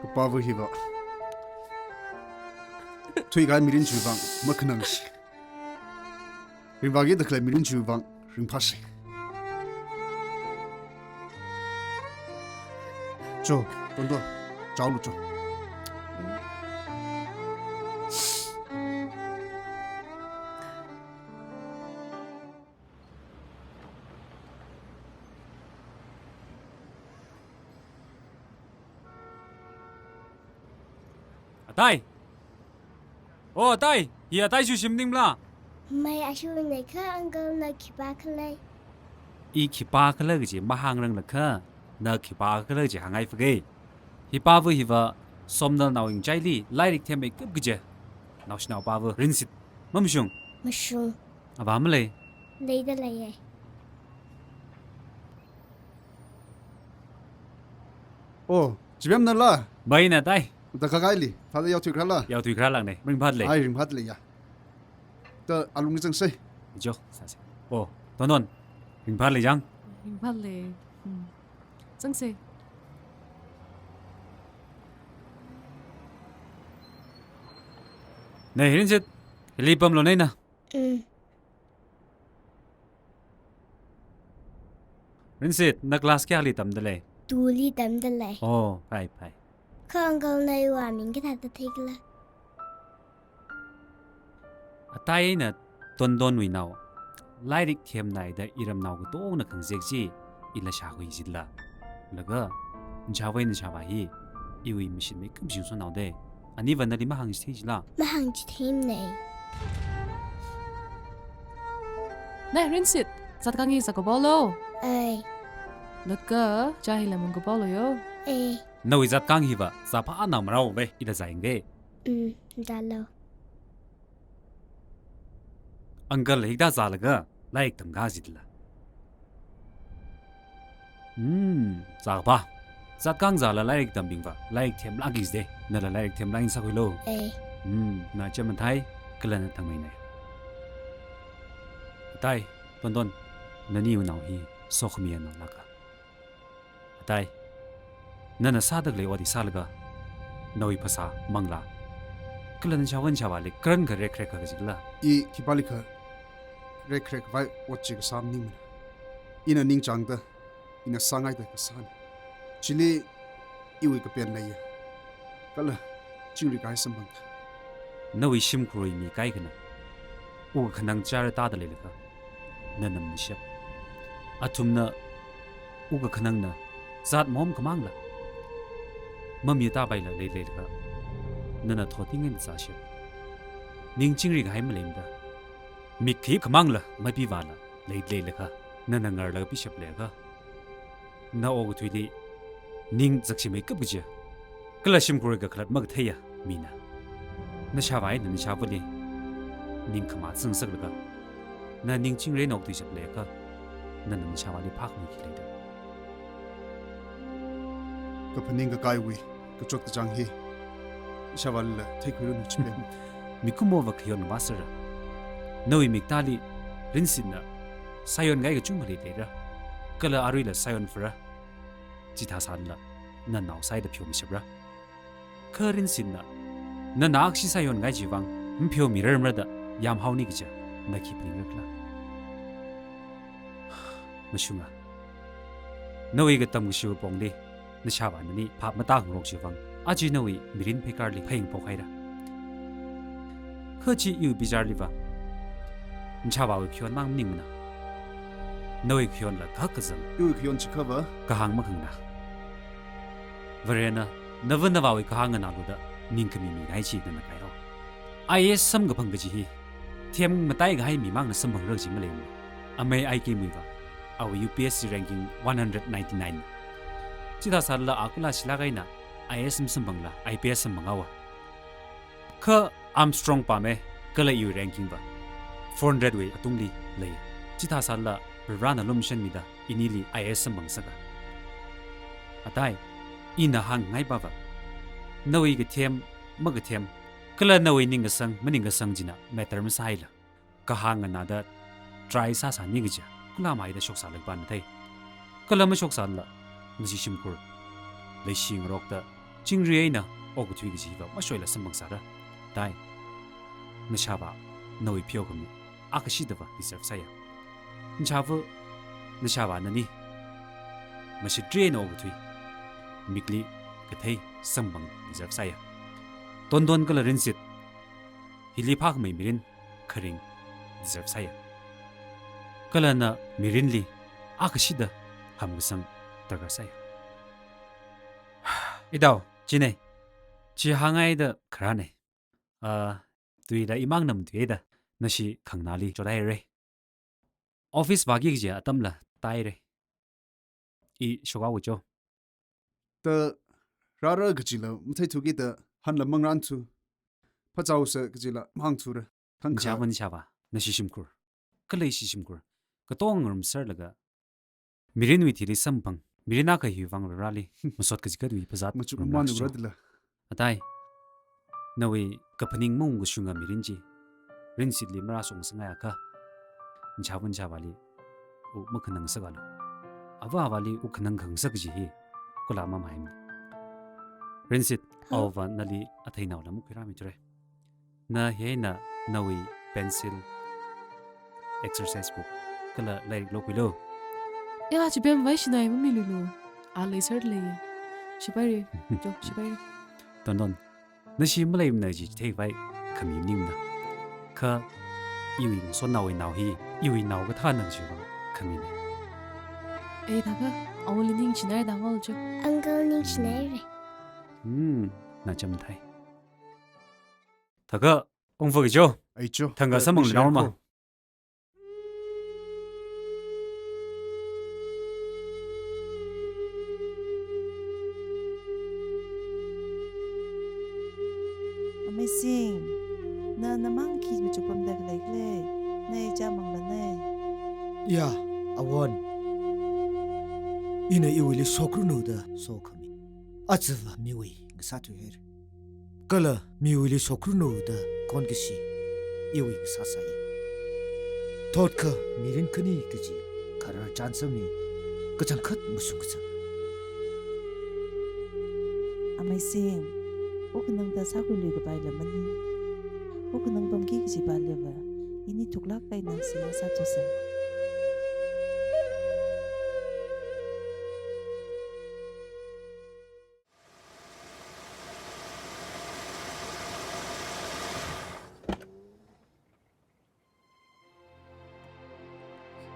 Kapāva hiva thuikahai mirin chiwuivang makhanangsi. Ringvākida khalei mirin chiwuivang ringphāsi. Cho, Tondon, chaolu cho. Atai! O, atai! Hi atai shu shim maningla? Mei, ashu nei kha, uncle na khipākhala? I khipākhala kaji mahāngranglakha, na khipākhala kaji hāngngai fake. Hi pāva hiva Somdal naoying chaili lairik themmei kap kaji. Naoshinao pāva Rinsit. Mamashung? Mashung. Avā malei? Leida leiye. O, chibem nala? Bai na tai. Da kakaili, thāda yaothui kharala? Yaothui kharalak ne, ringphālei. Ai, ringphālei ya. Da alungli zangsei. Jo, sāsei. O, Tondon, ringphālei jang. Ringphālei. Hmm. Zangsei. Nei, Rinsit, hili pamlu nei na. Mm. Rinsit, na class kayāli tamda lei? Two li tamda lei. Oh, phāi, phāi. Kha uncle na iwui aming kathāda theikhala? Atai eina Tondonwui nao, lairik themnaida iramnao katongna khangazek chi ila shākhui jila. Laga, nashāvā eina nashāvā hi, iwui mashinmei khamashing sānao de. Aniva nali mahāngchithei jila? Mahāngchitheimana. Nai, Rinsit, zatkang hi zākapolo. Ei. Laga, chā hila mungkapolo yo. Ei. Nawui zatkang hiva, zāphāna marao ve, ida zāyangve. Mm, zālo. Uncle hikda zālaga, lairik tamkā jitla. Hmm, zākapā. Zatkang zāla lairik tambingva, lairik themlāk kajide, nala lairik themlāk eina sākhuilo. Ei. Hmm, na chamathai, kala na thangmeinei. Atai, Tondon, nani unao hi, sokhami anaolāka. Atai, nana sāda khalei ot hi sālaga, nawui phasā, manglā, kala nashāvā nashāvāli, karankha rekrekka kajila. I khipālikha, rekrekvai ot chi kasā maningmana. Ina ningchāngda, ina sāngaida kasāna. Chili iwui kapen leiya. Kala chingri kahai samphangda. Nawui shimkhurwui mi kaikhana ukakhanang chara tāda leilakha, nana mashap. Athumna ukakhanangna zat momkhamangla, mami tāpaila leileilakha, nana thotingan zāshap. Ning chingri kahai maleimada, mik khayip khamangla mapivāla leileilakha, nana ngarlaga pishap leiakha, na okathuili ning zakshimei kap kaja, kala shimkhurwui kakhalat makatheiya mina. Nashāvā eina nashāvali ning khamā zangsaklaga, na ning chingri eina okthuishap leiakha, nana nashāvāli phākhamei khi leida. Kaphaning kakaiwui kachot kachāng hi nashāvālila theikhuiranu chipem. Mikumova khayon vāsāra. Nawui miktāli Rinsitna sāyon kahai kachungkhali leira. Kala aruila sāyon phara. Chithāsālala, nana nao sāida pheomishapra. Kha Rinsitna, nana akhashi sāyon kahai chivang mapheomirarmara da yāmhaoni kaja, na khi phaningra khala? Mashunga. Nawui katam kashiwui pongli, nashāvā nani phap matāngarok chivang, aja nawui mirin pheikarli phayang phokhaira. Kha chi iwui bicharliva, nashāvāwui khayon mang maningmana. Nawui khayonla kahak kazang. Iwui khayon chikhava kahāng makhangana. Varena, nava navāwui kahāng nganālu da, ningkhami mikahai chi nana kaihao. I A S samkaphang kaji hi, them matai kahai mimangna samphangra kaji maleimana. Amei Aike Muiva, awui U P S C ranking one hundred ninety-nine. Chithāsālala a kula shilāk eina I A S masamphangla I P S samphanghaowa. Kha Armstrong pāme, kala iwui rankingva four hundred wui atungli lei. Chithāsālala Varena lumashanmida inili I A S samphangsaka. Atai, ina hāngngaipava, nawui kathem, makathem, kala nawui ningkasang, maningkasang china matter masāhaila, kahāng nganāda try sāsāni kaja, kula maida shoksālakpa na thei. Kala mashoksālala, nashi shimkhur, leishingarokta chingri eina okathui kajiva mashoila samphangsāra. Atai, nashāvā, nawui pheokhami akhashidava deserve sāya. Nashāvā, nashāvā nani mashitri eina okathui, mikli kathei samphang deserve sāya. Tondon kala Rinsit, hili phākhamei mirin kharing deserve sāya. Kala na mirinli akhashida hamkasang darkar sāya. Idao, chinei. Chi hāngngaida kharānei. Ah, tuila imangna matuida, nashi khanganāli chothairei. Office vāki kaji atamla tāhairei. I shokhaowa cho. Ta rāra kajila matheithukida hanla mangrānthu. Phāchaosa kajila mahāngthura. Khangkha. Nashāvā, nashāvā, nashi shimkhur, kala ishi shimkhur katonga ngarumserlaga, mirinwui thili samphang, mirin akha hiwui vang Vareli masot kachigatwui phazāt machuk ngarumra manu cho. Radila. Atai, nawui kaphaning maungkashunga mirin chi Rinsitli marāshungsangaiakha, nashāvā nashāvāli wuk makhanang sākalu. Avā avāli wuk khanang khangasak kaji hi kula mamahaimana. Rinsit, huh? Avāva nali athei naola makhuirāmithura. Na hi eina nawui pencil, exercise book, kala lairik lokhuilu. Ya, chipemva shinai mamilu lu. A leiser lei. Shipaire. Cho, shipaire. Tondon. Nashi maleimana kaji theivai khami maningmana. Kha iwui ngasotnaowui nao hi, iwui nao kathāna kajiwui vang khamina. Eh, thākha, awoli ningshinaida malu cho. Uncle ningshinaire. Hmm, na chamathai. Thākha, ungfa kajo. Ai cho. Thangkha samang linaoma. Ko. Meising, na namang khi machuk pamda khalei khalei, na ichā manglānei. Ya, awon. Ina iwuili sokruno da sokhami. Achiva miwui ngasā thuihaira. Kala miwuili sokruno da khon kashi iwui ngasā sāi. Thotkha mirin khani kaji kharar chānsāmi kachangkhat masuk kachang. Amei Sing, wuk nang da sākhuilui kapai lamani. Wuk nang pamki kaji pāleva, ini thuklāk eina seihā sāthusa.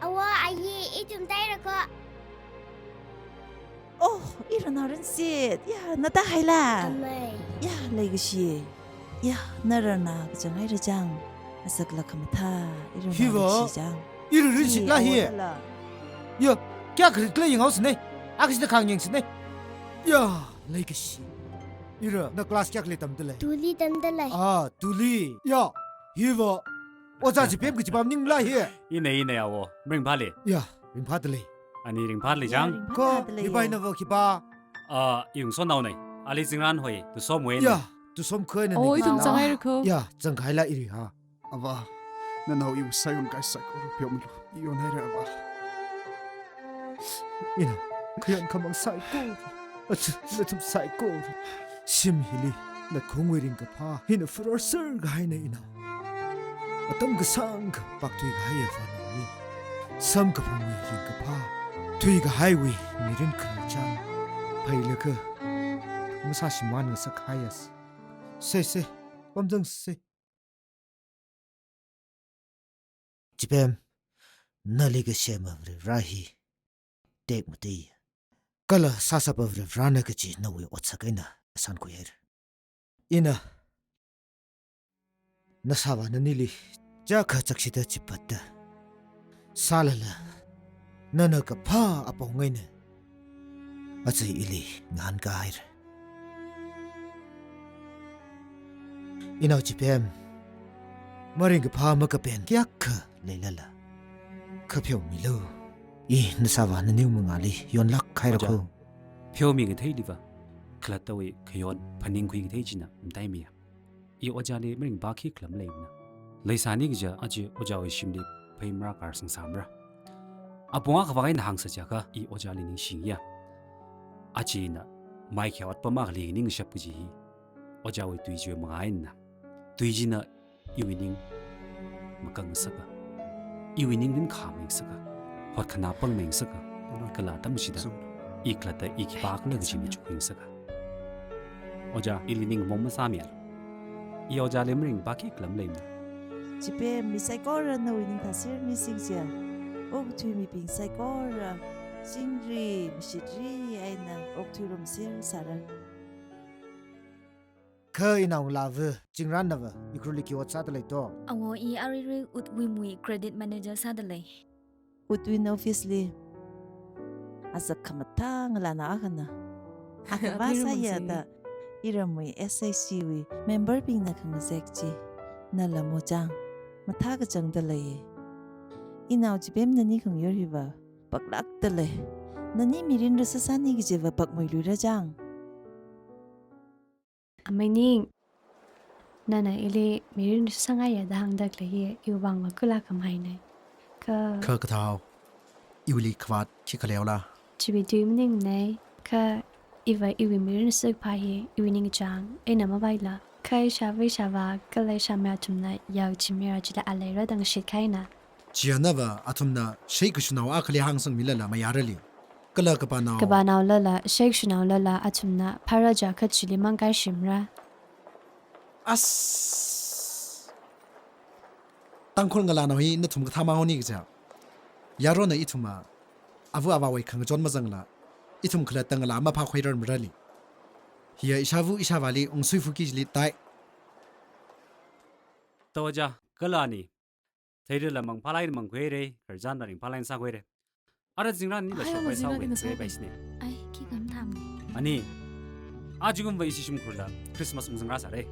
Awo, ayi, ithum taira ko. Oh, irana Ransit. Ya, nata haila. Amei. Ya, leikashi. Ya, narana kachang haira chang. Asak la khamathā, irana Hiva. Ransit chang. Ira Ransit la hi. Awo la. Ya, kya kharit khala yanghaosinei. Akashida khang yangsinei. Ya, leikashi. Ira, na class kayākhali tamdalei? Tuli tamdalei. Ah, tuli. Ya, hiva. Ojā Chipem kajipa maningla hi. Inei, inei awo. Maringphāli. Ya, ringphādalei. Ani ringphāli chang. Ko, ringphādalei. Hipa inava khipā? Ah, iwui ngasotnaonei. Ali Zingranhoi, Tusom wui nei. Ya, Tusom khuina. Oh, ithum chang haira ko. Ya, chang haila iri ha. Ava, nanao iwui sāyon kahai saikora pheomilu. Iyon haira ava. Ina, khayon khamang saikora. Achu, nathum saikora. Shim hili, nakhungwui ringkaphā hina furor ser kahaina ina. Atam kasāngkha pak thuikahai ava naoni. Samkaphangwui ringkaphā thuikahaiwui mirin khararchan phailaga, masāshimān ngasak haiyas. Se, se, pamzang se. Chipem, nali kasema Varivara hi tekmatei. Kala sāsāpa Varivarana kaji nawui otsak eina asan khuihaira. Ina, nasāvā nanili chakha chakshida chipatda sālala, nana kaphā apong eina achei ili ngahānkahaira. Inao Chipem, maringkaphā makapen kayākha leilala, kha pheomilu. I nasāvā naniwui mangāli yonlāk haira ko. Ojā, pheomi ngathei liva, khalattawui khayon phaningkhui ngathei china mataimiya. I ojāli maringphā khikhala maleimana. Leisāni kaja aja ojāwui shimli phei marākar sangsāmara. Apong akhava eina hāngsa chiakha i ojāli ningshingiya. Aja ina mai khayā otpam akhali ningshap kaji hi ojāwui tui chiwui mangā eina. Tui china iwui ning makang ngasaka. Iwui ning ringkhā mangasaka. Hotkhanā pang mangasaka. Kala atam chida i khalatta i khipākhala kaji machuk mangasaka. Ojā, ili ningmong masāmiya. I ojāli maringphā khikhala maleimana. Chipem, mi saikora nawui ningthā sermi singchia. Okathui mibing saikora, chingri, mashitri eina okathui rum sersāra. Kha inao ngalāva, Zingrannava, ikruli khi ot sādalei to? Awo, i aruirui Woodwimwui credit manager sādalei. Woodwim office li azak khamathā ngalānao akhana. Akhava sāya da iramwui S H G wui member bingna khangazek chi nala mochang, mathā kachangda leiye. Inao Chipem nani khangayor hiva paklākdalei. Nani mirin rasa sāni kajiva pakmoi luira chang. Amei Ning, nana ili mirin sāngaiya da hāngdalei hi, iwui vang makula khameinei. Kha, kha kathao, iwuili khavāt khikha leola? Chiwui tui maningnei, kha iva iwui mirin sākaphā hi, iwui ningchāng eina mavaila. Kha ishāva ishāvā, kala ishāmei athumna yao chimira chila aleira da ngashit kahaina. Chianava athumna sheikashunao akhali hāngsangmilala mayārali. Kala kapanao. Kapanaolala, sheikashunaolala athumna phara ja kachili mangkaishimra. As! Tangkhul ngalānao hi nathum kathā maoni kaja. Yarona ithumva, ava avāwui khangachon mazangla, ithum khalatta ngalā maphākhuirar marali. Hiya ishāva ishāvāli ungsuifuki jili tai. Tawaja, kala ani. Theirala mangphālāk eina mangkhuire, khararchanla ringphālāk eina sākhuire. Ara Zingran nila shokpai sāwui ringphālāk eina sākhui. Ai, khi kam tham. Ani, ajakumva ishi shimkhurla Christmas ungzangrasāre.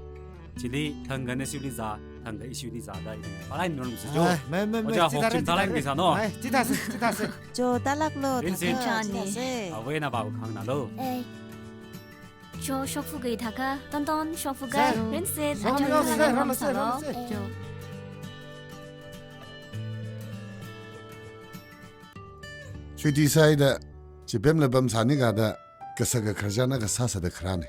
Chili thangkha nashili zā, thangkha ishili zā da ina. Palai nirumsi jo. Ai, mai, mai, mai, Oja chithāra, Hokchim tharan chithāra. Kisa no. Ai, chithāsa, chithāsa. Jo, tālāklo, Rinsit. Thangkha chithāsa. Awena ba khangna lo. Ei. Jo, shokfugei thākha, Tonton, shokfugei. Sir. Rinsit, sir, aja sir, thalang sir, sir, sir. Jo. Shuti sāhaida, Chipemla pamsāni kada, kasaka khararchan akha sāsāda kharāna.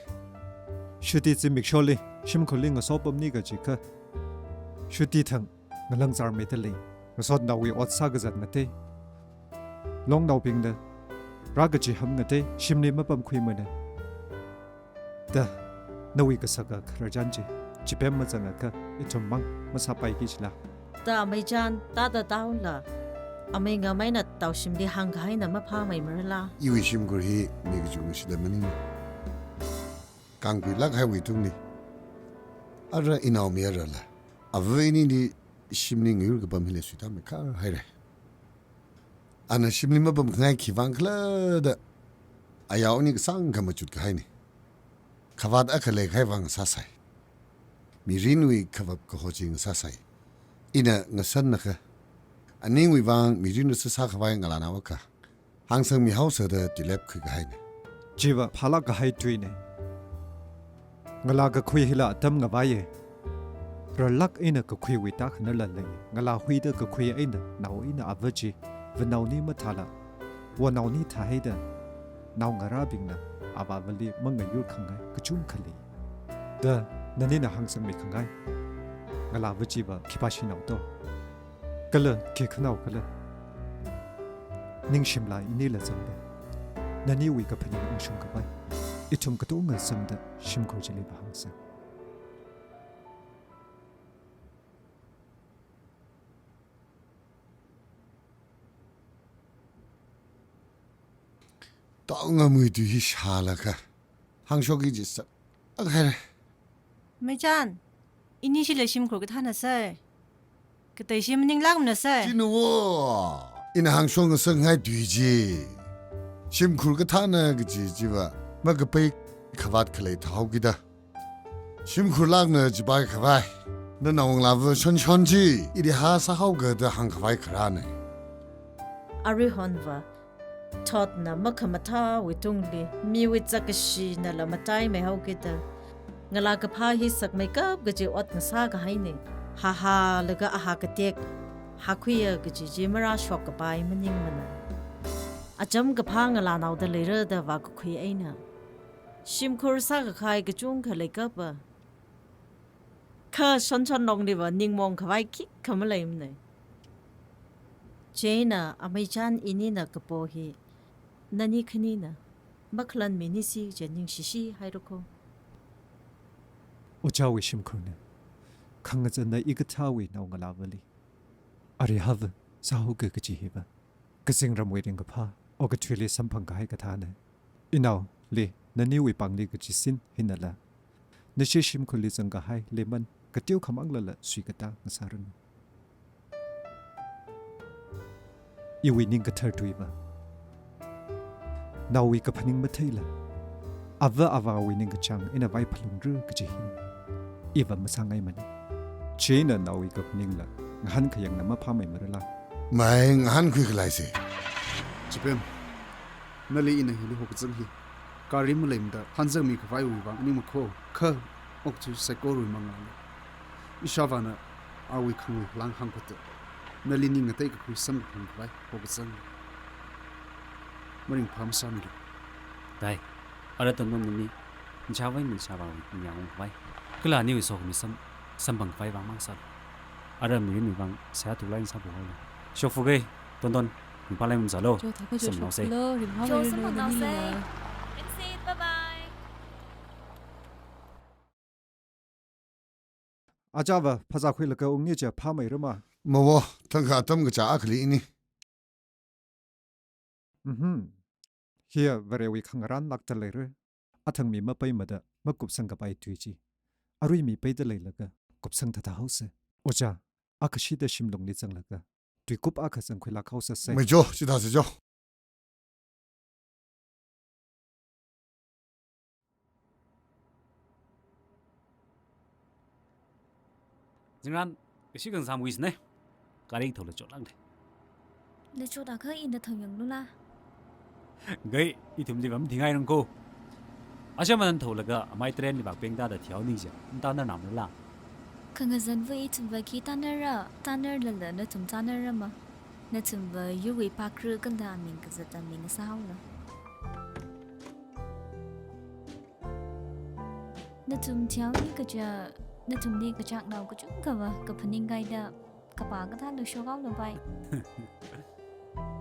Shuti zimiksholi, shimkhurli ngasopamni kajikha. Shuti thang, ngalang zārmida lei, ngasotnaowui ot sākazat ngatei. Longnaobingna, rākachiham ngatei, shimli mapamkhuimana. Da, nawui kasaka khararchan chi, Chipem mazangakha, ithum mang masāpaiki chila. Da ameichan, tāda tāula, amei ngam eina tao shimli hāngkahaina maphāmeimarala. Iwui shimkhur hi mi kachungashida maning. Kangpilāk kahaiwui tungli. Ara inao mayarala. Ava inili shimli ngayur kapam hila suitāmeikha haira. Ana shimli mapamkhangai khiwui vang khala da, ayao ani kasāngkha machut kahaina. Khavāt akha leikahai vang sāsai. Mirinwui khavap kaho chi ngasāsai. Ina ngasannakha. Aningwui vang mirinwui sāsā khavai ngalānao akha hāngsangmihaosa da tilep khuikahaina. Chiva phālāk kahai tuina. Ngalā kakhui hila atam ngavaiya. Rarlāk eina kakhuiwui tākhanarla lei. Ngalā huida kakhui eina nao eina ava chi, vanaoni mathāla, vanaoni thāhaida, naongarābingna avāvali mangayurkhangai kachungkha lei. Da, nanina hāngsangmeikhangai. Ngalāva chiva khipāshinao to. Kala khikhanao kala. Ningshimla inila zangda. Naniwui kaphaning ungshung khavai. Ithum katonga zangda shimkhur chili vāhāngsa. Taongamui tui hi shālakha. Hāngshoki jisa. Akhaira. Meichan, inishila shimkhur kathāna sai. Kateishi maninglākmana sai. China wo, ina hāngshok ngasangngai tui chi. Shimkhur kathāna kaji chiva, makapai khavāt khalei thāhaokida. Shimkhurlākna chipai khavai. Nanaongalāva shonshon chi, iriha sāhaoga da hāngkhavai kharāna. Aruihonva, thotna makhamathāwui tungli, miwui zakashinala mataimeihaokida. Ngalā kaphā hi sakmeikap kaji ot ngasākahaina. Hahālaga ahā katek, hākhuiya kaji chi marāshok kapai maningmana. Acham kaphā ngalānaoda leira da vākakhui eina. Shimkhur sākakahai kachungkha leikapa. Kha shonshon longliva ningmong khavai khikha maleimana. Chieina ameichan inina kapo hi, nani khanina, makhalanminisi kaji ningshishi haira ko. Ojāwui shimkhurna, khangazanna ikathāwui naongalāvali. Arihava, sāhaoga kaji hiva. Kazingramwui ringkaphā, okathuili samphang kahai kathāna. Inaoli, naniwui pāngli kachisin hinala. Nashi shimkhurli zangkahai lemon, kateokha manglala suikatā ngasāranu. Iwui ningkathar tuiva. Naowui kaphaning matheila. Ava avāwui ningkachāng ina vaiphalungra kaji hi. Iva masāngaimana. Chieina naowui kaphaningla, ngahānkayangna maphāmeimarala. Mai ngahānkhui khalaisa. Chipem, nali ina hili hokazang hi. Gari maleimada, hanzangmi khavaiwui vang aning makho, kha, okathui saikorawui mangāli. Ishāvāna, awui khangui lang hāngkhuta. Nali ning ngatei kakhui samkaphang khavai, hokazang. Maringphā masāmilu. Dai, ara Tonton nani, nchāvai nishāvāwui ningyāng ungkhavai. Kala aniwui sokhami sam, samphang khavai vang mang sālu. Ara mirinwui vang seihā tuklāk eina sāphohaolu. Shokfugei, Tonton, ringphālāk eina pamsālu. Jo, thākha jo, samphangnaosei. Shokfugei, ringphālāk eina pamsālu, shokfugei, ringphālāk eina pamsālu, ringphālāk eina pamsālu. Ajava, phazā khuilaga ungni chiya phāmeirama. Mawo, thangkha atam kachā akhali ini. Mhm. Hiya Varewui khangarān lākta leira. Athang mi mapaimada, makupsang kapai tui chi. Arui mi peida leilaga, kupsang thāthā haosa. Ojā, akha shida shimlungli zanglaga, tuikup akha zangkhuilāk haosasei. Mai jo, chithāsa jo. Zingran, kashi kang sam wis ne. Kari thola chot lang de. Na chot akha ina thang yang lula. Gai, ithumli bam thingai rang ko. Asha manan tholaga amai train li bak peng da da thiau ni ja. Nta na nam la. Khangazan va ithum va khi tanar ra, tanar lala nathum tanar ra ma. Nathum va yuwi pakru kanda aming kazat aming sahau la. Nathum thiau ni kaja, nathum ni kachak nao kachung kava, kaphaning kaida, kapa kathā lo shokau lo bai.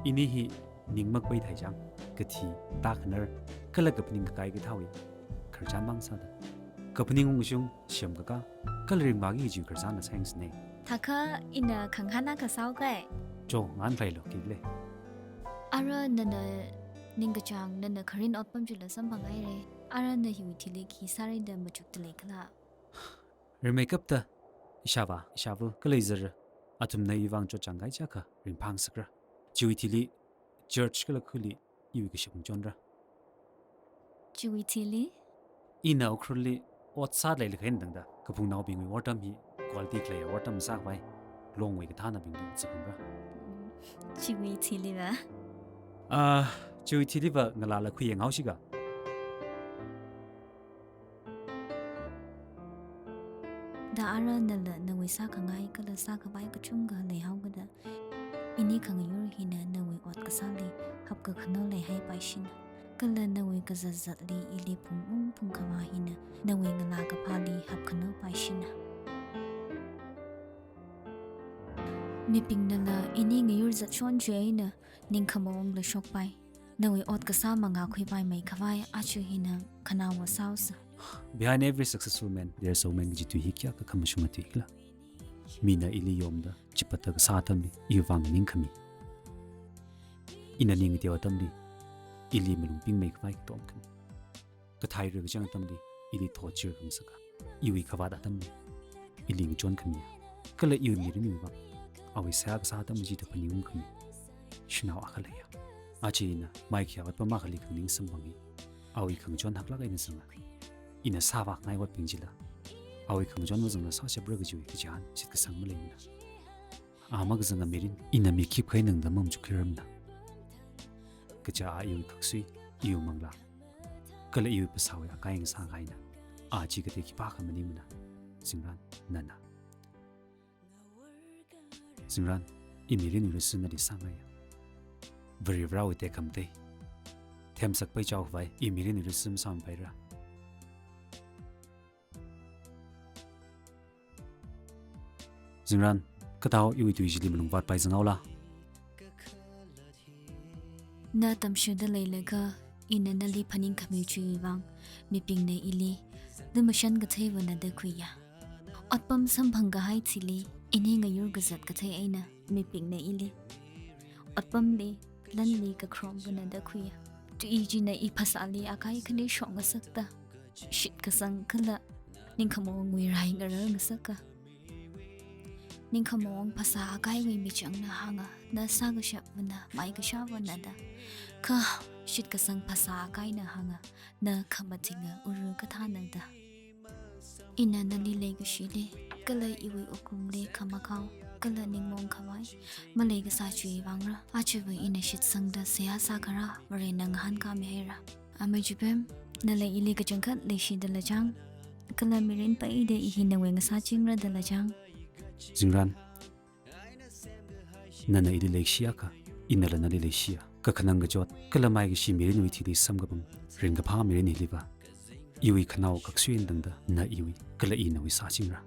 Ini hi ning makpai thai jang, kathi, takhanar, kala kaphaning kakai kathawi, kharchan mang sada. Kaphaning ungshung, shem kaka, kala ring magi ji kharchan na sang sne. Thakha ina khanghana kasau kai. Jo, ngan phai lo, kik le. Ara nana ning kachang, nana kharin otpam jula samphang ai re. Ara na hiwi thili khi sari da machuk tile kala. Rimei kapta, ishava, ishavu, kala izara, athumna iwui vang chotchang kai chaka, ringphang sakra. Chiwui thili, church kala khuli, iwui kashak chonra. Chiwui thili? Ina Ukhrulli, ot sat lei likhen dangda, kaphungnaobingwui ottam hi, quality khalei ottam sākhavai, longwui kathānabingli zakunra. Chiwui thili va? Ah, chiwui thili va ngalala khuiyang haushika. Da ara nala nawui sākhangai kala sākhavai kachungkha leihao kada. Ini khangayur hina nawui ot kasāli hapkakhano leihai paishina. Kala nawui kazazatli ili phung ung phungkhavā hina nawui ngalā kaphāli hapkhano paishina. Mibingnala ini ngayur zat shon chuina, ningkhamaong la shokpai. Nawui ot kasā mangā khuipai mai khavai achu hina khanaowa saosa. Behind every successful man, there's a woman kaji tui hi kayākha khamashunga tui kala. Mina ili yomda, chipata kasā atamli, iwui vang ningkhami. Ina ning teo atamli, ili malung ping mai khavai katom khami. Kathai rui kachang atamli, ili thot chir khamasaka. Iwui khavāt atamli, ili ngachon khami. Kala iwui mirin iwui vang. Awui seihā kasā atam jida phaning ung khami. Shanao akha leiya. Achi ina, mai khayā ot pama khali khangning samphang hi. Awui khangachon haklak eina sanga. Ina sāvak ngai otbing jila. Awui khangachon mazangla sāshapra kajiwui kachihān, shitkasang maleimana. A makazanga mirin, ina mi khip khai nangda mamachuk khiramna. Kaja a iwui khaksui, iwui manglā. Kala iwui phasāwui akai ngasā kaina. A chi katei khipākha maningmana. Zingran, nana. Zingran, i mirin iwui lukhamashan nali sāngaiya. Varivarāwui tekhamatei. Themsak paichao khavai, i mirin iwui lukhamashan mapaira. Zingran, kathāo iwui tui chili malung vātpai zanghaola. Na tamshuda leilakha, ina nali phaningkhami chiwui vang, mibingna ili, lumashan katheiva nada khuiya. Otpam samphang kahai thili, ini ngayur kazat kathei eina, mibingna ili. Otpamli, lanli kakhromva nada khuiya. Tui china i phasāli akai khani shok ngasakta. Shitkasang kala, ningkhamaongwui rai ngarar ngasaka. Ningkhamaong phasā akaiwui michangna hānga, na sākashapvana, maikashāvana da. Kha, shitkasang phasā akaina hānga, na khamatinga uru kathāna da. Ina nali leikashili, kala iwui wuklungli khamakhao, kala ningmaong khavai, maleikasā chiwui vangra, achiva ina shitsangda seihā sākara, Varena ngahānkāmihaira. Amei Chipem, nala ili kachangkhat leishida lachang, kala mirin paida i hi nawui ngasāchingra da lachang. Zingran, nana ili leishiakha, inala nali leishiya. Kakhanang kachot, kala maikashi mirinwui thili samkaphang, ringkaphā mirin hiliva. Iwui khanao khaksui eina tangda, na iwui, kala i nawui sāchingra.